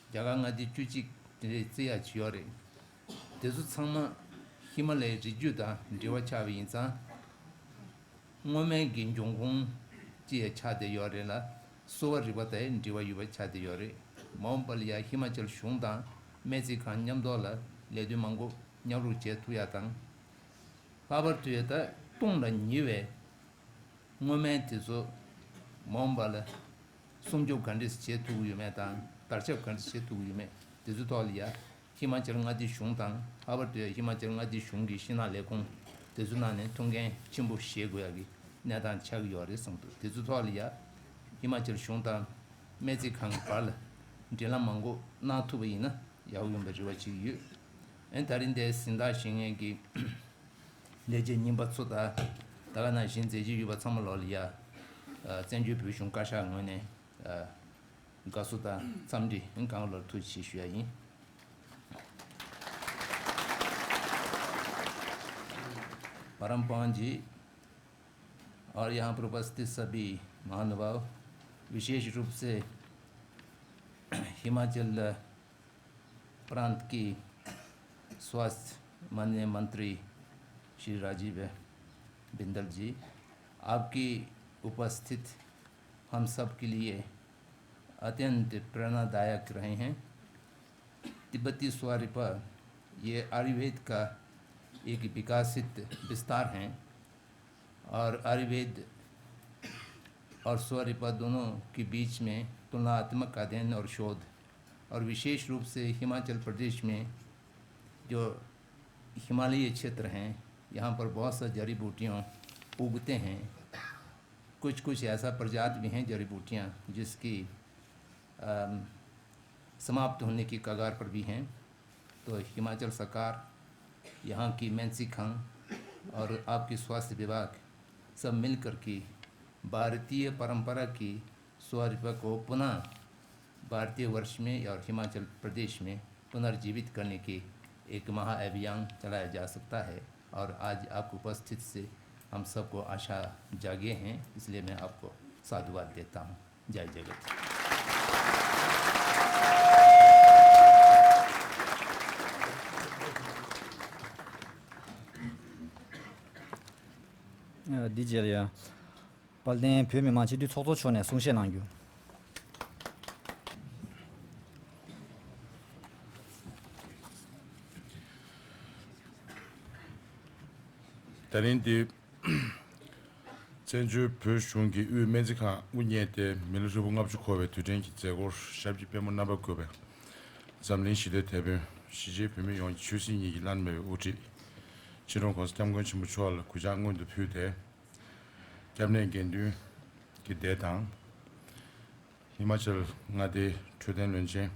རྒྱ་གར་མངའ་སྡེ་བཅུ་གཅིག་དེ་འདྲའི་བརྩི་ཡག་ཅིག་ཡོད་རེད། དེ་ཚོ་ཚང་མ་ཧི་མ་ལའི་རི་རྒྱུད་དང་འབྲེལ་བ་ཆགས་པ་ཡིན་ཙང་། སྔོན་མའི་གི་འབྱུང་ཁུངས་ཅིག་ཡང་ཆགས་བསྡད་ཡོད་རེད་ལ། གསོ་བ་རིག་པ་དང་འབྲེལ་བ་ཡོད་པ་ཆགས་བསྡད་ཡོད་རེད། མ་འོངས་པ་ལ་ཡང་ཧི་མ་ཅལ་གཞུང་དང་སྨན་རྩིས་ཁང་མཉམ་ཐོག་ལ་ལས་དོན་མང་པོ་མཉམ་རུབ་བྱེད་ཐུབ་ཡག་དང་། ལྷག་པར་དུ་ཡང་ད་སྟོང་དང་ཉེ་བའི་སྔོན་མའི་དེ་ཚོ་མ་འོངས་པ་ལ་སྲུང་སྐྱོབ་ག་འདྲས་བྱེད་ཐུབ་ཀྱི་ཡོད་མེད་དང་། དར་ཁྱབ་ག་འདྲས་བྱེད་ཐུབ་ཀྱི་ཡོད་མེད་དེ་ཚོའི་ཐོག་ལ་ཡ། ཧི་མ་ཅལ་མངའ་སྡེ་གཞུང་དང་། ལྷག་པར་དུ་ཡ་ཧི་མ་ཅལ་མངའ་སྡེ་གཞུང་གི་ཤིང་ནགས་ལས་ཁུངས་དེ་ཚོའི་ནང་ནས་ཐུགས་འགན་ཆེན་པོ་བཞེས་དགོས་ཡག་གི་གནས་སྟངས་ཆགས་ཀྱི་ཡོད་རེད་བསམ་འདུག་དེ་ཚོའི་ཐོག་ལ་ཡ་ཧི་མ་ཅལ་གཞུང་དང་སྨན་རྩིས་ཁང་གི་བར་ལ་འབྲེལ་ལམ་མང་པོ་གནང་ཐུབ་པ་ཡིན་ན་ཡག་པོ་ཡོང་བའི་རེ་བ་བྱེད་ཀྱི་ཡོད། ཨ་ནི་ད་རིང་འདིར་གཟེངས་རྟགས་བཞེས་མཁན་གྱི་ལས་བྱེད་རྙིང་པ་ཚོ་དང་། ད་ག་ནང་བཞིན་མཛད་རྗེས་ཡོད་པ་ཚང་མ་ལོ་ལ་ཡ། ཨ་བཙན་བྱོལ་བོད་གཞུང་བཀའ་ཤག་ངོས་ནས་ཨ་དགའ་བསུ་དང་འཚམས་འདྲི་གང་ལོར་ཐུགས་རྗེ་ཆེ་ཞུ་ཡ་ཡིན། परम पूज्य और यहाँ पर उपस्थित सभी महानुभाव, विशेष रूप से हिमाचल प्रांत की स्वास्थ्य माननीय मंत्री श्री राजीव बिंदल जी, आपकी उपस्थित हम सब के लिए अत्यंत प्रेरणादायक रहे हैं। तिब्बती स्वरिपा ये आयुर्वेद का एक विकसित विस्तार हैं। और आयुर्वेद और स्वरिपा दोनों के बीच में तुलनात्मक अध्ययन और शोध, और विशेष रूप से हिमाचल प्रदेश में जो हिमालयी क्षेत्र हैं, यहाँ पर बहुत सा जड़ी बूटियाँ उगते हैं। कुछ कुछ ऐसा प्रजाति भी हैं जड़ी बूटियाँ जिसकी अम, समाप्त होने की कगार पर भी हैं। तो हिमाचल सरकार, यहाँ की मैंसी खांग और आपकी स्वास्थ्य विभाग सब मिलकर के भारतीय परंपरा की स्वरूप को पुनः भारतीय वर्ष में और हिमाचल प्रदेश में पुनर्जीवित करने की एक महाअभियान चलाया जा सकता है। और आज आपकी उपस्थित से हम सबको आशा जागे हैं, इसलिए मैं आपको साधुवाद देता हूँ। जय जगत। ཨ། འདི་རྗེས་ལ་ཡ། དཔལ་ལྡན་བོད་མི་མང་སྤྱི་འཐུས་ཚོགས་གཙོ་མཆོག་ནས་གསུང་བཤད་གནང་རྒྱུ། ད་རིང་འདི། བཙན་བྱོལ་བོད་གཞུང་གི་དབུས་སྨན་རྩིས་ཁང་དབུ་བརྙེས་ཏེ་མི་ལོ་ཧྲིལ་པོ་ལྔ་བཅུ་འཁོར་བའི་དུས་དྲན་གྱི་མཛད་སྒོར་ཞབས་ཀྱི་པད་མོ་རྣམ་པ་བཀོད་པའི་འཛམ་གླིང་ཞི་བདེའི་དེད་དཔོན་གཞིས་བྱེས་བོད་མི་ཡོངས་ཀྱི་ཆོས་སྲིད་གཉིས་ཀྱི་བླ་ན་མེད་པའི་དབུ་ཁྲིད། སྤྱི་ནོར་༸གོང་ས་༸སྐྱབས་མགོན་ཆེན་པོ་མཆོག་ལ་གུས་ཕྱག་སྔོན་དུ་ཕུལ་ཏེ། སྐྱབས་གནས་དགེ་འདུན་གྱི་སྡེ་དང་། ཧི་མ་ཅལ་མངའ་སྡེའི་འཕྲོད་བསྟེན་བློན་ཆེན།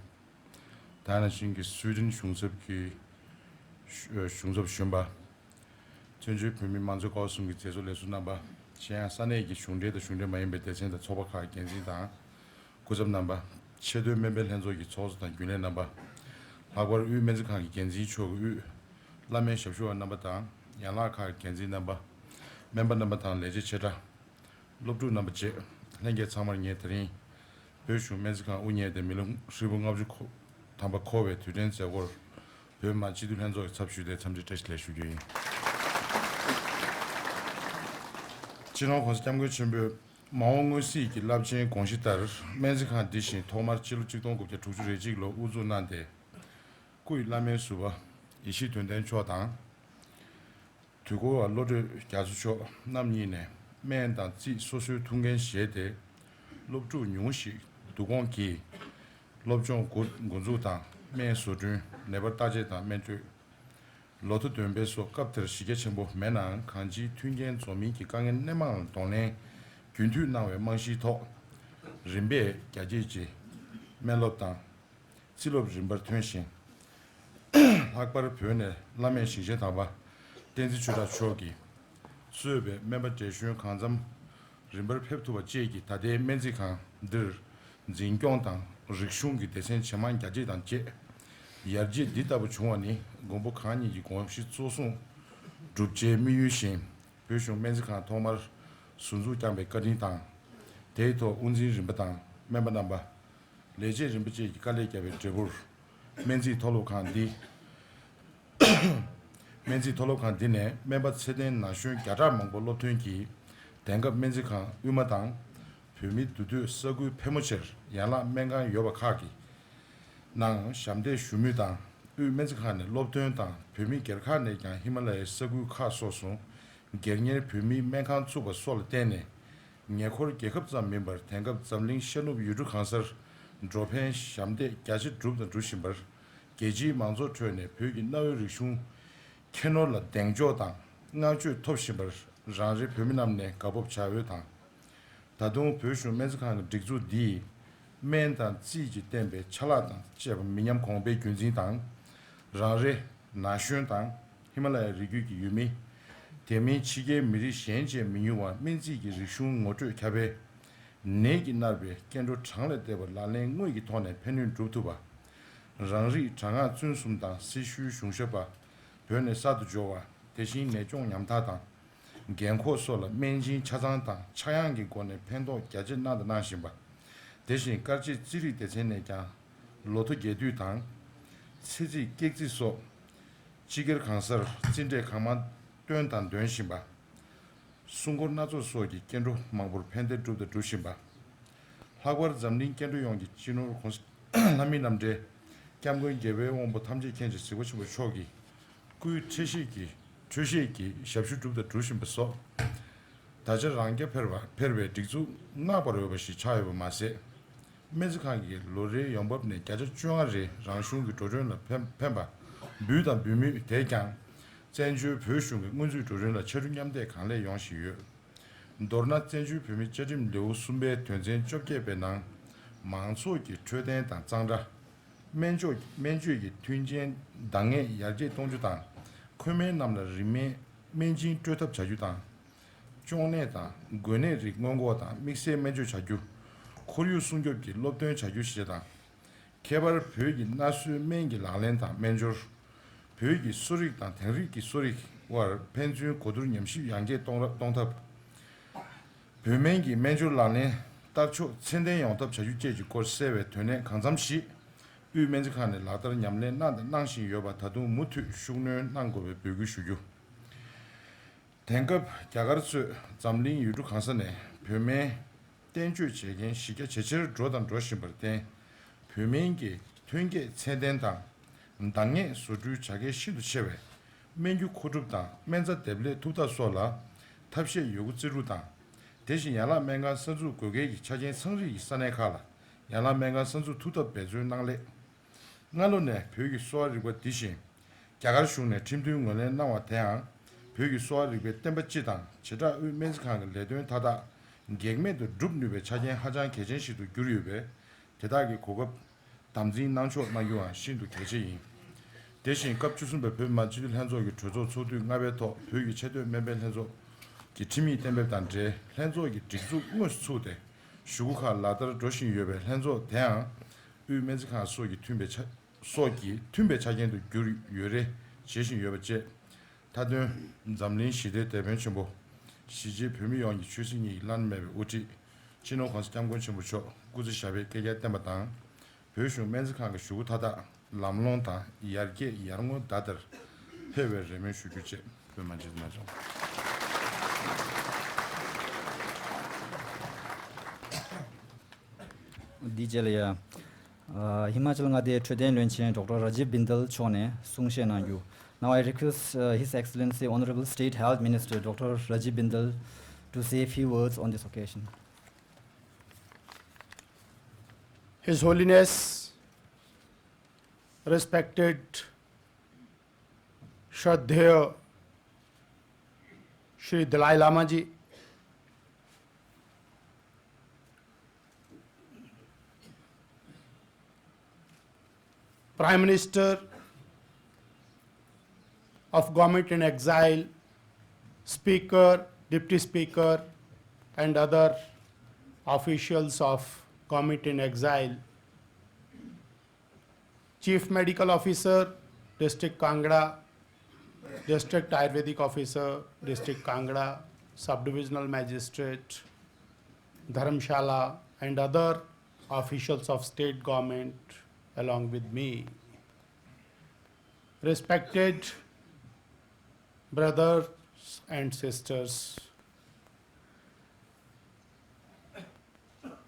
ད་ནང་བཞིན་གྱི་སུའེ་ཌེན་གཞུང་ཚབ་ཀྱི་གཞུང་ཚབ་གཞོན་པ། བཙན་བྱོལ་བོད་མིའི་མང་གཙོའི་ཀུན་སྤྱོད་ཀྱི་མཛད་གཙོ་ལས་ཟུར་རྣམ་པ། གཞན་ཡང་ས་གནས་ཀྱི་གཞུང་འབྲེལ་དང་གཞུང་འབྲེལ་མ་ཡིན་པའི་སྡེ་ཚན་དང་ཚོགས་པ་ཁག་འགན་འཛིན་དང་། སྐུ་ཚབ་རྣམ་པ། ཆེས་མཐོའི་སྨན་པའི་ལྷན་ཚོགས་ཀྱི་ཚོགས་གཙོ་དང་རྒྱུན་ལས་རྣམ་པ། ལྷག་པར་དབུས་སྨན་རྩིས་ཁང་གི་འགན་འཛིན་མཆོག་གི་དབུས། བླ་སྨན་ཞབས་ཞུ་བ་རྣམ་པ་དང་ཡན་ལག་ཁག་གི་འགན་འཛིན་རྣམ་པ། སྨན་པ་རྣམ་པ་དང་ལས་བྱེད་ཆེ་ཕྲ། སློབ་ཕྲུག་རྣམ་པ་བཅས། ལྷན་རྒྱས་ཚང་མར་ངས་དེ་རིང་བོད་གཞུང་སྨན་རྩིས་ཁང་དབུ་བརྙེས་ཏེ་མི་ལོ་ཧྲིལ་པོ་ལྔ་བཅུ་ཐམ་པ་འཁོར་བའི་དུས་དྲན་མཛད་སྒོར་བོད་མི་མང་སྤྱི་འཐུས་ལྷན་ཚོགས་ཀྱི་ཚབ་ཞུས་ཏེ་འཚམས་འདྲི་བཀྲ་ཤིས་བདེ་ལེགས་ཞུ་རྒྱུ་ཡིན། སྤྱི་ནོར་༸གོང་ས་༸སྐྱབས་མགོན་ཆེན་པོས་མ་འོངས་མངོན་གསལ་གྱི་རླབས་ཆེན་དགོངས་གཞི་ལྟར། སྨན་རྩིས་ཁང་འདི་བཞིན་ཐོག་མར་སྤྱི་ལོ་ཆིག་སྟོང་དགུ་བརྒྱ་དྲུག་ཅུ་རེ་གཅིག་ལོར་དབུ་འཛུགས་གནང་སྟེ། སྐུ་ཡི་བླ་སྨན་ཟུར་པ་ཡེ་ཤེས་དོན་ལྡན་མཆོག་དང་། དུས་འཁོར་བ་བློ་གྲོས་རྒྱ་མཚོ་མཆོག་རྣམ་གཉིས་ནས་སྨན་དང་རྩིས་སོ་སོའི་ཐུགས་འགན་བཞེས་ཏེ། སློབ་ཕྲུག་ཉུང་ངུ་ཞིག་བསྡུ་སྐོང་གིས་སློབ་སྦྱོང་འགོ་འགོ་འཛུགས་དང་། སྨན་བཟོ་སྐྲུན། ནད་པར་བརྟག་དཔྱད་དང་སྨན་སྤྲོད། ལོ་ཐོ་འདོན་སྤེལ་སོགས་སྐབས་དེར་གཞི་རྒྱ་ཆེན་པོ་མེད་ནའང་། གང་ཅིའི་མཐུན་རྐྱེན་འཛོམས་མིན་གྱི་དཀའ་ངལ་སྣེ་མང་ལ་གདོང་ལེན་རྒྱུན་མཐུད་གནང་བའི་རྨང་གཞིའི་ཐོག་རིམ་པས་རྒྱ་སྐྱེད་ཀྱི་སྨན་སློབ་དང་། རྩིས་སློབ་རིམ་པར་ཐོན་ཞིང་། ལྷག་པར་བོད་ནས་བླ་སྨན་ཞིང་ཆེན་དམ་པ་བསྟན་འཛིན་ཆོས་གྲགས་མཆོག་གིས་གཙོས་པའི་སྨན་པ་བགྲེས་གཞོན་གང་འཚམ་རིམ་པར་ཕེབས་ཐུབ་པ་བཅས་ཀྱིས། ད་ལྟའི་སྨན་རྩིས་ཁང་འདིར་འཛིན་སྐྱོང་དང་། རིག་གཞུང་གི་སྡེ་ཚན་ཇེ་མང་རྒྱ་སྐྱེད་དང་བཅས། ཡར་རྒྱས་འདི་ལྟ་བུ་བྱུང་བ་ནི་མགོན་པོ་གང་ཉིད་ཀྱི་དགོངས་གཞི་གཙོ་བཟུང་བསྒྲུབ་བྱའི་དམིགས་ཡུལ་བཞིན། བོད་གཞུང་སྨན་རྩིས་ཁང་ཐོག་མར་ཟུར་འཛུགས་བསྐྱངས་པའི་བཀའ་དྲིན་དང་། དེའི་ཐོག་དབུ་འཛིན་རིམ་པ་དང་སྨན་པ་རྣམ་པ། ལས་བྱེད་རིམ་པ་བཅས་ཀྱི་དཀའ་ལས་བརྒྱབ་པའི་འབྲས་བུར། སྨན་རྩིས་མཐོ་སློབ་ཁང་འདི། སྨན་རྩིས་མཐོ་སློབ་ཁང་འདི་ནས་སྨན་པ་ཚད་ལྡན་ན་གཞོན་བརྒྱ་ཕྲག་མང་པོ་སློབ་ཐོན་གྱིས། དེང་སྐབས་སྨན་རྩིས་ཁང་དབུས་མ་དང་། བོད་མིའི་འདུས་སྡོད་ས་ཁུལ་ཕལ་མོ་ཆེར་ཡན་ལག་སྨན་ཁང་ཡོད་པ་ཁག་གི་ནང་ཞབས་འདེགས་ཞུ་མུས་དང་། དབུས་སྨན་རྩིས་ཁང་ནས་སློབ་ཐོན་དང་། བོད་མི་སྒེར་ཁག་ནས་ཀྱང་ཧི་མ་ལ་ཡའི་ས་ཁུལ་ཁག་སོགས་སུ་སྒེར་གཉེར་བོད་མིའི་སྨན་ཁང་བཙུགས་པ་སོགས་ལ་བརྟེན་ནས། ཉེ་འཁོར་རྒྱལ་ཁབ་ཙམ་མིན་པར། དེང་སྐབས་འཛམ་གླིང་ཤར་ནུབ་ཡུལ་གྲུ་གང་སར་འགྲོ་ཕན་ཞབས་འདེགས་རྒྱ་ཆེ་བསྒྲུབས་དང་སྒྲུབ་བཞིན་པར། རྒྱལ་སྤྱིའི་མང་ཚོགས་ཁྲོད་ནས་བོད་ཀྱི་གནའ་བོའི་རིག་གཞུང་ཁྱད་ནོར་ལ་གདེང་འཇོག་དང་བསྔགས་བརྗོད་ཐོབ་བཞིན་པར། རང་རེ་བོད་མི་རྣམས་ནས་དགའ་སྤོབས་བྱ་འོས་དང་། ད་དུང་བོད་གཞུང་སྨན་རྩིས་ཁང་གི་སྒྲིག་འཛུགས་འདིས། སྨན་དང་རྩིས་ཀྱིས་བསྟན་པའི་ཆ་ལག་དང་བཅས་པ་མི་ཉམས་གོང་འཕེལ་རྒྱུན་འཛིན་དང་། རང་རེ་ན་གཞོན་དང་ཧི་མ་ལ་ཡའི་རི་རྒྱུད་ཀྱི་ཡུལ་མི། དེ་མིན་ཕྱི་རྒྱལ་མི་རིགས་གཞན་བཅས་མི་ཉུང་བར་སྨན་རྩིས་ཀྱི་རིག་གཞུང་ངོ་སྤྲོད་ཁྱབ་སྤེལ། ནད་ཀྱིས་མནར་བའི་སྐྱེ་འགྲོ་གྲངས་ལས་འདས་པར་ལག་ལེན་དངོས་ཀྱི་ཐོག་ནས་ཕན་ནུས་སྒྲུབ་ཐུབ་པ། རང་རིགས་དྲག་སྔགས་བཙུན་གསུམ་དང་སྲི་ཞུའི་གཞུང་ཞབས་པ་བོད་ནས་གསར་དུ་འབྱོར་བ། དེ་བཞིན་ནད་སྐྱོང་ཉམ་ཐག་དང་རྒན་འཁོགས་སོགས་ལ་སྨན་སྦྱིན་ཆ་ཚང་དང་ཆག་ཡང་གི་སྒོ་ནས་ཕན་ཐོགས་རྒྱ་ཆེ་གནང་དང་གནང་བཞིན་པ། དེ་བཞིན་དཀར་མཛེས་རྩིས་རིག་སྡེ་ཚན་ནས་ཀྱང་ལོ་ཐོ་རྒྱས་བསྡུས་དང་། ཚེ་རྩིས་ཀེག་རྩིས་སོགས་སྤྱི་སྒེར་གང་སར་རྩིས་འབྲས་གང་མང་བཏོན་དང་འདོན་བཞིན་པ། སྲུང་འཁོར་སྣ་ཚོགས་སོགས་ཀྱིས་སྐྱེ་འགྲོ་མང་པོར་ཕན་བདེ་བསྒྲུབས་དང་སྒྲུབ་བཞིན་པ། ལྷག་པར་འཛམ་གླིང་སྐྱེ་འགྲོ་ཡོངས་ཀྱི་སྤྱི་ནོར་༸གོང་ས་ལྷ་མིའི་རྣམ་འདྲེན་༸སྐྱབས་མགོན་རྒྱལ་བའི་དབང་པོ་ཐམས་ཅད་མཁྱེན་ཅིང་གཟིགས་པ་ཆེན་པོ་མཆོག་གི་སྐུའི་འཕྲེད་བཞེས་ཀྱི་འཕྲེད་བཞེས་ཀྱི་ཞབས་ཞུ་བསྒྲུབས་དང་སྒྲུབ་བཞིན་པ་སོགས། ད་ཆ་རང་རྐྱ་འཕེར་བ་འཕེར་བའི་སྒྲིག་འཛུགས་བསྔགས་པར་འོས་པ་ཞིག་ཆགས་ཡོད་པ་མ་ཟད། སྨན་རྩིས་ཁང་གིས་ལོ་རེའི་ཡོང་འབབ་ནས་བརྒྱ་ཆ་བཅོ་ལྔ་རེ་རང་གཞུང་གི་འགྲོ་གྲོན་ལ་ཕན་ཕན་པ་འབུལ་དང་འབུལ་མུས། དེས་ཀྱང་བཙན་བྱོལ་བོད་གཞུང་གི་སྔོན་རྩིས་འགྲོ་གྲོན་ལ་ཆ་རྒྱུས་མཉམ་འདེགས་གང་ལེགས་ཡོང་བཞིན་ཡོད། མདོར་ན། བཙན་བྱོལ་བོད་མིའི་བཅའ་ཁྲིམས་ལེའུ་གསུམ་པའི་དོན་ཚན་བཅོ་བརྒྱད་པའི་ནང་། མང་ཚོགས་ཀྱི་འཕྲོད་བསྟེན་དང་གཙང་སྦྲ། སྨན་བཅོས་སྨན་བཅོས་ཀྱི་མཐུན་རྐྱེན་འདང་ངེས་ཡར་རྒྱས་གཏོང་རྒྱུ་དང་། ཁོལ་མའི་རྣམས་ལ་རིན་མེད་སྨན་སྦྱིན་སྤྲོད་ཐབས་བྱ་རྒྱུ་དང་། གཅོང་ནད་དང་འགོས་ནད་རིགས་སྔོན་འགོག་དང་དམིགས་བསལ་སྨན་བཅོས་བྱ་རྒྱུ། ཁོར་ཡུག་སྲུང་སྐྱོབ་ཀྱི་སློབ་སྟོན་བྱ་རྒྱུ་བཅས་དང་། ཁྱད་པར་བོད་ཀྱི་སྣ་སོའི་སྨན་གྱི་ལག་ལེན་དང་སྨན་སྦྱོར། བོད་ཀྱི་གསོ་རིག་དང་དེང་རབས་ཀྱི་གསོ་རིག་དབར་ཕན་ཚུན་གོ་བསྡུར་ཉམས་ཞིབ་ཡར་རྒྱས་གཏོང་ར་གཏོང་ཐབས། བོད་སྨན་གྱི་སྨན་སྦྱོར་ལག་ལེན་ལྟ་ཕྱོགས་ཚད་ལྡན་ཡོང་ཐབས་བྱ་རྒྱུ་བཅས་ཀྱི་སྐོར་གསལ་བའི་དོན་གནད་གང་འཚམ་ཞིག་དབུས་སྨན་རྩིས་ཁང་ནས་ལག་བསྟར་ཉམས་ལེན་གནང་དང་གནང་བཞིན་ཡོད་པ་ད་དུང་མུ་མཐུད་ཤུགས་སྣོན་གནང་དགོས་པའི་འབོད་སྐུལ་ཞུ་རྒྱུ། དེང་སྐབས་རྒྱ་གར་གཙོས་འཛམ་གླིང་ཡུལ་གྲུ་གང་ས་ནས་བོད་སྨན་བསྟེན་སྤྱོད་བྱེད་མཁན་གཞི་རྒྱ་ཇེ་ཆེར་འགྲོ་དང་འགྲོ་བཞིན་པར་བརྟེན། བོད་སྨན་གྱི་ཐོན་སྐྱེད་ཚད་ལྡན་དང་། འདང་ངེས་བཟོ་སྐྲུན་བྱ་མཁན་ཤིན་ཏུ་ཆེ་བས། སྨན་རྒྱུ་མཁོ་སྒྲུབ་དང་སྨན་རྩྭ་འདེབས་ལས་ཐུབ་ཐབས་སོགས་ལ་ཐབས་ཤེས་ཡོད་རྒུ་བརྩི་རྒྱུ་དང་། དེ་བཞིན་ཡན་ལག་སྨན་ཁང་གསར་འཛུགས་དགོས་གལ་གྱི་ཆ་རྐྱེན་ཚང་རིགས་ཀྱི་ས་གནས་ཁག་ལ་ཡན་ལག་སྨན་ཁང་གསར་འཛུགས་ཐུབ་ཐབས་འབད་བརྩོན་གནང་སླད། སྔ་ལོ་ནས་བོད་ཀྱི་གསོ་བ་རིག་པ་འདི་བཞིན་རྒྱ་གར་གཞུང་ནས་ཁྲིམས་མཐུན་ངོས་ལེན་གནང་བ་དེའང་བོད་ཀྱི་གསོ་བ་རིག་པའི་བསྟན་པ་སྤྱི་དང་བྱེ་བྲག་དབུས་སྨན་རྩིས་ཁང་གི་ལས་དོན་མཐའ་དག་གེགས་མེད་དུ་སྒྲུབ་ནུས་པའི་ཆ་རྐྱེན་ཧ་ཅང་གལ་ཆེན་ཞིག་ཏུ་གྱུར་ཡོད་པས། དེ་དག་གི་གོ་སྐབས་དམ་འཛིན་གནང་ཕྱོགས་གནང་རྒྱུའང་ཤིན་ཏུ་གལ་ཆེ་ཡིན། དེ་བཞིན་སྐབས་བཅུ་གསུམ་པའི་བོད་མི་མང་སྤྱི་འཐུས་ལྷན་ཚོགས་ཀྱི་གྲོས་ཚོགས་ཚོགས་དུས་ལྔ་པའི་ཐོག་བོད་ཀྱི་ཆེས་མཐོའི་སྨན་པའི་ལྷན་ཚོགས་ཀྱི་ཁྲིམས་ཡིག་གཏན་འབེབས་དང་འབྲེལ་ལྷན་ཚོགས་ཀྱི་སྒྲིག་འཛུགས་དངོས་སུ་ཚུགས་ཏེ་གཞུག་གུ་ཁག་ལག་བསྟར་འགྲོ་བཞིན་ཡོད་པའི་ལྷན་ཚོགས་དེའང་དབུས་སྨན་རྩིས་ཁང་སོགས་ཀྱི་མཐུན་པའི་ཆ་སོགས་ཀྱི་མཐུན་པའི་ཆ་རྐྱེན་དུ་གྱུར་ཡོད་རེད་བྱེད་བཞིན་ཡོད་པ་བཅས། མཐའ་དོན། འཛམ་གླིང་ཞི་བདེའི་དེད་དཔོན་ཆེན་པོ། གཞིས་བྱེས་བོད་མི་ཡོངས་ཀྱི་ཆོས་སྲིད་གཉིས་ཀྱི་བླ་ན་མེད་པའི་དབུ་ཁྲིད། སྤྱི་ནོར་༸གོང་ས་༸སྐྱབས་མགོན་ཆེན་པོ་མཆོག་སྐུ་ཚེ་ཞབས་པད་བསྐལ་བརྒྱར་བརྟན་པ་དང་། བོད་གཞུང་སྨན་རྩིས་ཁང་གི་བཞུགས་སྒོ་མཐའ་དག་ལམ་ལྷོང་དང་ཡར་རྒྱས་ཡར་ངོའི་ཟླ་ལྟར་འཕེལ་བའི་རེ་སྨོན་ཞུ་རྒྱུ་བཅས་སྨོན་མ་བྱེད་ན་ཆོག་འདིའི་རྗེས་ལ་ཡ། ཨ། ཧི་མ་ཅལ་མངའ་སྡེའི་འཕྲོད་བསྟེན་བློན་ཆེན་ཌོག་ཊར་ར་ཇིབ་བིན་དལ་མཆོག་ནས་གསུང་བཤད་གནང་རྒྱུ། Now I request, uh, His Excellency Honorable State Health Minister Doctor Rajiv Bindal to say a few words on this occasion. His Holiness, respected Shraddheya Shri Dalai Lama ji, Prime Minister of Government in Exile, Speaker, Deputy Speaker, and other officials of Government in Exile, Chief Medical Officer, District Kangra, District Ayurvedic Officer, District Kangra, Subdivisional Magistrate, Dharamshala, and other officials of state government along with me. Respected brothers and sisters,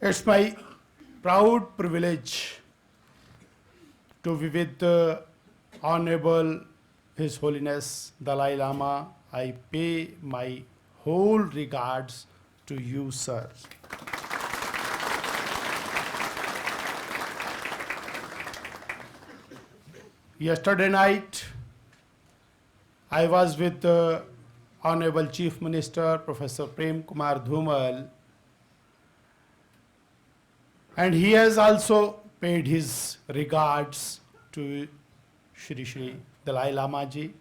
it's my proud privilege to be with the Honorable His Holiness Dalai Lama. I pay my whole regards to you, sir. Yesterday night, I was with the Honorable Chief Minister, Professor Prem Kumar Dhumal, and he has also paid his regards to Shri Shri Dalai Lama ji.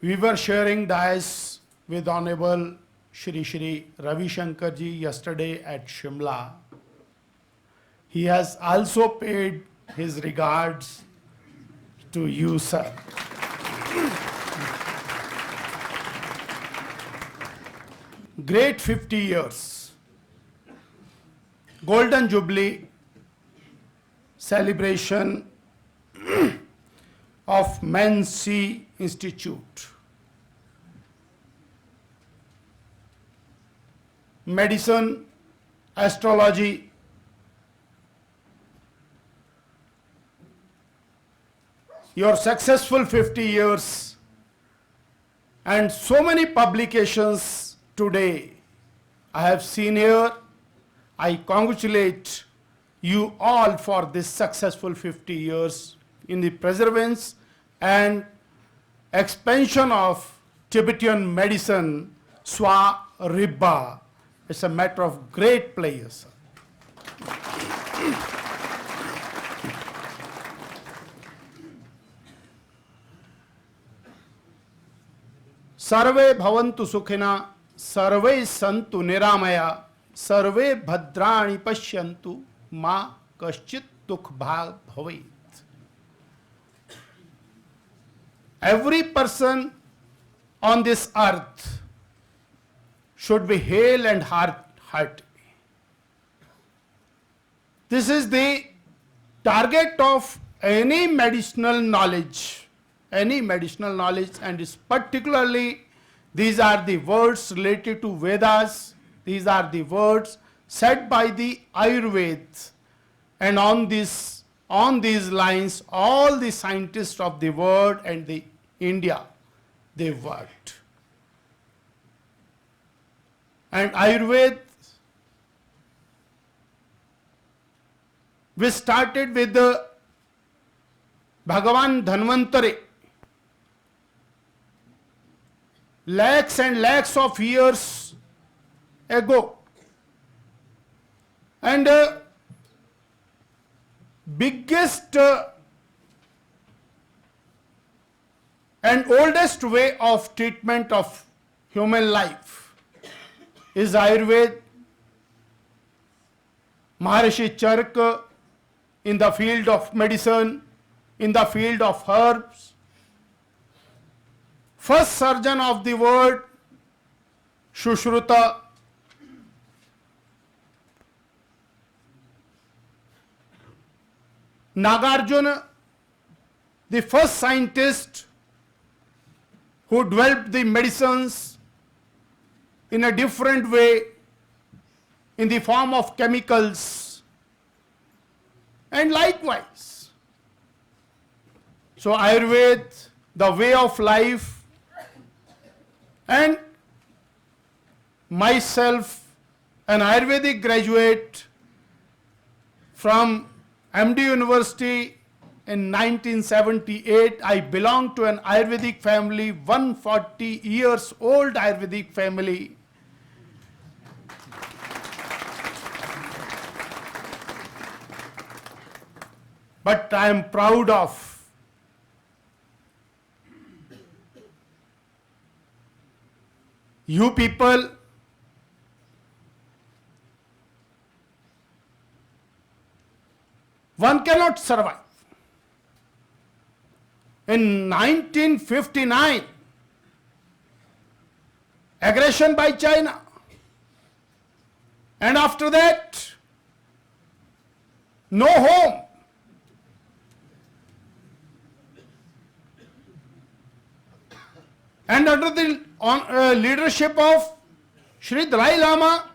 We were sharing dais with Honorable Shri Shri Ravi Shankar ji yesterday at Shimla. He has also paid his regards to you, sir. Great fifty years, Golden Jubilee celebration of Mensi Institute, medicine, astrology, your successful fifty years and so many publications today I have seen here. I congratulate you all for this successful fifty years in the preservance and expansion of Tibetan medicine, Swa Rigpa. It's a matter of great pleasure, sir. सर्वे भवन्तु सुखिनः, सर्वे सन्तु निरामया, सर्वे भद्राणि पश्यन्तु, मा कश्चित् दुःख भाग् भवेत्। Every person on this earth should be hale and heart, hearty. This is the target of any medicinal knowledge, any medicinal knowledge, and is particularly these are the words related to Vedas, these are the words said by the Ayurveda, and on this, on these lines, all the scientists of the world and the India, they worked. And Ayurveda, we started with the Bhagavan Dhanvantari, lakhs and lakhs of years ago. And uh, biggest uh, and oldest way of treatment of human life is Ayurveda. Maharishi Charaka in the field of medicine, in the field of herbs, first surgeon of the world, Sushruta Nagarjuna, the first scientist who developed the medicines in a different way in the form of chemicals, and likewise. So, Ayurveda, the way of life, and myself, an Ayurvedic graduate from M D University in nineteen seventy-eight. I belong to an Ayurvedic family, one forty years old Ayurvedic family. But I am proud of you people. One cannot survive. In nineteen fifty-nine, aggression by China. And after that, no home. And under the on, uh, leadership of Sri Dalai Lama,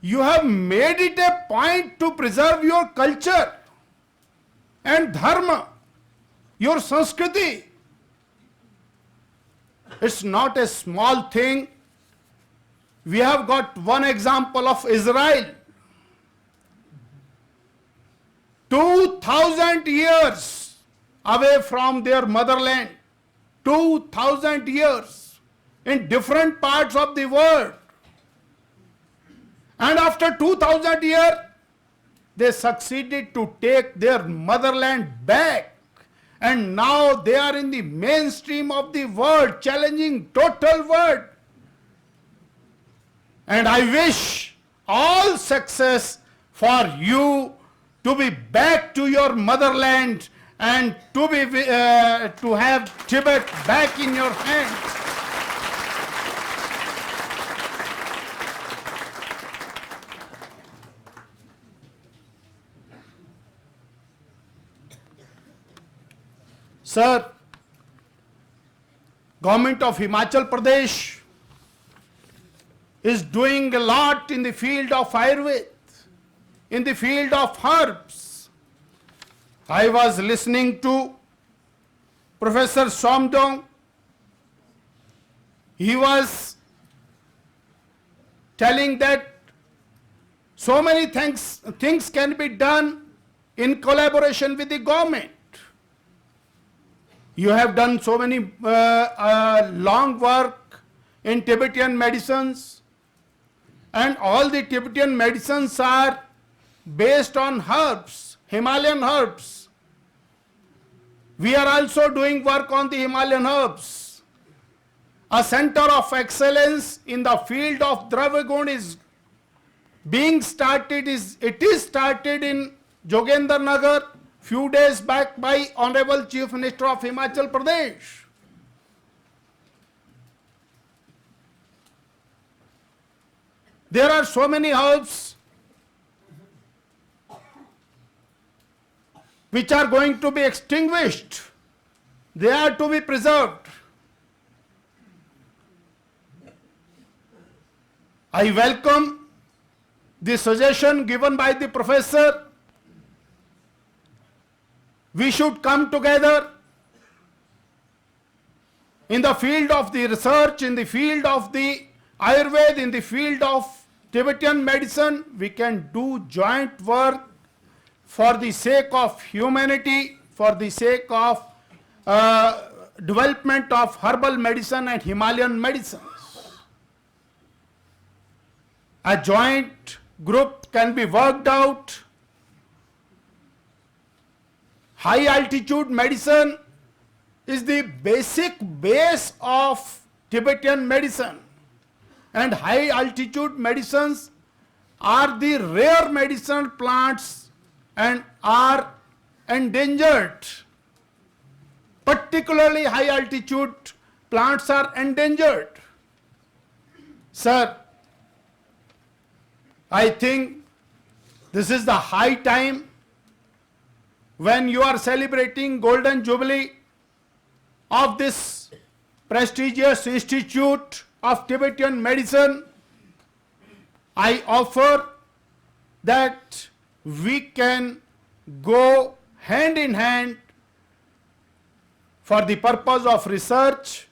you have made it a point to preserve your culture and dharma, your sanskriti. It's not a small thing. We have got one example of Israel. Two thousand years away from their motherland, two thousand years in different parts of the world. And after two thousand years, they succeeded to take their motherland back. And now they are in the mainstream of the world, challenging total world. And I wish all success for you to be back to your motherland and to be, uh, to have Tibet back in your hands. Sir, Government of Himachal Pradesh is doing a lot in the field of Ayurveda, in the field of herbs. I was listening to Professor Somdong. He was telling that so many things, things can be done in collaboration with the government. You have done so many, uh, uh, long work in Tibetan medicines, and all the Tibetan medicines are based on herbs, Himalayan herbs. We are also doing work on the Himalayan herbs. A center of excellence in the field of Dravya Gun is being started, is, it is started in Jogendra Nagar few days back by Honorable Chief Minister of Himachal Pradesh. There are so many herbs which are going to be extinguished. They are to be preserved. I welcome the suggestion given by the professor. We should come together in the field of the research, in the field of the Ayurveda, in the field of Tibetan medicine. We can do joint work for the sake of humanity, for the sake of, uh, development of herbal medicine and Himalayan medicines. A joint group can be worked out. High altitude medicine is the basic base of Tibetan medicine, and high altitude medicines are the rare medicinal plants and are endangered. Particularly high altitude plants are endangered. Sir, I think this is the high time when you are celebrating Golden Jubilee of this prestigious institute of Tibetan medicine, I offer that we can go hand in hand for the purpose of research,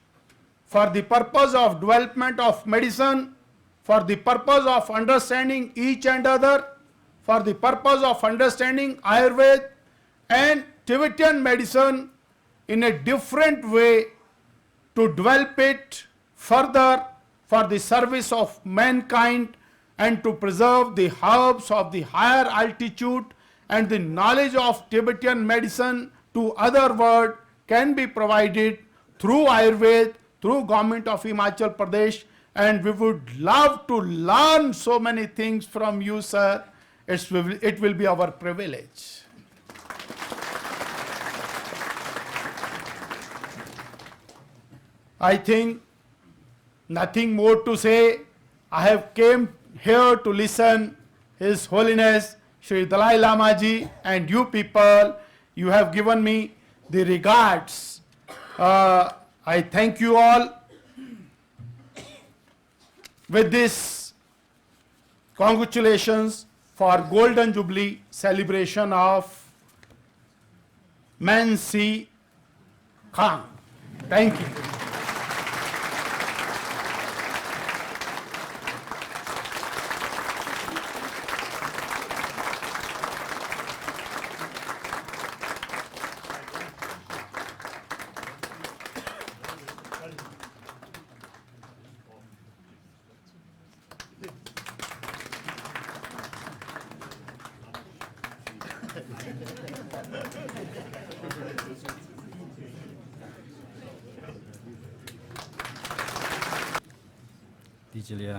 for the purpose of development of medicine, for the purpose of understanding each and other, for the purpose of understanding Ayurveda and Tibetan medicine in a different way, to develop it further for the service of mankind and to preserve the herbs of the higher altitude and the knowledge of Tibetan medicine to other world can be provided through Ayurveda, through Government of Himachal Pradesh, and we would love to learn so many things from you, sir. It's, it will be our privilege. I think nothing more to say. I have came here to listen His Holiness Sri Dalai Lama ji, and you people, you have given me the regards. Uh, I thank you all. With this, congratulations for Golden Jubilee celebration of Mansi Khan. Thank you. དེ་རྗེས་ལ་ཡ།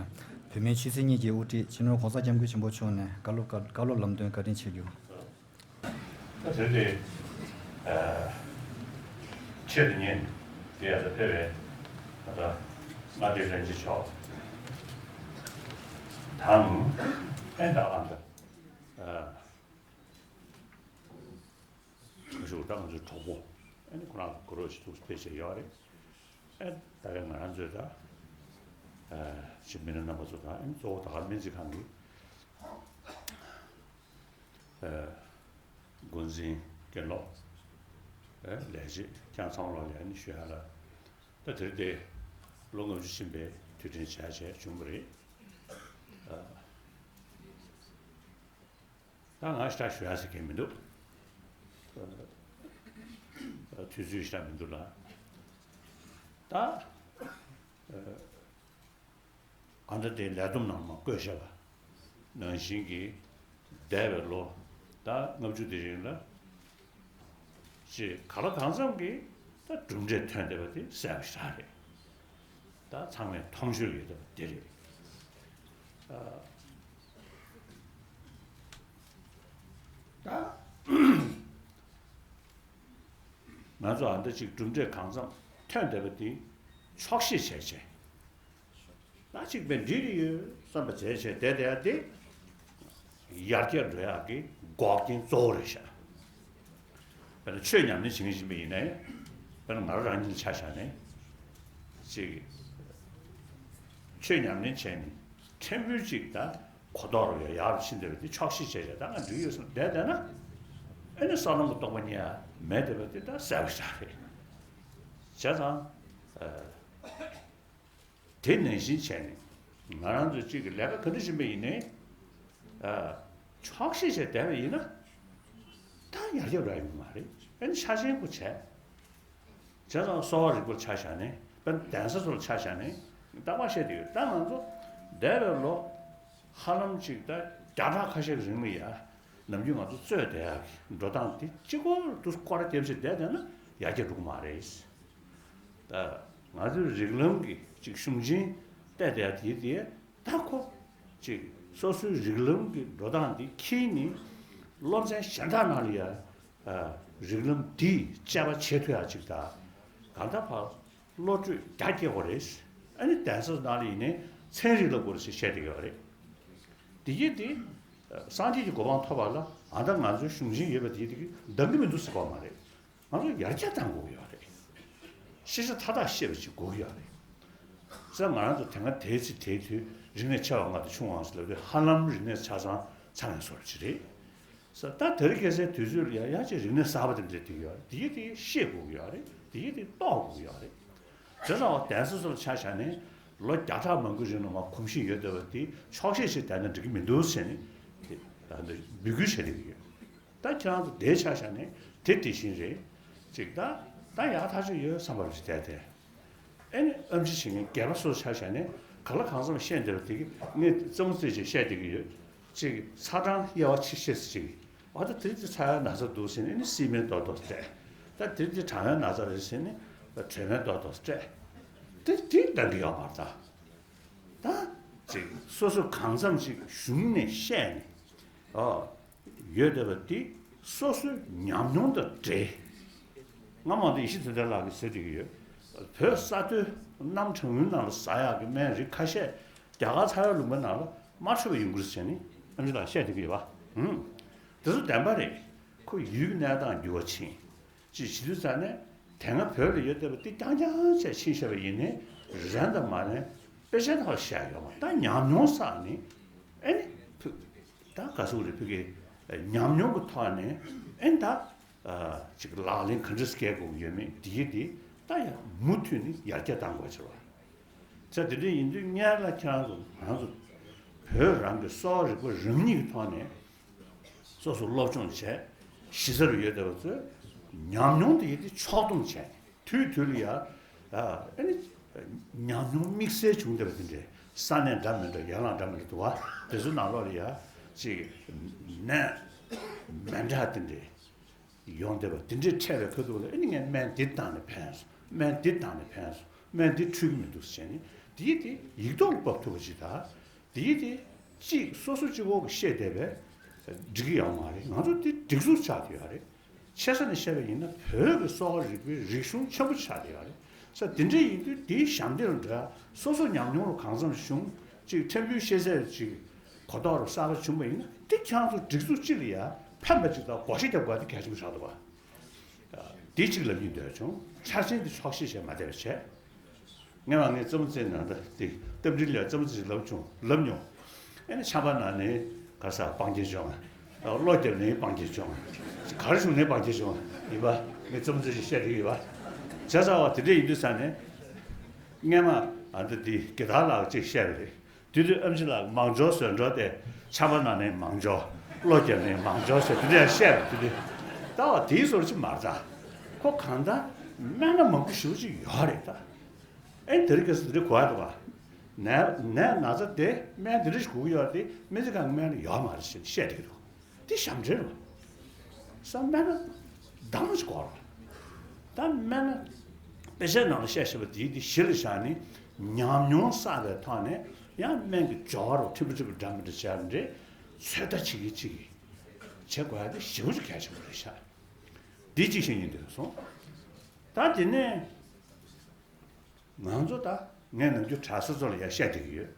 བོད་མིའི་ཆོས་སྲིད་གཉིས་ཀྱི་དབུ་ཁྲིད་སྤྱི་ནོར་༸གོང་ས་༸སྐྱབས་མགོན་ཆེན་པོ་མཆོག་ནས་བཀའ་སློབ་བཀའ་སློབ་ལམ་སྟོན་བཀའ་དྲིན་ཆེ་ཞུ། ད་དེ་རིང་དེ་ཆེད་དུ་གཉེར་དེ་ཡ་ད་ཕེབས་པའི་ད་ལྟ་མངའ་སྡེ་རིན་ཆེན་མཆོག་དང་ཨེ་ད་ཨ་ད། ཐུགས་ཞུགས་ད་ང་ཚོའི་གྲོགས་པོ་ཨ་ནི་ཁོ་རང་གི་རོགས་ཞིག་ཐུགས་ཕེབས་བྱས་ཡོད་རེད། ཨ་ད་ག་ང་རང་ཚོའི་ད་ཅི་མི་སྣ་རྣམ་པ་ཚོ་དང་ཨ་ནི་གཙོ་བོ་ད་ག་སྨན་རྩིས་ཁང་གི་འགོ་འཛིན་དགེ་སློབ་ལས་བྱེད་ཀྱང་ཚང་ལོག་ལས་ནི་ཞུ་ཡ་ལ་ད་དེར་དེ་ལོ་ལྔ་བཅུ་ཕྱིན་པའི་དུས་དྲན་བྱས་བྱས་བྱུང་བ་རེད། ད་ང་ཞེ་དྲག་ཞུ་ཡ་ཟེར་མཁན་མི་འདུག་དུས་ཚོད་ཞེ་དྲག་མི་འདུག་ལ། ད་ཨ་འདྲ་དེ་ལས་བསྡོམས་ནང་མ་བཀོད་བཞག་པ་ནང་བཞིན་གྱི་འདས་པའི་ལོ་ད་ལྔ་བཅུ་དེ་རིང་ལ། ཅེས་ག་ལ་གང་འཚམ་གྱིས་ད་གྲུབ་འབྲས་ཐོན་བསྡད་པ་དེ་གསལ་པོ་ཞེ་དྲག་རེད། ད་ཚང་མས་མཐོང་ཆོས་ཡོད་བསྡད་པ་དེ་རེད། ཨ་ད་ང་ཚོ་ཨ་འདྲ་ཅིག་གྲུབ་འབྲས་གང་འཚམ་ཐོན་བསྡད་པ་དེ་ཆོག་ཤེས་བྱས་བྱས། ད་གཅིག་པའི་འགྲིག་གི་ཡོད་བསམ་པ་བྱས་བྱས་བསྡད་བསྡད་ཡ་དེ་ཡར་རྒྱས་འགྲོ་ཡག་གི་འགོག་རྐྱེན་གཙོ་བོ་རེད་ཤག་དཔེར་ན་ཆོས་ཉམས་ལེན་བྱེད་མཁན་ཞིག་ཡིན་པ་ཡིན་ནའི། དཔེར་ན་ང་རང་རང་ཉིད་ཆ་བཞག་ནས། གཅིག་ཆོས་ཉམས་ལེན་བྱས་ནས་ཕྲན་བུ་གཅིག་ད་གོ་རྟོགས་རུ་ཡར་ཕྱིན་བསྡད་པ་དེ་ཆོག་ཤེས་བྱས་བྱས་ད་ང་འགྲིག་ཡོད་བསམ་བསྡད་བསྡད་ན། ཨེ་ནི་བསམ་བློ་མ་གཏོང་པ་ཉེ་ཡ་མེད་བསྡད་པ་དེ་ད་གསལ་པོ་ཞིག་རེད། བྱས་ཙང་། དེ་ནང་བཞིན་བྱས་ནས་ང་རང་ཚོ་གཅིག་གི་ལས་ཀ་ག་འདྲ་བྱེད་པ་ཡིན་ནའི། ཆོག་ཤེས་བྱས་བསྡད་པ་ཡིན་ན་ད་ཡར་རྒྱས་འགྲོ་ཡ་ཡོད་མ་རེད། ཨ་ནི་ཆ་ཤས་པོ་བྱས། བྱས་ཙང་གསོ་བ་རིག་པར་ཆ་བཞག་ནས་དཔེར་ན་གདན་ས་ཚོ་ལ་ཆ་བཞག་ནས་རྟག་པར་བཤད་དེ་ཡོད། ད་ང་ཚོ་འདས་པའི་ལོ་ཧ་ལམ་གཅིག་ད་བརྒྱ་ཕྲག་ཁ་ཤས་རིང་ལ་ཡ། ནམ་རྒྱུན་ང་ཚོ་རྩོད་བསྡད་ཡག་གི་འགྲོ་སྟངས་དེ་གཅིག་པོ་དུ་སྐོར་ར་རྒྱབ་བྱས་བསྡད་བསྡད་ན་ཡར་རྒྱས་འགྲོ་གི་མ་རེད། ད་ང་ཚོའི་རིགས་ལམ་གྱི་ཅིག་གཞུང་ཆེན་བལྟས་བསྡད་ཡག་དེ་དེ་ད་ཁོ་ཅིག་སོ་སོའི་རིགས་ལམ་གྱི་འགྲོ་སྟངས་དེ་འཁྱེར་ནས་སློབ་ཚན་གཞན་དག་ནང་ལ་ཡ་རིགས་ལམ་དེས་དཔྱད་པ་བྱེད་ཐུབ་ཡག་ཅིག་ད་གང་ལྟར་ཕར། བློ་གྲོས་རྒྱ་སྐྱེད་དགོས་རེད། ཨ་ནི་གདན་ས་ནང་ལ་ཡིན་ནའི་ཚན་རིག་ལ་དགོས་རེད་ཅེས་བཤད་བསྡད་ཀྱི་ཡོད་རེད། དེ་གིས་དེ་སངས་རྒྱས་ཀྱི་གོ་འཕང་ཐོབ་པ་ལ་ཨ་ད་ང་ཚོའི་གཞུང་ཆེན་ཡོད་པ་དེ་དེ་གིས་འདང་གི་མི་འདུག་ཟེར་གོ་མ་རེད། ང་ཚོ་ཡར་རྒྱས་གཏང་དགོས་ཀྱི་ཡོད་རེད། ཤེས་བྱ་མཐའ་དག་ཤེས་པ་ཅིག་དགོས་ཀྱི་ཡོད་རེད། ས་ང་རང་ཚོ་དེ་སྔ་དེའི་ཚེ་དེའི་དུས་རིག་གནས་ཆེ་བ་ལྔ་དང་ཆུང་བ་ལྔ་ཟེར་ལབ་དུས་ཧ་ལམ་རིག་གནས་ཆ་ཚང་ཚང་བའི་བཟོ་འདྲ་ཅིག་རེད། ས་ད་དེ་རིང་ཁ་སང་དུས་ཚོད་ལ་ཡང་ཡང་ཅིག་རིག་གནས་གསར་པ་དེ་འདྲ་ཐོན་གྱི་ཡོད་རེད། དེ་ཡིན་དེ་ཤེས་དགོས་ཀྱི་ཡོད་རེད། དེ་ཡིན་དེ་རྟོགས་དགོས་ཀྱི་ཡོད་རེད། བྱས་ཙང་བ་གདན་ས་སོགས་ལ་ཆ་བཞག་ནས་ལོ་བརྒྱ་ཕྲག་མང་པོའི་རིང་ལ་མར་གོམས་གཤིས་ཡོད་བསྡད་པ་དེ་ཆོག་ཤེས་ཤིག་བསྡད་ན་འགྲིག་གི་མི་འདུག་ཟེར་ནས་དེ་ད་འདི་འབོད་སྐུལ་བྱེད་བསྡད་ཀྱི་ཡོད། ད་ཁྱེད་རང་ཚོ་དེའི་ཆ་བཞག་ནས་དེ་དེ་བཞིན་རེད། ཅིག་ད་ད་ཡག་ཐག་ཆོད་ཡོད་བསམ་པ་རེད་བསྡད་དེ། ཨེ་ནི་ཨེམ་ཆི་བྱེད་མཁན་སྒེར་པ་སོ་སོ་ཆ་བཞག་ནས་ག་ལ་གང་འཚམ་བཤད་འདོད་པ་དེ་གི་ངས་རྩེད་མོ་རྩེད་ཅིག་བཤད་བསྡད་ཀྱི་ཡོད། ཅིག་ཚ་གྲང་དབྱེ་བ་ཕྱེ་ཤེས་ཅིག་ཨ་ད་དེ་དེ་ཚ་བའི་ན་ཚ་འདུག་ཟེར་ནས་ཨེ་ནི་བསིལ་མའི་མདོག་མདོག་སྤྲད། ད་དེ་དེ་གྲང་བའི་ན་ཚ་རེད་ཟེར་ནས་དྲོན་མའི་མདོག་མདོག་སྤྲད། དེ་དེ་འདང་གི་ཡོད་མ་རེད་ད། ད་ཅིག་སོ་སོ་གང་འཚམ་ཅིག་གཞུང་ནས་བཤད་ནས་ཨོ། ཡོད་བསྡད་པ་འདི་སོ་སོའི་ཉམས་མྱོང་དང་འབྲེལ། སྔ་མ་དུ་ཡེ་ཤེས་དོན་ལྡན་ལགས་ཀྱིས་ཟེར་བསྡད་ཀྱི་ཡོད། བོད་ས་མཐོའི་གནམ་གྲང་མོའི་ནང་ལ་ཟ་ཡག་གི་སྨན་རིགས་ཁ་ཤས་རྒྱ་གར་ཚ་བའི་ལུང་པའི་ནང་ལ་མ་འཕྲོད་པ་ཡོང་གི་རེད་ཟེར་ནས་ཨ་མཆོག་ལགས་བཤད་བསྡད་ཀྱི་ཡོད་པ། ཧུམ། དེ་ཚོ་བདེན་པ་རེད། ཁོ་ཡུལ་གྱི་གནས་སྟངས་འགྱུར་བ་ཕྱིན། ཅིག་བྱེད་དུས་ཙ་ནས་དེ་སྔ་བོད་ལ་ཡོད་བསྡད་པ་འདི་རྐྱང་རྐྱང་བྱས་ཕྱིན་བཞག་པ་ཡིན་ནའི་རན་དང་མ་རན་དཔེ་ཆའི་ཐོག་བཤད་ཡོད་མ་ད་ཉམས་མྱོང་བསགས་ནས་ཨེ་ནི་ཕུ་ད་ག་ཟེར་རེད་ཕུ་གི་ཉམས་མྱོང་གི་ཐོག་ནས་ཨེ་ནི་ད་ཅིག་ལག་ལེན་ག་འདྲ་སྐྱེལ་དགོས་ཀྱི་ཡོད་མེད་འདི་གི་འདི་ད་ཡང་མུ་མཐུད་ནས་ཡར་རྒྱས་གཏང་དགོས་ཕྱིར་བ། ཚེ་དེ་འདྲ་ཡིན་དུས་སྔོན་ལ་ཁྱེད་རང་ཚོ་ང་ཚོ་བོད་རང་གི་གསོ་བ་རིག་པ་རང་ཉིད་ཀྱི་ཐོག་ནས་སོ་སོ་སློབ་སྦྱོང་བྱས་གཞི་རྩར་ཡོད་བསྡད་པ་ཚོས་ཉམས་མྱོང་དེ་ཡིན་ཏེ་ཕྱོགས་བསྡོམས་བྱས་ནས་དུས་དུས་ལ་ཡ་ཨ་ནི་ཉམས་མྱོང་དམིགས་བསལ་བྱུང་བསྡད་པ་དེ་འདྲའི་ས་གནས་འདྲ་མི་འདྲ་ཡན་ལག་འདྲ་མི་འདྲ་འདུག་བ་དེ་ཚོའི་ནང་ལོགས་ལ་ཡ་ཅིག་ནད་མི་འདྲ་དེ་འདྲའི། ཡོང་བསྡད་པ་དེ་འདྲའི་འཕྲད་པའི་ཁ་ཐུག་ལ་ཨ་ནི་ངས་སྨན་འདི་བཏང་ནས་ཕན་སོང་། སྨན་འདི་བཏང་ནས་ཕན་སོང་། སྨན་འདི་འཕྲོད་ཀྱི་མི་འདུག་ཟེར་ནས་དེ་ཡིས་དེ་ཡིག་ཐོག་ལ་ཕབ་ཐུབ་པ་ཞིག་དང་། དེ་ཡིས་དེ་གཅིག་སོ་སོ་གཅིག་པོ་གིས་བཤད་བསྡད་པས་འགྲིག་གི་ཡོད་མ་རེད། ང་ཚོ་དེ་སྒྲིག་འཛུགས་ཆགས་བསྡད་ཡོད་རེད། ཆེ་ས་ནས་བཤད་པ་ཡིན་ན་བོད་ཀྱི་གསོ་བ་རིག་པའི་རིག་གཞུང་ཆེན་པོ་ཆགས་བསྡད་ཡོད་རེད། ས་དེ་འདྲ་ཡིན་དུས་དེའི་ཞབས་འདེགས་ལ་འགྲོ་ཡ་སོ་སོ་ཉམས་མྱོང་ལ་གང་འཚམ་བྱུང་ཅིག་ཕྲན་བུའི་ཤེས་ཚད་ཅིག་གོ་རྟོགས་རུ་གསར་པ་བྱུང་བ་ཡིན་ན་དེ་ཁྱེད་རང་ཚོ་སྒྲིག་འཛུགས་སྤྱི་ལ་ཡ་ཕན་པ་ཅིག་དང་བགོ་བཤའ་རྒྱབ་དགོས་དེ་གལ་ཆེན་པོ་ཆགས་འདུག་བ། དེ་གཅིག་ལབ་སྙིང་འདོད་བྱུང་། འཆར་ཅན་དེ་ཆོག་ཤེས་བྱས་མ་བསྡད་པ་བྱས། སྔོན་མ་ངས་རྩེད་མོ་རྩེ་ན་ད་དེ་རྟ་མགྲིན་ལ་རྩེད་མོ་རྩེ་ལབ་བྱུང་ལབ་མྱོང་། ཨེ་ནི་ཆམ་པ་ན་ནས་ག་ས་སྤང་རྒྱན་བྱུང་། གློ་བརྒྱབ་ནས་སྤང་རྒྱན་བྱུང་། གར་བྱུང་ནས་སྤང་རྒྱན་བྱུང་ཡིན་པ་ངས་རྩེད་མོ་རྩེ་ཞིག་བཤད་རིགས་ཡོད་པ། བྱས་ཙང་བ་དེ་འདྲ་ཡིན་དུས་ས་ནས་སྔོན་མ་ཨ་ད་དེ་དགེ་ཐར་ལགས་ཅིག་བཤད་པ་རེད། དེ་དུས་ཨེམ་ཆི་ལགས་མང་སྦྱོར་ཟོལ་འགྲོ་སྟེ་ཆམ་པ་ན་ནས་མང་སྦྱོར་གློ་བརྒྱབ་ནས་མང་སྦྱོར་ཟེར་དེ་འདྲ་ཡང་བཤད་པ་དེ་དུས་ད་བ་དེའི་བཟོ་འདྲ་ཅིག་མ་རེད་ད། ཁོ་གང་ལྟར་སྨན་སྣ་མང་པོ་ཞེ་པོ་ཅིག་ཡོད་རེད་ད། ཨེ་དེ་རིང་ཁ་སང་དེ་རིང་གོ་ཡ་འདུག་ག་ནད་ནད་ན་ཚ་དེ་སྨན་དེ་འདྲ་ཞིག་དགོས་ཀྱི་ཡོད་རེད་དེ་སྨན་རྩིས་ཁང་གི་སྨན་ལ་ཡོད་མ་རེད་ཟེར་བཤད་བསྡད་ཀྱི་འདུག་དེ་ཞབས་འདྲེན་རེད་བ། ས་སྨན་སྣ་གདམ་ཞིག་དགོས་རེད་བ། ད་སྨན་སྣ་དཔེ་ཆའི་ནང་ལ་བཤད་བཞིན་པ་དེ་དེ་གཞི་ལ་བཞག་ནས་ཉམས་མྱོང་བསགས་པའི་ཐོག་ནས་ཡང་སྨན་གྱི་སྦྱོར་བ་རུ་ཕྲན་བུ་ཕྲན་བུ་འདྲ་མི་འདྲ་བྱས་པ་འདྲ་ཚོད་ལྟ་བྱེད་ཀྱི་བྱེད་ཀྱི་བྱེད་དགོས་ཡ་དེ་ཞེ་པོ་ཅིག་གལ་ཆེན་པོ་རེད་ཤག་དེ་གཅིག་བཤད་སྙིང་འདོད་སོང་། ད་དེ་ནས། ང་ཚོ་ད་ངས་ནམ་རྒྱུན་གྲྭ་ས་ཚོ་ལ་ཡང་བཤད་བསྡད་ཀྱི་ཡོད།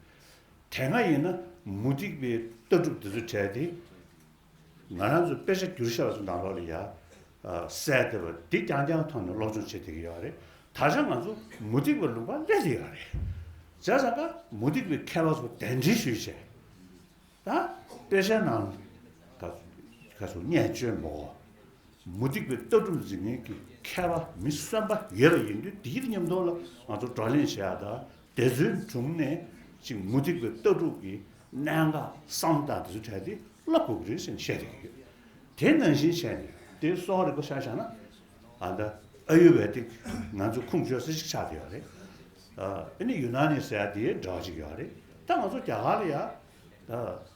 དེ་སྔ་ཡིན་ན་མུ་སྟེགས་པའི་ལྟ་གྲུབ་འདི་ཚོ་བྲལ་ཏེ། ང་རང་ཚོ་དཔེ་ཆ་བསྒྱུར་བཞག་པ་ཚོ་ནང་ལོགས་ལ་ཡ། གསལ་བསྡད་པ་འདི་རྐྱང་རྐྱང་ཐོག་ནས་སློབ་སྦྱོང་བྱེད་བསྡད་ཀྱི་ཡོད་རེད། ད་ཆ་ང་ཚོ་མུ་སྟེགས་པའི་ལུང་པར་སླེབས་བསྡད་ཡོད་རེད། བྱས་ཙང་ཀ་མུ་སྟེགས་པའི་མཁས་པ་ཚོ་གདན་འདྲེན་ཞུས་བྱས། ད་དཔེ་ཆའི་ནང་ག་ག་ཚོད་བརྙས་བཅོས་མོ། མུ་སྟེགས་པའི་ལྟ་གྲུབ་འཛིན་མཁན་གྱི་མཁས་པ་མི་གསོན་པ་ཡོད་པ་ཡིན་དུས་དེའི་མཉམ་དུ་ལ་ང་ཚོ་བགྲོ་གླེང་བྱེད་ཡ་དང་དེ་ཚོའི་དྲུང་ནས་ཅིག་མུ་སྟེགས་པའི་ལྟ་གྲུབ་ཀྱི་གནད་འགག་བསམ་སྟངས་དེ་ཚོ་བྲལ་ཏེ་བསླབ་དགོས་ཀྱི་རེད་ཟེར་ནས་བཤད་བསྡད་ཀྱི་ཡོད། དེ་ནང་བཞིན་བྱས་ནས་དེ་གསོ་བ་རིག་པ་ཆ་བཞག་ན་ཨ་ད་ཨ་ཡུར་ཝེ་ཏིག་ང་ཚོ་ཁུངས་བཅོལ་ས་ཞིག་ཆགས་བསྡད་ཡོད་རེད། ཨ་ནི་ཡུ་ན་ནི་ཟེར་ཡ་དེའི་འདྲ་བ་ཅིག་ཡོད་རེད། ད་ང་ཚོ་རྒྱ་གར་ལ་ཡ། ད།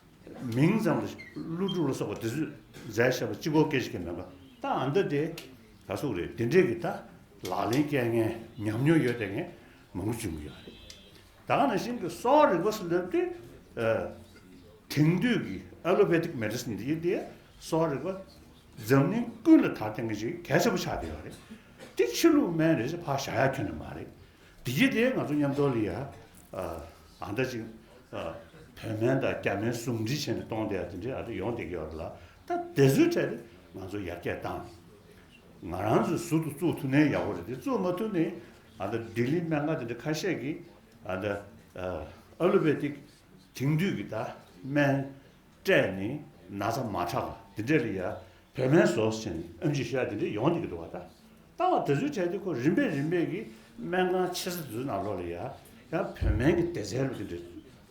མིང་ཙམ་ལ་ཀླུ་སྒྲུབ་ལ་སོགས་པ་དེ་ཚོས་མཛད་བཞག་པ་གཅིག་པོ་སྐད་ཆ་གི་མེད་པ། ད་ཨ་མདའ་དེ་ག་སོགས་རེད་དེ་འདྲས་ཀྱི་ད་ལག་ལེན་སྐྱེལ་མཁན་ཉམས་མྱོང་ཡོད་དེ་ངས་མང་པོ་བྱུང་གི་ཡོད་རེད། ད་ག་ནང་བཞིན་གྱི་གསོ་བ་རིག་པ་སུ་ལབ་དུས། དེང་དུས་ཀྱི་ཨ་ལོ་པེ་ཐིག་མེ་ཌི་སིན་འདི་ཡིན་དེ་གསོ་བ་རིག་པ་འཛམ་གླིང་ཀུན་ལ་དར་ཐེངས་ཀྱི་ཅིག་གལ་ཆེན་པོ་ཆགས་བསྡད་ཡོད་རེད། དེ་ཕྱི་ལུགས་སྨན་རེད་ཕར་བཞག་ཡ་ཁྱོན་ནས་མ་རེད། དེ་གྱིས་དེ་ང་ཚོ་མཉམ་དུ་ལ་ཡ། ཨ་ཨ་འདྲ་ཅིག་ཨ་བོད་སྨན་དང་རྒྱ་སྨན་ཟུང་འབྲེལ་བྱས་ནས་གཏོང་བསྡད་ཡ་དེ་འདྲའི་ཨ་འདྲ་ཡོང་བསྡད་ཀྱི་ཡོད་རེད་ལ། ད་དེ་ཚོའི་གྲས་དེ་ང་ཚོ་ཡར་རྒྱས་བཏང་། ང་རང་ཚོའི་ཟུར་དུ་བཙུགས་ཐུབ་ན་ཡག་པོ་རེད། དེ་བཙུགས་མ་ཐུབ་ན་ཨ་འདྲ་ལྡི་ལི་སྨན་ཁང་དེ་འདྲ་ཁ་ཤས་ཀྱིས་ཨ་འདྲ་ཨ་ཨ་ལོ་པེ་ཐིག་དེང་དུས་ཀྱི་ད་སྨན་སྤྲད་ནས་ན་ཚ་མ་དྲག་པ་དེ་འདྲ་ལ་ཡ་བོད་སྨན་བཟོ་ཟེར་ནས་ཨེམ་ཆི་ཞུ་ཡ་དེ་འདྲ་ཡོང་བསྡད་ཀྱི་འདུག་བ། ད་ལྟ་བ་དེ་ཚོའི་གྲས་དེ་ཁོ་རིམ་པས་རིམ་པས་ཀྱིས་སྨན་ཁང་ཆེ་ས་དེ་ཚོའི་ནང་ལོགས་ལ་ཡ་ཡང་བོད་སྨན་གྱི་སྡེ་ཚན་ལ་དེ་འདྲ་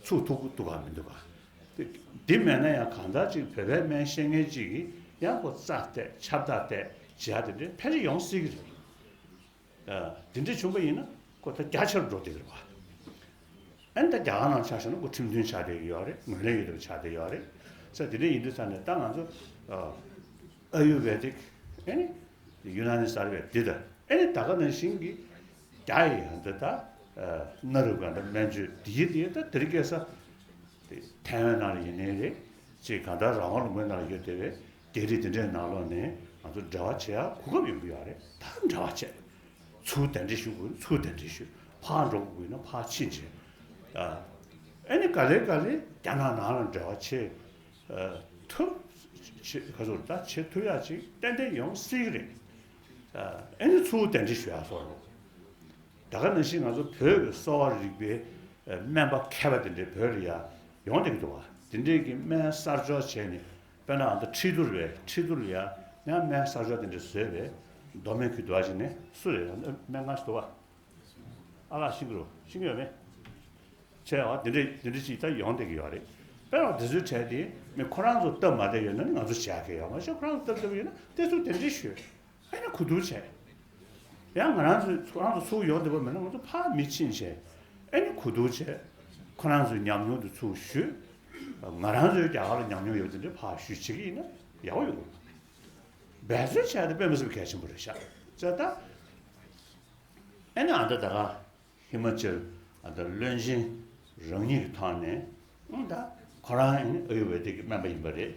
ཚུགས་ཐུབ་ཀྱི་འདུག་གམ་མི་འདུག་གམ། དེ་དེ་མེད་ན་ཡང་གང་ལྟར་ཅིག་བོད་པའི་སྨན་ཤེས་མཁན་ཅིག་གིས་ཡང་ཁོ་རྩ་གཏད་ཁྱབ་བརྡལ་གཏད་བྱེད་ཡ་དེ་འདྲ་ཕལ་ཆེར་ཡོང་སྲིད་ཀྱི་རེད། ཨ་དེ་འདྲ་བྱུང་པ་ཡིན་ན་ཁོ་ད་རྒྱ་ཆེར་འགྲོ་བསྡད་ཀྱི་རེད་བ། ཨ་ནི་ད་རྒྱ་གར་ནང་ཆ་བཞག་ན་ཁོ་ཁྲིམས་མཐུན་ཆགས་བསྡད་ཀྱི་ཡོད་རེད། ངོས་ལེན་ཡོད་པ་ཆགས་བསྡད་ཡོད་རེད། ས་དེ་འདྲ་ཡིན་དུས་ས་ནས་ད་ང་ཚོ་ཨ་ཨ་ཡུར་ཝེ་དིག་ཨ་ནི་ཡུ་ན་ནི་ས་ཡུར་ཝེ་དིག་དང་ཨ་ནི་ད་ག་ནང་བཞིན་གྱི་རྒྱ་ཡི་ཧ་འདི་ད་ཨ་གནའ་རབས་ག་འདྲ་སྨན་བཅོས་འདི་ཡི་དེ་ད་དེ་རིང་ཁ་སང་དེ་ཐའེ་ཝན་ནང་ལ་ཡིན་ནའི་རེད། ཅིག་གང་ལྟར་རང་དབང་ལུང་པའི་ནང་ལ་ཡོད་བསྡད་པའི་སྡེ་རིགས་དེ་འདྲའི་ནང་ལོགས་ནས་ང་ཚོ་འབྲེལ་བ་བྱེད་ཡ་གོ་སྐབས་ཡོང་གི་ཡོད་རེད། ད་འབྲེལ་བ་བྱེད། ཚུར་གདན་འདྲེན་ཞུ་དགོས་ན་ཚུར་གདན་འདྲེན་ཞུ། ཕར་འགྲོ་དགོས་ན་ཕར་ཕྱིན་བྱས། ཨ་ཨ་ནི་ག་ལེ་ག་ལེ་རྒྱ་ནག་ནང་ལ་འབྲེལ་བ་བྱེད་ཨ་ཐུབ་བྱེད་ག་ཚོད་ད་བྱེད་ཐུབ་ཡ་ཅིག་ཏན་ཏན་ཡོང་སྲིད་ཀྱི་རེད། ཨ་ཨ་ནི་ཚུར་གདན་འདྲེན་ཞུ་ཡ་སོགས་རོགས། ད་ག་ནང་བཞིན་ང་ཚོ་བོད་ཀྱི་གསོ་བ་རིག་པའི་ཨ་སྨན་པ་མཁས་པ་དེ་འདྲའི་བོད་ལ་ཡ་ཡོང་བསྡད་ཀྱི་འདུག་བ། དེ་འདྲའི་གི་སྨན་གསར་སྦྱོར་བྱས་ནས་དཔེར་ན་ཨ་མདོ་ཁྲི་ཐོག་རེད། ཁྲི་ཐོག་ལ་ཡ་ཡང་སྨན་གསར་སྦྱོར་དེ་འདྲ་བཟོས་པའི་མདོ་སྨད་ཁུལ་དུ་བ་ཞིག་ནས་སུ་རེད། ཨ་སྨན་ཁང་ཞིག་འདུག་བ། ཨ་ལགས་ཤེས་ཀྱི་རེད། ཤེས་ཀྱི་ཡོད་མེད། བྱས་བ་དེ་འདྲ་དེ་འདྲ་ཅིག་ད་ཡོང་བསྡད་ཀྱི་ཡོད་རེད། དཔེར་ན་དེ་ཚོའི་གྲས་དེ་མི་ཁོ་རང་ཚོ་སྟབས་མ་བདེ་ཡོད་ན་ནི་ང་ཚོ་བྱེད་ཡག་གི་ཡོད་མ་གཏོགས། ཁོ་རང་ཚོ་སྟབས་བདེ་པོ་ཡོད་ན་དེ་ཚོ་དེ་འདྲ་ཞུ། ཨ་ནི་གོ་བསྡུར་བྱས། ཡང་ང་རང་ཚོས་ཁོ་རང་ཚོ་ཚུར་ཡོང་བསྡད་པ་མེད་ན་ང་ཚོ་ཕར་མི་ཕྱིན་བྱས། ཨ་ནི་གོ་བསྡུར་བྱས། ཁོ་རང་ཚོའི་ཉམས་མྱོང་དེ་ཚུར་ཞུས། ང་རང་ཚོའི་རྒྱ་གར་ལ་ཉམས་མྱོང་ཡོད་དེ་འདྲ་ཕར་ཞུས་བྱེད་ཀྱི་ཡིན་ན་ཡག་པོ་ཡོང་གི་རེད། འབད་བརྩོན་བྱས་ཏེ་དཔེ་མི་སྲིད་པའི་གལ་ཆེན་པོ་རེད་ཤག་ཅེས་ད། ཨ་ནི་ཨ་ད་ད་ག་ཧི་མ་ཅལ་ཨ་ད་བློན་ཆེན་རང་ཉིད་ཀྱི་ཐོག་ནས་ཨ་ད་ཁོ་རང་ཨ་ནི་ཨ་ཡུར་ཝེ་དིག་གི་སྨན་པ་ཡིན་པ་རེད།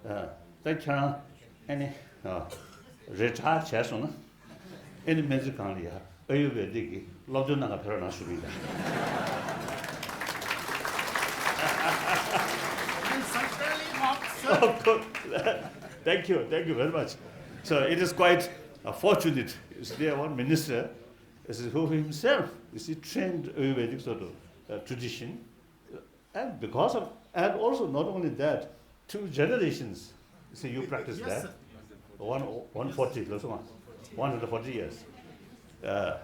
ཨ་ད་ཁྱེད་རང་ཨ་ནི་ཨ་རི་ཊ་ཡར་བྱས་སོང་ན་ཨ་ནི་སྨན་རྩིས་ཁང་ལ་ཡ་ཨ་ཡུར་ཝེ་དིག་གི་སློབ་སྟོན་གནང་ག་ཕེབས་རོགས་གནང་ཞུ་གི་ཡིན་ད། Of course. Thank you, thank you very much. So it is quite uh, fortunate. Is there one minister is who himself is he trained Ayurvedic sort of uh, tradition, and because of and also not only that, two generations. See, you practice yes, that. Sir. One one forty, one hundred forty years. Uh,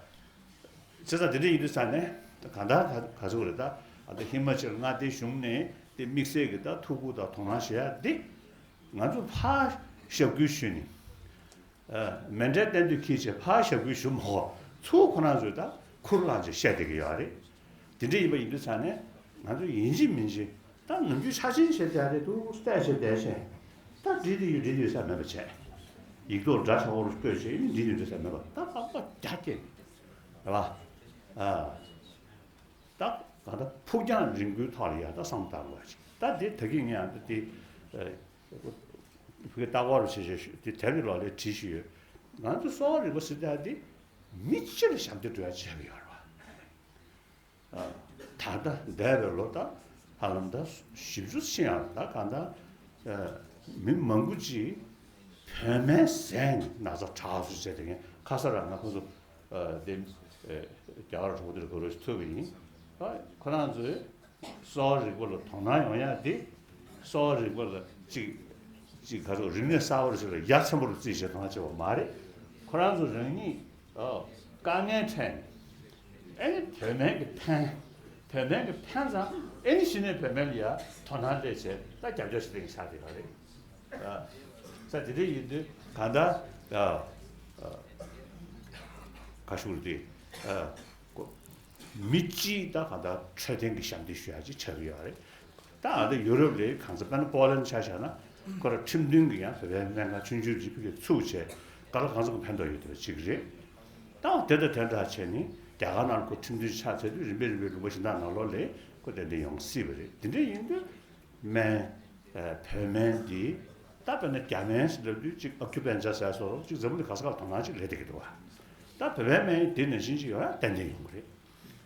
བྱས་ཙང་དེ་འདྲ་ཡིན་དུས་ས་ནས་གང་ལྟར་ག་ག་ཚོད་རེད་ད། ཨ་ད་ཧི་མ་ཅལ་མངའ་སྡེ་གཞུང་ནས་དེ་དམིགས་བསལ་གྱི་ད་ཐུགས་ཁུར་དང་དོ་སྣང་བྱེད་ཡ་འདི་ང་ཚོ་ཕར་ཞབས་སྐུལ་ཞུས་ནས། མེ་འདྲའི་སྟེང་དུ་འཁྱེར་བྱས་ཕར་ཞབས་སྐུལ་ཞུ་མ་དགོས། ཚུར་ཁོ་རང་ཚོས་ད་ཁུར་བླངས་བྱས་བཤད་བསྡད་ཀྱི་ཡོད་རེད། དེ་འདྲ་ཡིན་པ་ཡིན་དུས་ཙང་ནས་ང་ཚོ་ཡིན་གཅིག་མིན་གཅིག་ད་ནམ་རྒྱུན་ཆ་ཆེན་བྱས་བསྡད་རེད་འདུག་སྟེགས་བྱས་བསྡད་བྱས་ད་འགྲིག་དེ་ཡོད་འགྲིག་དེ་ཡོད་ས་མེད་པ་བྱས། ཡིག་ཐོག་འདྲ་ཆགས་པོ་བཀོད་བྱས་ཡིན་འགྲིག་དེ་ཡོད་ས་མེད་པ་ད་ལྷག་པ་རྒྱ་སྐྱེད་རེད་བ། ཨ། ད་གང་ལྟར་ཕུགས་རྒྱང་རིང་པོའི་ཐོག་ལ་ཡ་ད་བསམ་བཏང་དགོས་ཅིག་ད་དེ་ད་གིན་ངས་ཡང་ད་དེ་ཨ་ཕ་གི་ལྟ་སྐོར་བྱེད་བྱེད་ཞུ་དེ་དེབ་ཀྱི་ལོགས་ལ་བྲིས་བཞིན་ཡོད། ང་ཚོ་གསོ་བ་རིག་པ་ཟེར་ཡ་དེ་མི་སྤྱི་ལ་ཞབས་འདེགས་སྒྲུབ་ཡ་བྱས་པ་ཡོད་རེད་བ། ཨ་ད་ལྟ་འདས་པའི་ལོ་ད་ཧ་ལམ་ད་བཞི་བཅུ་ཕྱིན་ཡང་ད་གང་ལྟར་ཨ་མི་མང་པོ་ཅིག་བོད་སྨན་ཟས་ནས་ན་ཚ་དྲག་སོང་ཟེར་དེ་ངས་ཁ་སང་རང་ང་ཁོང་ཚོ་ཨ་དེ་ཨ་རྒྱ་གར་གྲོགས་པོ་དེར་གོ་རོགས་ཞིག་ཐུག་པ་ཡིན། ཨ་ཁོ་རང་ཚོས་གསོ་བ་རིག་པ་ལ་དོ་སྣང་ཡོང་ཡ་དེ་གསོ་བ་རིག་པ་ལ་གཅིག་གཅིག་ག་ཚོད་རིག་གནས་གསར་པ་ཞིག་ལ་ཡ་མཚན་པོ་རུ་བརྩིས་བྱས་དོ་སྣང་བྱས་པ་མ་རེད། ཁོ་རང་ཚོ་རང་ཉིད་ཨ་དཀའ་ངལ་འཕྲད་ནས་ཨེ་ནི་བོད་སྨན་གྱི་ཕན། བོད་སྨན་གྱི་ཕན་ཙམ་ཨེ་ནི་གཞི་ནས་བོད་སྨན་ལ་ཡ་དོ་སྣང་སླེབས་བྱས་ད་རྒྱབ་སྐྱོར་བྱེད་མཁན་ཆགས་བསྡད་པ་རེད། ཨ་ས་དེ་འདྲ་ཡིན་དུས་གང་ལྟར་ཨ་ཨ་ག་ཞུ་རེད་དེ་ཨ་ཀོ་མི་གཅིག་ད་གང་ལྟར་འཕྲོད་བསྟེན་གྱི་ཞབས་འདེགས་ཞུ་ཡ་ཅིག་ཆགས་ཀྱི་ཡོད་རེད། ད་ཨ་ད་ཡུ་རོབ་ལ་གང་ས་དཔེར་ན་པོ་ལན་ཆ་བཞག་ན་ཁོ་ར་ཁྲིམས་མཐུན་གྱི་ཡང་བོད་པའི་སྨན་ཁང་ཆུང་ཆུང་ཅིག་ཕ་གིར་ཚུགས་བྱས་ག་ལ་གང་ས་ཁོ་ཕན་ཐོགས་ཡོད་བསྡད་པ་ཅིག་རེད། ད་དེ་དང་དེ་འདྲ་བྱས་ནས་རྒྱ་གར་ནང་ཁོ་ཁྲིམས་མཐུན་ཆགས་ཚར་དུས་རིམ་པས་རིམ་པས་ལུང་པ་གཞན་དག་ནང་ལོགས་ལ་ཁོ་དེ་འདྲ་ཡོང་སྲིད་པ་རེད། དེ་འདྲ་ཡིན་དུས་སྨན་ཨ་བོད་སྨན་འདི་ད་དཔེར་ན་རྒྱ་སྨན་ཟེར་ལབ་དུས་གཅིག་ཨ་ཁྱུ་པན་ཇ་ཟེར་སོགས་གཅིག་འཛམ་བུ་གླིང་ག་ས་ག་ལ་དོ་སྣང་ཅིག་སླེབས་བསྡད་ཀྱི་འདུག་བ། ད་བོད་པའི་སྨན་འདི་ནང་བཞིན་ཅིག་ཡོང་ཡ་ཏན་ཏན་ཡོང་གི་རེད།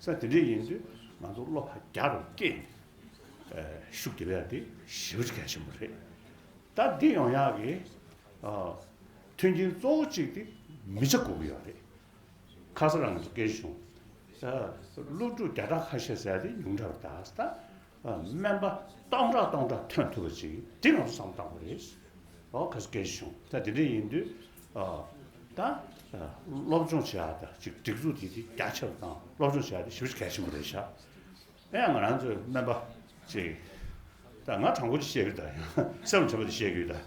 ས་དེ་འདྲ་ཡིན་དུས་ང་ཚོ་བློ་ཕར་རྒྱ་རུ་བསྐྱེད་ནས་ཤུགས་རྒྱབ་ཡ་དེ་ཞེ་པོ་ཅིག་གལ་ཆེན་པོ་རེད། ད་འདི་ཡོང་ཡག་གི་མཐུན་རྐྱེན་གཙོ་བོ་གཅིག་དེ་མི་ཆ་དགོས་ཀྱི་ཡོད་རེད། ཁ་ས་རང་གི་སྐད་ཆ་བྱུང་། སློབ་ཕྲུག་བརྒྱ་ཕྲག་ཁ་ཤས་ཟེར་དེ་ཉུང་དྲགས་ད་ད་སྨན་པ་སྟོང་ཕྲག་སྟོང་ཕྲག་ཐོན་ཐུབ་པ་ཅིག་དེ་ང་ཚོ་བསམ་བཏང་དགོས་རེད། ཨོ་ཁ་ས་སྐད་ཆ་བྱུང་། ད་དེ་འདྲ་ཡིན་དུས་ད་སློབ་སྦྱོང་བྱེད་ཡག་ད་ཅིག་སྒྲིག་འཛུགས་དེ་དེ་རྒྱ་ཆེ་རུ་བཏང་སློབ་སྦྱོང་བྱེད་ཡག་དེ་ཞེ་པོ་ཅིག་གལ་ཆེན་པོ་རེད་ཤག་ཨེ་ཡང་ང་རང་ཚོའི་སྨན་པ་ཅིག་ད་ང་དྲང་པོ་ཅིག་བཤད་གི་ཡོད་ད། ཡང་སེམས་ལ་དྲན་པ་དེ་བཤད་གི་ཡོད་ད།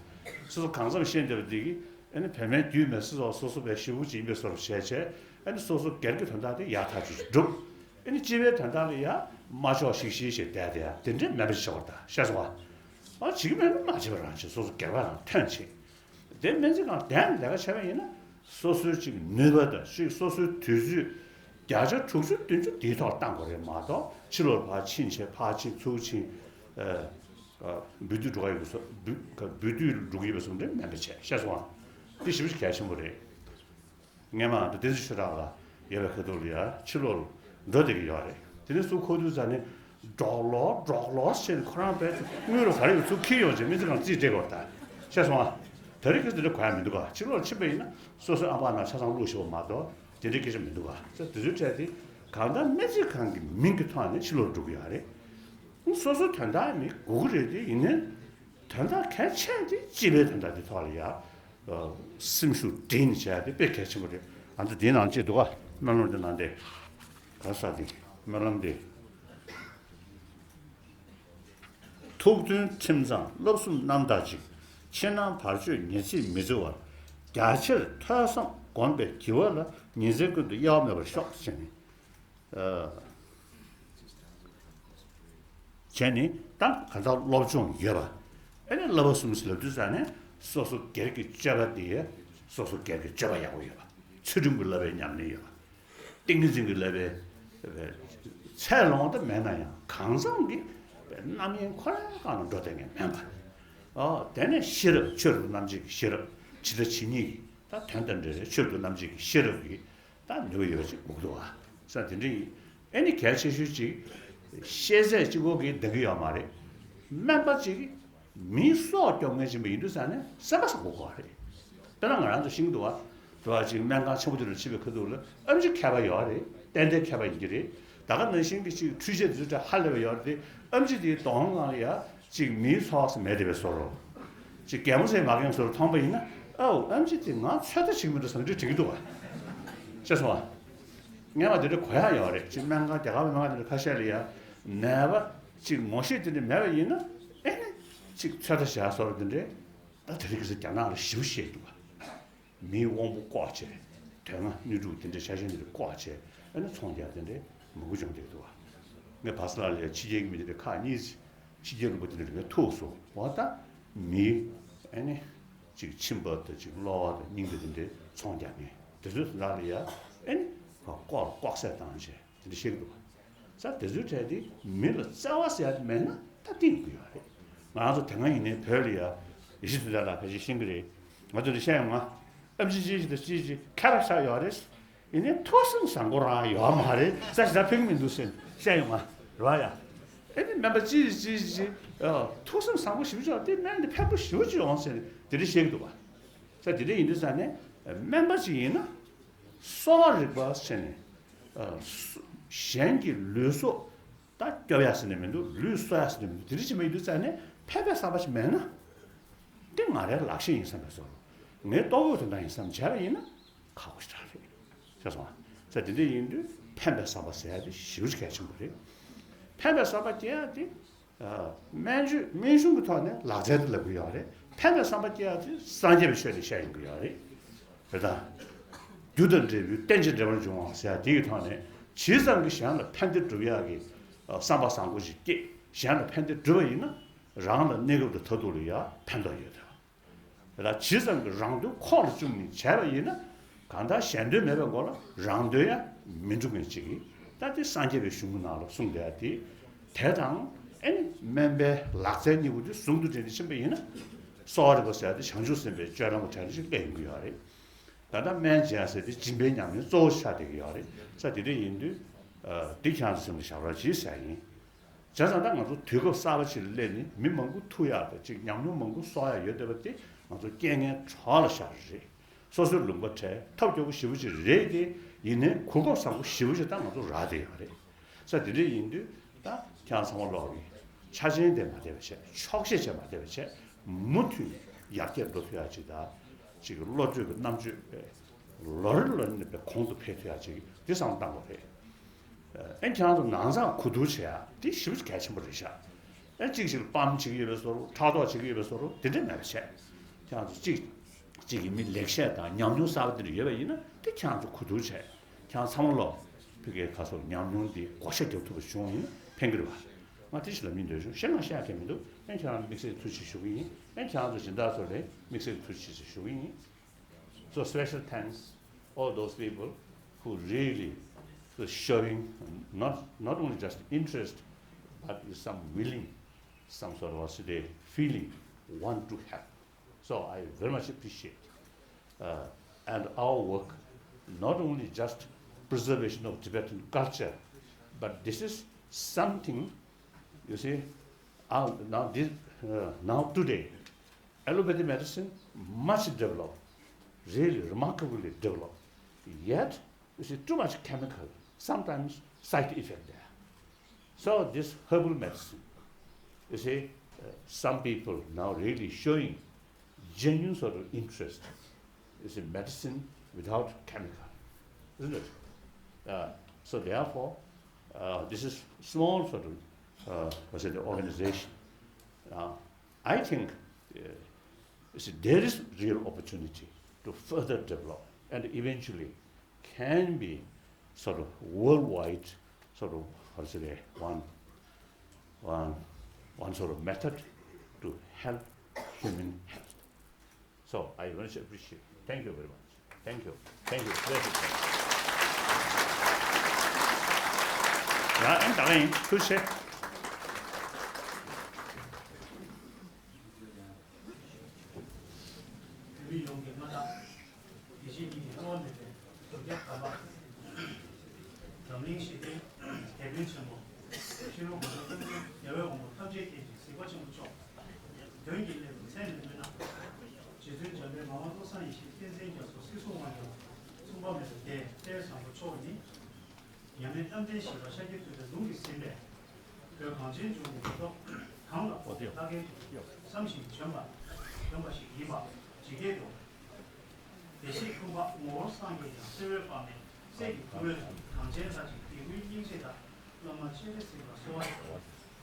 སོ་སོ་གང་འཚམ་ཤེས་བསྡད་པ་འདི་གི་ཨ་ནི་བོད་སྨན་བརྒྱུད་མེད་སོ་སོ་སོ་སོ་བས་ཞེ་པོ་ཅིག་ཡིན་པའི་བཟོ་འདྲ་བྱས་བྱས་ཨ་ནི་སོ་སོ་སྒེར་གྱི་དོན་དག་དེ་ཡག་ཐག་ཆོད་ཅིག་སྒྲུབ། ཨ་ནི་སྤྱི་པའི་དོན་དག་ལ་ཡ་མ་ཆོག་ཞིག་ཞིག་ཞེས་བསྡད་དེ་ཡ་དེ་འདྲའི་མེད་པ་ཞིག་བྱེད་དགོས་ད་ཤེས་སོང་ཨ། ཨ་བྱེད་ཀྱི་མེད་ན་མ་བྱེད་པ་རང་བྱེད། སོ་སོ་སྒེར་པ་རང་ཐོན་བྱེད། དེ་སྨན་རྩིས་ཁང་དེ་ནས་ལས་ཀ་བྱས་པ་ཡིན་ན་སོ་སོའི་ཅིག་ནུས་པ་དང་ཅིག་སོ་སོའི་དུས་ཚོད་བརྒྱ་ཆ་དྲུག་ཅུ་བདུན་ཅུ་དེའི་ཐོག་བཏང་དགོས་རེད་མ་གཏོགས་ཕྱི་ལོགས་ཕར་ཕྱིན་བྱས་ཕར་ཕྱིན་ཚུར་ཕྱིན། ཨ་ཨ་འབུལ་སྡུད་འགྲོ་ག་ཡོད་པ་སོ་འབུལ་འབུལ་སྡུད་འགྲོ་གི་ཡོད་པ་སོ་འདྲ་མེད་པ་བྱས་ཤེས་སོང་ཨ། དེ་ཞེ་པོ་ཞིག་གལ་ཆེན་པོ་རེད། སྔས་མ་ཨ་མདོ་བསྟན་འཛིན་ཆོས་གྲགས་ལགས་ཡོད་པའི་ཁ་ཐུག་ལ་ཡ་ཕྱི་ལོགས་ལ་འགྲོ་བསྡད་ཀྱི་ཡོད་རེད། དེ་ནས་སུ་ཁོ་དུས་ཙ་ནས་འགྲོགས་ལོག་འགྲོགས་ལོག་བྱས་ནས་ཁོ་རང་བས་དངུལ་རོགས་ག་རེ་ཡོད་ཚུར་འཁྱེར་ཡོང་བྱས་སྨན་རྩིས་ཁང་རྩིས་སྤྲད་དགོས་རེད་ད། ཤེས་སོང་ཨ། ད་རེས་ཀྱི་དེ་འདྲ་གོ་ཡ་མི་འདུག་ག་ཕྱི་ལོགས་ཕྱིན་པ་ཡིན་ན་སོ་སོའི་ཨ་ཕ་ནང་ཆ་ཚང་བླུགས་ཤོག་མ་གཏོགས་དེ་འདྲའི་སྐད་ཆ་མི་འདུག་ག་ས་དེ་ཚོའི་གྲས་དེ་གང་ལྟར་སྨན་རྩིས་ཁང་གི་མིང་གི་ཐོག་ནས་ཕྱི་ལོགས་འགྲོ་གི་ཡོད་རེད། སོ་སོའི་དོན་དག་མི་དགོས་ཀྱི་རེད་དེ་ཡིན་ནའི། དོན་དག་གལ་ཆེ་དེ་སྤྱི་པའི་དོན་དག་དེ་ཐོག་ལ་ཡ། ཨ་སེམས་ཤུགས་སྒྲིལ་ནས་བྱས་དེ་དཔེ་གལ་ཆེན་པོ་རེད། ཨ་ནི་འདིའི་ནང་བཅས་འདུག་ག་སྨོན་ལམ་འདི་ནང་དེ། ག་ས་དེ་སྨོན་ལམ་འདི། ཐུགས་མཐུན་ཁྲིམས་གཙང་བསླབ་གསུམ་རྣམ་དག་ཅིག་ཕྱི་ནང་བར་གཅོད་ཉེར་འཚེ་མི་བརྩི་བར། རྒྱ་ཆེར་ཐོས་བསམ་སྒོམ་པའི་བགྱི་བ་ལ། ཉིན་མཚན་ཀུན་ཏུ་གཡེལ་བ་མེད་པར་ཤོག་ཅེས་ནི། བྱས་ནས་ད་ག་ད་སློབ་སྦྱོང་ཡོད་པ། ཨེ་ནས་བསླབ་པ་གསུམ་ཟེར་ལབ་དུས་ཙ་ནས་སོ་སོ་སྒེར་གྱི་སྤྱོད་པ་དེ་སོ་སོ་སྒེར་གྱི་སྤྱོད་པ་ཡག་པོ་ཡོད་པ། ཚུལ་ཁྲིམས་ཀྱི་བསླབ་པའི་ཉམས་ལེན་ཡོད་པ། ཏིང་ངེ་འཛིན་གྱི་བསླབ་པའི་ཚད་ལོངས་དུ་མེད་ན་ཡང་གང་འཚམ་གྱི་རྣམ་གཡེང་ཁོ་རང་སྒང་ལ་འགྲོ་བསྡད་མཁན་མིན་པ། ཨོ་དེ་ནས་ཤེས་རབ་ཆོས་རབ་རྣམ་འབྱེད་ཀྱི་ཤེས་རབ་ཇི་ལྟ་ཇི་སྙེད་ཀྱི་ད་དོན་དང་འབྲེལ་བའི་ཆོས་རབ་རྣམ་འབྱེད་ཀྱི་ཤེས་རབ་ཀྱི། ད་ནུས་པ་ཡོད་པ་ཅིག་དགོས་འདུག་བ། ས་དེ་འདྲ་ཡིན། ཨེ་ནི་གལ་ཆེ་ཤོས་ཅིག་ཤེས་ཚད་གཅིག་པོ་གིས་འདང་གི་ཡོད་མ་རེད། སྨན་པ་ཅིག་མིའི་སྲོག་སྐྱོབ་མཁན་ཅིག་ཡིན་དུས་ཙ་ནས་སེམས་པ་བཟང་པོ་དགོས་པ་རེད། དཔེར་ན་ང་རང་ཚོ་ཤེས་ཀྱི་འདུག་བ། དུ་བ་ཅིག་སྨན་ཁང་ཆེན་པོ་དེ་ལ་ཕྱིན་པའི་ཁ་ཐུག་ལ་ཨེམ་ཆི་མཁས་པ་ཡོད་རེད། ཏན་ཏན་མཁས་པ་ཡིན་གྱི་རེད། ད་ག་ནང་བཞིན་གྱི་ཅིག་འཕྲུལ་ཆས་དེ་ཚོ་ཧ་ལས་པ་ཡོད་རེད་དེ། ཨེམ་ཆི་དེའི་གདོང་ཁ་ལ་ཡ་ཅིག་མིའི་ཚོགས་སུ་མེད་བསྡད་པའི་བཟོ་འདྲ། ཅིག་གད་མོ་ཟེར་མ་གད་མོ་བཟོ་འདྲ་མཐོང་པ་ཡིན་ན། ཨའོ་ཨེམ་ཆི་དེ་ང་ཚོད་ལྟ་བྱེད་ཀྱི་མི་འདུག་བསམ་འདྲི་དྲན་གྱི་འདུག་བ། ཤེས་སོང་བ། སྔན་མ་དེ་འདྲ་གོ་ཡག་ཡོད་རེད། ཅིག་སྨན་ཁང་རྒྱ་གར་བའི་སྨན་ཁང་དེ་འདྲ་ཁ་ཤས་ལ་ཡ་ནད་པ་ཅིག་ངོ་ཤེས་དེ་འདྲ་མེད་པ་ཡིན་ན་ཨེ་ནི་ཅིག་ཚོད་ལྟ་བྱ་བཟོ་འདྲ་དེ་འདྲས་ད་དེ་རིང་ཁ་སང་རྒྱ་ནག་ལ་ཞེ་པོ་བཤད་འདུག་བ། མིའི་དབང་པོ་བཀོག་བྱས། དོན་ལྔ་དངོས་གྲུབ་དེ་འདྲའི་ཆ་ཤས་དེ་འདྲ་བཀོག་བྱས་ཨ་ནི་ཚོང་རྒྱག་དེ་འདྲའི་མང་པོ་བྱུང་བསྡད་འདུག་བ། ངས་བར་སྐབས་ལ་ཡ་ཕྱི་རྒྱལ་གྱི་མི་དེ་འདྲ་ཁག་གཉིས་ཕྱི་རྒྱལ་ལུང་པ་དེ་འདྲ་ངས་ཐུག་སོང་བ། ད་མིའི་ཨ་ནི་ཅིག་མཆིན་པ་དང་ཅིག་གློ་བ་དང་སྙིང་དང་དེ་འདྲའི་ཚོང་རྒྱག་མཁན་དེ་ཚོའི་ནང་ལ་ཡ་ཨ་ནི་ཁོ་ལྐོག་ལ་ལྐོག་བསད་བཏང་བྱས་དེ་འདྲ་བཤད་ཀྱི་འདུག་བ། ས་དེ་ཚོའི་གྲས་དེ་མི་ལ་བརྩེ་བ་ཟེར་ཡ་དེ་མེད་ན་ད་གཏིང་དགོས་ཡོད་རེད། ང་རང་ཚོ་དེ་སྔ་ཡིན་ནའི་བོད་ལ་ཡ་ཡེ་ཤེས་དོན་གྲུབ་ལགས་ཕལ་ཆེར་ཤེས་ཀྱི་རེད། ང་ཚོ་འདི་བཤད་ཡོང་ང་། ཨེམ་ཆི་ཅི་ཞིག་དང་ཅི་ཞིག་ཁ་ར་ཤ་ཡོད་རེད། ཡིན་ནའི་ཐུགས་སེམས་བཟང་པོ་རང་ཡོད་མ་རེད། ས་ཞིག་ད་ཕན་གྱི་མི་འདུག་ཟེར་བཤད་ཡོང་ང་རེད་བ་ཡ། ཨེ་ནི་སྨན་པ་ཅི་ཞིག་ཅི་ཞིག་ཅི་ཐུགས་སེམས་བཟང་པོ་ཞེ་པོ་ཅིག་ཡོད་དེ་སྨན་འདི་ཕན་པོ་ཞེ་པོ་ཅིག་ཡོང་ཟེར་ནས་དེ་འདྲ་བཤད་ཀྱི་འདུག་བ། ས་དེ་འདྲ་ཡིན་དུས་ས་ནས་སྨན་པ་ཅིག་ཡིན་ན། གསོ་བ་རིག་པ་ཟེར་ནས། ཨ་སུ་གཞན་གྱི་ལུས་སྲོག་ད་སྐྱོབ་ཡ་ཟེར་ནས་མི་འདུག་ལུས་གསོ་ཡ་ཟེར་ནས་མི་འདུག་དེ་འདྲ་ཅིག་མ་ཡིན་དུས་ཙང་ནས་ཕན་པའི་བསམ་པ་ཞིག་མེད་ན། འདི་ང་རའི་ལག་ཤེས་ཡིན་བསམ་པའི་བཟོ་འདྲ། ངའི་ལྟོ་གོས་དོན་དག་ཡིན་བསམ་བྱས་པ་ཡིན་ན་ཁག་པོ་ཞེ་དྲག་རེད། ཤེས་སོང་ང་། ས་དེ་འདྲ་ཡིན་དུས་ཕན་པའི་བསམ་པ་ཟེར་ཡ་དེ་ཞེ་པོ་ཅིག་གལ་ཆེན་པོ་རེད། ཕན་པའི་བསམ་པ་སྐྱེ་ཡ་དེ། སྨན་བཅོས་སྨན་གཞུང་གི་ཐོག་ནས་ལག་རྩལ་དུ་ལབ་ཀྱི་ཡོད་རེད། ཕན་པའི་བསམ་པ་སྐྱེ་ཡག་དེ་སངས་རྒྱས་པའི་ཆོས་དེ་བཤད་ཡོང་གི་ཡོད་རེད། རེད་དང་། རྒྱུ་དང་འབྲས་བུའི་རྟེན་ཅིང་འབྲེལ་བར་འབྱུང་བ་ཟེར་ཡག་དེ་ཡི་ཐོག་ནས་ཇི་ཙམ་གྱིས་གཞན་ལ་ཕན་བདེ་སྒྲུབ་ཡག་གི་བསམ་པ་བཟང་པོ་ཞིག་སྐྱེས་གཞན་ལ་ཕན་བདེ་སྒྲུབ་པ་ཡིན་ན་རང་ལ་གནས་སྐབས་དང་མཐར་ཐུག་ལ་ཡང་ཕན་ཐོགས་ཡོད་དེ། ད་ཇི་ཙམ་གྱིས་རང་དོན་ཁོག་ལ་བཅུག་ནས་བྱས་པ་ཡིན་ན། གང་ལྟར་གཞན་དོན་མེད་པའི་སྒོ་ལ་རང་དོན་ཡང་མི་འགྲུབ་མཁན་ཅིག་གིས་ད་དེ་སངས་རྒྱས་པའི་གཞུང་གི་ནང་ལ་གསུངས་བསྡད་དེ། དེ་དང་ཨེ་ནི་སྨན་པའི་ལག་རྩལ་གཉིས་པོ་དེ་ཟུང་དུ་འབྲེལ་ནས་ཕྱིན་པ་ཡིན་ན། གསོ་བ་རིག་པ་ཟེར་ཡ་དེ་བྱང་ཆུབ་སེམས་དཔའི་སྤྱོད་ལམ་གྱི་གྲས་ལ་ཅིག་སླེབས་ཡོང་གི་ཡོད་རེད། ད་ལྟ་སྨན་སྦྱིན་ཡ་ཟེར་དེ་སྦྱིན་པའི་ཉམས་ལེན་གཙོ་བོ་ཆགས་བསྡད་ཀྱི་ཡོད་རེད། ས་དེ་འདྲ་ཡིན་དུས། འདི་ཁྱེད་རང་ཚོ་སེམས་ལ་བཞག་རོགས་གྱིས་ཟེར་ཡིན། བྱས་ཙང་ད་ང་ཚོ་དུས་སྐབས་གསར་པ་ཞིག་ལ་སླེབས་ནས་མི་མང་པོ་ཐུག་ཡག་དང་ཅིག་ཉམས་མྱོང་མང་པོ་གསོག་ཡག་ཡོད་བསྡད་པ་དེ་ང་ཚོ་རྐྱེན་ངན་གྲོགས་ལ་བཞག་རེད། སོ་སོའི་ལུང་པ་བྲལ་ཐབས་སྐྱོ་པོ་ཞེ་པོ་ཅིག་རེད་དེ། ཡིན་ནའི་གོ་སྐབས་བཟང་པོ་ཞེ་པོ་ཅིག་ད་ང་ཚོ་རག་བསྡད་ཡོད་རེད། ས་དེ་འདྲ་ཡིན་དུས་ད་ཁྱེད་རང་ཚང་མ་ལོག་གི་ཆ་རྐྱེན་དེ་མ་བསྡད་པ་བྱས། ཆོག་ཤེས་བྱས་མ་བསྡད་པ་བྱས། མུ་མཐུད་ཡར་རྒྱས་འགྲོ་ཐུབ་ཡག་ཅིག་དང་། ཅིག་བློ་གྲོས་ཀྱི་རྣམ་དཔྱོད་པས་ལོ་རེ་ལོ་རེ་ནས་པའི་གོང་དུ་འཕེལ་ཐུབ་ཡག་ཅིག་འདི་བསམ་བློ་བཏང་དགོས་རེད། ཨེ་ཁྱེད་རང་ཚོ་ནང་ཚང་གོ་བསྡུར་བྱེད་ཡག་འདི་ཞེ་པོ་གལ་ཆེན་པོ་རེད་ཤག་ཨེ་གཅིག་ཞིག་ལ་སྤམ་བྱེད་ཀྱི་ཡོད་པའི་བཟོ་འདྲ། ཕྲག་དོག་བྱེད་ཀྱི་ཡོད་པའི་བཟོ་འདྲ་དེ་འདྲ་མེད་པ་བྱས། ཁྱེད་རང་ཚོ་གཅིག་གཅིག་གི་མི་ལེགས་བཤད་དང་ཉམས་མྱོང་གསར་པ་དེ་འདྲ་ཡོད་པ་ཡིན་ན་དེ་ཁྱེད་རང་ཚོ་གོ་བསྡུར་བྱས། ཁྱེད་རང་ཚང་མ་ལོ་ཕ་གིའི་ཁ་སོགས་ཉམས་མྱོང་འདི་བགོ་བཤའ་རྒྱབ་ཐུབ་པ་བྱུང་ཡིན་ན་ཕན་གྱི་རེད་བ། ང་དེ་ཞིག་ལབ་སྙིང་འདོད་བྱུང་། གཞན་ང་བཤད་ཡག་གང་མི་འདུག་ཨེ་ཁྱེད་རང་དམིགས་བསལ་ཐུགས་རྗེ་ཆེ་ཞུ་གི་ཡིན། ཨེ་ཁྱེད་རང་ཚོ་སྦྱིན་བདག་ཚོ་ལ་དམིགས་བསལ་ཐུགས་རྗེ་ཆེ་ཞུ་གི་ཡིན། So special thanks all those people who really was showing not, not only just interest, but with some willing, some sort of, say, feeling, want to help. So I very much appreciate, uh, and our work, not only just preservation of Tibetan culture, but this is something, you see, uh, now this, uh, now today, allopathy medicine much developed, really remarkably developed. Yet, you see, too much chemical, sometimes side effect there. So this herbal medicine, you see, uh, some people now really showing genuine sort of interest. You see, medicine without chemical, isn't it? Uh, so therefore, uh, this is small sort of, uh, what's it, organization. Uh, I think, uh, you see, there is real opportunity to further develop and eventually can be sort of worldwide, sort of, how to say, one, one, one sort of method to help human health. So I very much appreciate. Thank you very much. Thank you. Thank you. Very good. ཡ་ཨེ་ད་ག་ཡིན། ཐུགས་རྗེ་ཆེ། བོད་མི་ཡོངས་ཀྱི་མངའ་བདག་དགེ་བཤེས་གཉིས་ཀྱི་བསླུ་བ་མེད་པའི་གདུལ་བྱ་དམ་པ། འཛམ་གླིང་ཞི་བདེའི་དེད་དཔོན་ཆེན་པོ། ཕྱི་ལོ་ཀ་ལོ་སྟོང་ཚོའི་རྒྱལ་བའི་དབང་པོ་ཐམས་ཅད་མཁྱེན་ཅིང་གཟིགས་པ་ཆེན་པོ་མཆོག་དོན་གྱི་སླད་དུ་མཚན་ནས་སྨོས་ན། རྗེ་བཙུན་འཇམ་དཔལ་ངག་དབང་བློ་བཟང་ཡེ་ཤེས་སྟོན་མཚན་རྒྱ་མཚོ་སྲིད་གསུམ་དབང་སྒྱུར་མཚུངས་པ་མེད་པའི་དཔལ་བཟང་པོ་མཆོག་ནི། མཉམ་མེད་རྣམ་འདྲེན་ཞི་བ་ཤཱཀྱ་ཐུབ་པའི་ལུང་གིས་ཟིན་པའི། བོད་གངས་ཅན་ལྗོངས་ཀྱི་མེ་ཏོག་གང་ལ་ཕོག་པའི་བླ་རྒན་དུ་བསམ་ཞིང་བྱོན་པ། བྱོན་པ་ཞིག་ཡིན་པ་ཇི་སྐད་དུ། བདེ་གཤེགས་ཀུན་དཔལ་ངོ་བོ་སངས་རྒྱས་ཀྱང་། བརྩེ་བའི་དཔག་མེད་སྲས་ཀྱི་ཐུགས་རོལ་དུ། གངས་ཅན་ལྷ་གཅིག་དད་གུས་སྙིང་རྗེ་དང་། བླ་མ་སྤྱན་རས་གཟིགས་ལ་གསོལ་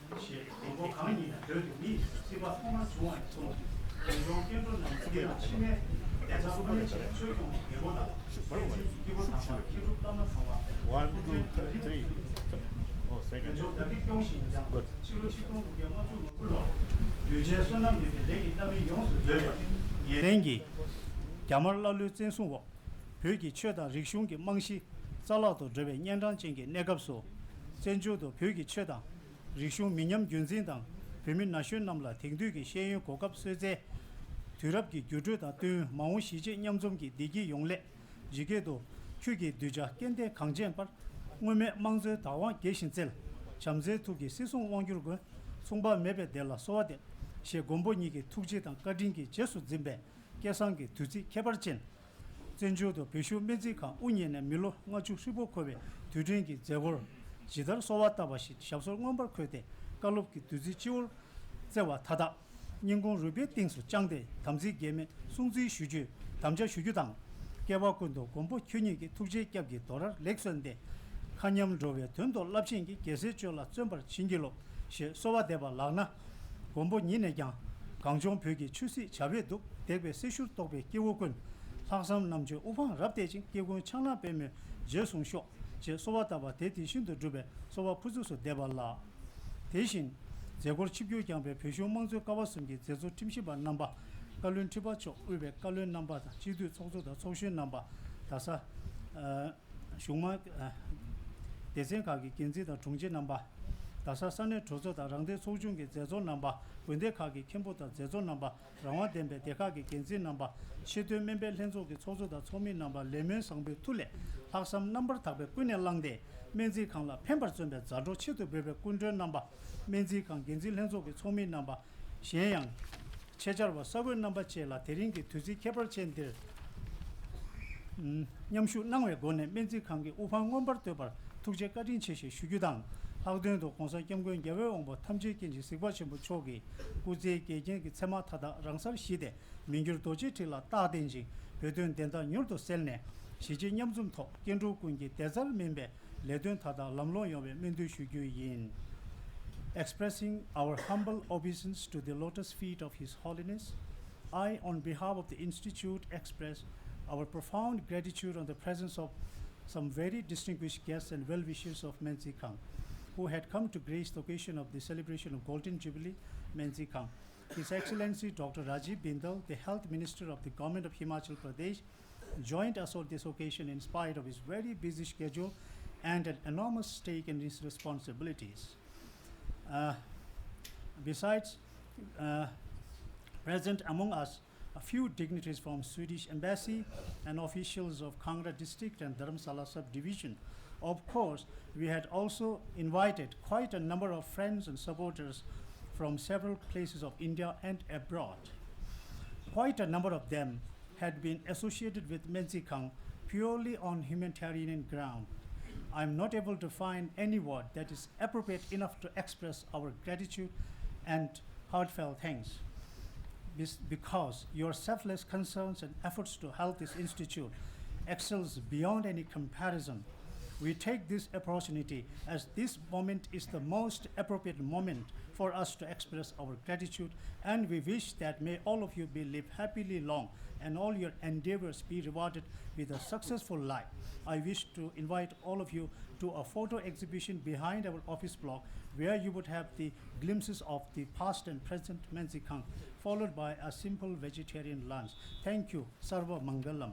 བ་ཞེས་མགོན་པོ་གང་ཉིད་ནས་བོད་དུ་མི་ཡི་སྲིད་པ་ཐོག་མར་བྱུང་བ་ནས་བཟུང་། གངས་ལྗོངས་སྐྱེ་འགྲོ་རྣམས་ཀྱི་འདི་ལ་ཕྱི་མའི་བདེ་རྩ་དངོས་གནས་ཆེ་བའི་ཆོས་སྐྱོང་རྒྱལ་པོ་དང་། བསྟན་འཛིན་གྱི་སྐྱེས་བུ་དམ་པ་མཁས་གྲུབ་བླ་མ་ཚང་བ། One, two, three. Oh, second. བོད་ལྗོངས་བདག་གིས་སྐྱོང་བཞིན་ཡང་ཕྱི་ལོ་ཆིག་སྟོང་དགུ་བརྒྱ་ལྔ་བཅུ་ང་དགུ་ལོར་གདུལ་བྱའི་བསོད་ནམས་ནུས་པའི་ལས་ཀྱི་བླ་མེད་ཡོངས་སུ་བརྫོས་པའི་ངེས་གཏན་གྱི་རྒྱ་དམར་ཀླ་ཀློའི་བཙན་བཟུང་འོག་བོད་ཀྱི་ཆོས་དང་རིག་གཞུང་གི་རྨང་གཞི་རྩ་བརླག་ཏུ་འགྲོ་བའི་གཉན་འཕྲང་ཅན་གྱི་གནས་སྐབས་སུ། བཙན་བྱོལ་དུ་བོད་ཀྱི་ཆོས་དང་རིག་གཞུང་མི་ཉམས་རྒྱུན་འཛིན་དང་། བོད་མི་ན་གཞོན་རྣམས་ལ་དེང་དུས་ཀྱི་ཤེས་ཡོན་གོ་སྐབས་གསོལ་སྩལ། དུས་རབས་ཀྱི་འགྱུར་འགྲོས་དང་བསྟུན་མ་འོངས་གཞིས་བྱེས་མཉམ་འཛོམས་ཀྱི་བདེ་སྐྱིད་ཡོང་སླད། ཇི་སྐད་དུ། ཁྱོད་ཀྱི་གདུལ་བྱ་སྐལ་ལྡན་གངས་ཅན་པར། སྔོན་མེད་དམངས་གཙོའི་བདག་དབང་རྒྱས་ཤིང་བརྩེགས། བྱམས་བརྩེའི་ཐུགས་ཀྱིས་སྲིད་སྲུང་དབང་བསྒྱུར་མགོན། མཚུངས་པ་མེད་པའི་བདེ་ལ་གསོལ་བ་འདེབས། ཞེས་མགོན་པོ་ཉིད་ཀྱི་ཐུགས་རྗེ་དང་བཀའ་དྲིན་གྱིས་རྗེས་སུ་འཛིན་པའི་སྐལ་བཟང་གི་དུས་ཚིགས་ཁྱད་པར་ཅན། བཙན་བྱོལ་དུ་བོད་གཞུང་སྨན་རྩིས་ཁང་དབུ་བརྙེས་ནས་མི་ལོ་ལྔ་བཅུ་ཧྲིལ་པོ་འཁོར་བའི་དུས་དྲན་གྱི་མཛད་སྒོར་ཇི་ལྟར་གསོལ་བ་བཏབ་པ་བཞིན་ཞབས་སོར་མངོན་པར་འཁོད་དེ་བཀའ་སློབ་ཀྱི་བདུད་རྩི་སྤྱི་བོར་བསྩལ་བ་མཐའ་དག་སྙིང་ཁུང་རུས་པའི་གཏིང་སུ་བཅངས་ཏེ་དམ་ཚིག་འགལ་མེད་སྲུང་བརྩི་ཞུ་རྒྱུའི་དམ་བཅའ་ཞུ་རྒྱུ་དང་། བསྐལ་པ་ཀུན་ཏུ་མགོན་པོ་ཁྱོད་ཉིད་ཀྱི་ཐུགས་རྗེའི་སྐྱབས་ཀྱིས་དོ་རར་ལེགས་གསོན་ཏེ། མཁའ་མཉམ་འགྲོ་བའི་དོན་དུ་རླབས་ཆེན་གྱི་རྒྱལ་སྲས་སྤྱོད་ལ་བརྩོན་པར་བྱིན་གྱིས་རློབས། ཞེས་གསོལ་བ་འདེབས་པ་ལགས་ན། མགོན་པོ་ཉིད་ནས་ཀྱང་། གངས་ལྗོངས་བོད་ཀྱི་ཆོས་སྲིད་བྱ་བས་གདུགས། འདེགས་པའི་སྲི་ཞུར་གཏོགས་པའི་སྐྱེ་བོ་ཀུན། ལྷག་བསམ་རྣམ་དཔྱོད་དབུ་འཕང་རབ་གཏད་ཅིང་། སྐྱེ་ཀུན་ཕྱག་ན་པདྨོས་རྗེས་བཟུང་ཤོག་ཅེས་གསོལ་བ་བཏབ་པ་དེ་དེ་བཞིན་དུ་འགྲུབ་པའི་གསོལ་བ་ཕུར་ཚུགས་སུ་འདེབས་པ་ལགས། དེ་བཞིན། མཛད་སྒོར་ཆིབས་བསྒྱུར་བསྐྱངས་པའི་བོད་གཞུང་དམངས་གཙོའི་ཀ་བ་གསུམ་གྱི་མཛད་གཙོ་ཁྲིམས་ཞིབ་པ་རྣམ་པ། བཀའ་བློན་ཁྲི་པ་མཆོག་དབུས་པའི་བཀའ་བློན་རྣམ་པ་དང་། སྤྱི་འཐུས་ཚོགས་གཙོ་དང་ཚོགས་གཞོན་རྣམ་པ། རྡ་ས། ཨ། གཞུང་མང་། ཨ། སྡེ་ཚན་ཁག་གི་འགན་འཛིན་དང་དྲུང་ཆེ་རྣམ་པ། རྡ་ས་ས་གནས་གྲོས་ཚོགས་དང་རང་བདེན་ཚོགས་ཆུང་གི་མཛད་གཙོ་རྣམ་པ། དགོན་སྡེ་ཁག་གི་མཁན་པོ་དང་མཛད་གཙོ་རྣམ་པ། རང་དབང་ལྡན་པའི་སྡེ་ཁག་གི་འགན་འཛིན་རྣམ་པ། ཆེས་མཐོའི་སྨན་པའི་ལྷན་ཚོགས་ཀྱི་ཚོགས་གཙོ་དང་ཚོགས་མི་རྣམ་པ། ལས་སྨོན་བཟང་པོའི་མཐུ་ལས་ལྷག་བསམ་རྣམ་པར་དག་པས་ཀུན་ནས་བསླངས་ཏེ། སྨན་རྩིས་ཁང་ལ་ཕན་པར་བརྩོན་པའི་མཛའ་གྲོགས་ཆེད་དུ་འབོད་པའི་སྐུ་མགྲོན་རྣམ་པ། སྨན་རྩིས་ཁང་འགན་འཛིན་ལྷན་ཚོགས་ཀྱི་ཚོགས་མི་རྣམ་པ། གཞན་ཡང་། ཆེད་བཅར་བ་ས་བགོས་རྣམ་པ་བཅས་ལ་དེ་རིང་གི་དུས་ཚིགས་ཁྱད་པར་ཅན་འདིར་མཉམ་ཞུགས་གནང་བའི་སྒོ་ནས་སྨན་རྩིས་ཁང་གི་དབུ་འཕང་མངོན་པར་བསྟོད་པར་ཐུགས་རྗེ་བཀའ་དྲིན་ཆེ་ཞེས་ཞུ་རྒྱུ་དང་། ལྷག་དོན་དུ་༸གོང་ས་༸སྐྱབས་མགོན་རྒྱལ་བའི་དབང་པོ་ཐམས་ཅད་མཁྱེན་ཅིང་གཟིགས་པ་ཆེན་པོ་མཆོག་གི་སྐུ་ཚེའི་འགལ་རྐྱེན་གྱི་མཚན་མ་མཐའ་དག་རང་སར་ཞི་སྟེ། མི་འགྱུར་རྡོ་རྗེ་ཁྲི་ལ་རྟག་བརྟན་ཅིང་བོད་དོན་བདེན་མཐའ་མྱུར་དུ་གསལ་ནས། གཞིས་བྱེས་མཉམ་འཛོམས་ཐོག་སྐྱེ་འགྲོ་ཀུན་གྱི་བདེ་རྩར་སྨིན་པའི་ལས་དོན་མཐའ་དག་ལམ་ལྷོང་ཡོང་བའི་སྨོན་འདུན་ཞུ་རྒྱུ་ཡིན། Expressing our humble obeisance to the lotus feet of His Holiness, I, on behalf of the Institute, express our profound gratitude on the presence of some very distinguished guests and well-wishers of Smen Tshik Khang, who had come to grace the occasion of the celebration of Golden Jubilee Smen Tshik Khang. His Excellency Doctor Rajiv Bindal, the Health Minister of the Government of Himachal Pradesh, joined us on this occasion in spite of his very busy schedule and an enormous stake in his responsibilities. Uh, besides, uh, present among us a few dignitaries from Swedish Embassy and officials of Kangra District and Dharamsala Subdivision. Of course, we had also invited quite a number of friends and supporters from several places of India and abroad. Quite a number of them had been associated with Smen Tshik Khang purely on humanitarian ground. I am not able to find any word that is appropriate enough to express our gratitude and heartfelt thanks. Bes-, because your selfless concerns and efforts to help this institute excels beyond any comparison. We take this opportunity as this moment is the most appropriate moment for us to express our gratitude, and we wish that may all of you be live happily long and all your endeavors be rewarded with a successful life. I wish to invite all of you to a photo exhibition behind our office block, where you would have the glimpses of the past and present Smen Tshik Khang, followed by a simple vegetarian lunch. Thank you. Sarva Mangalam.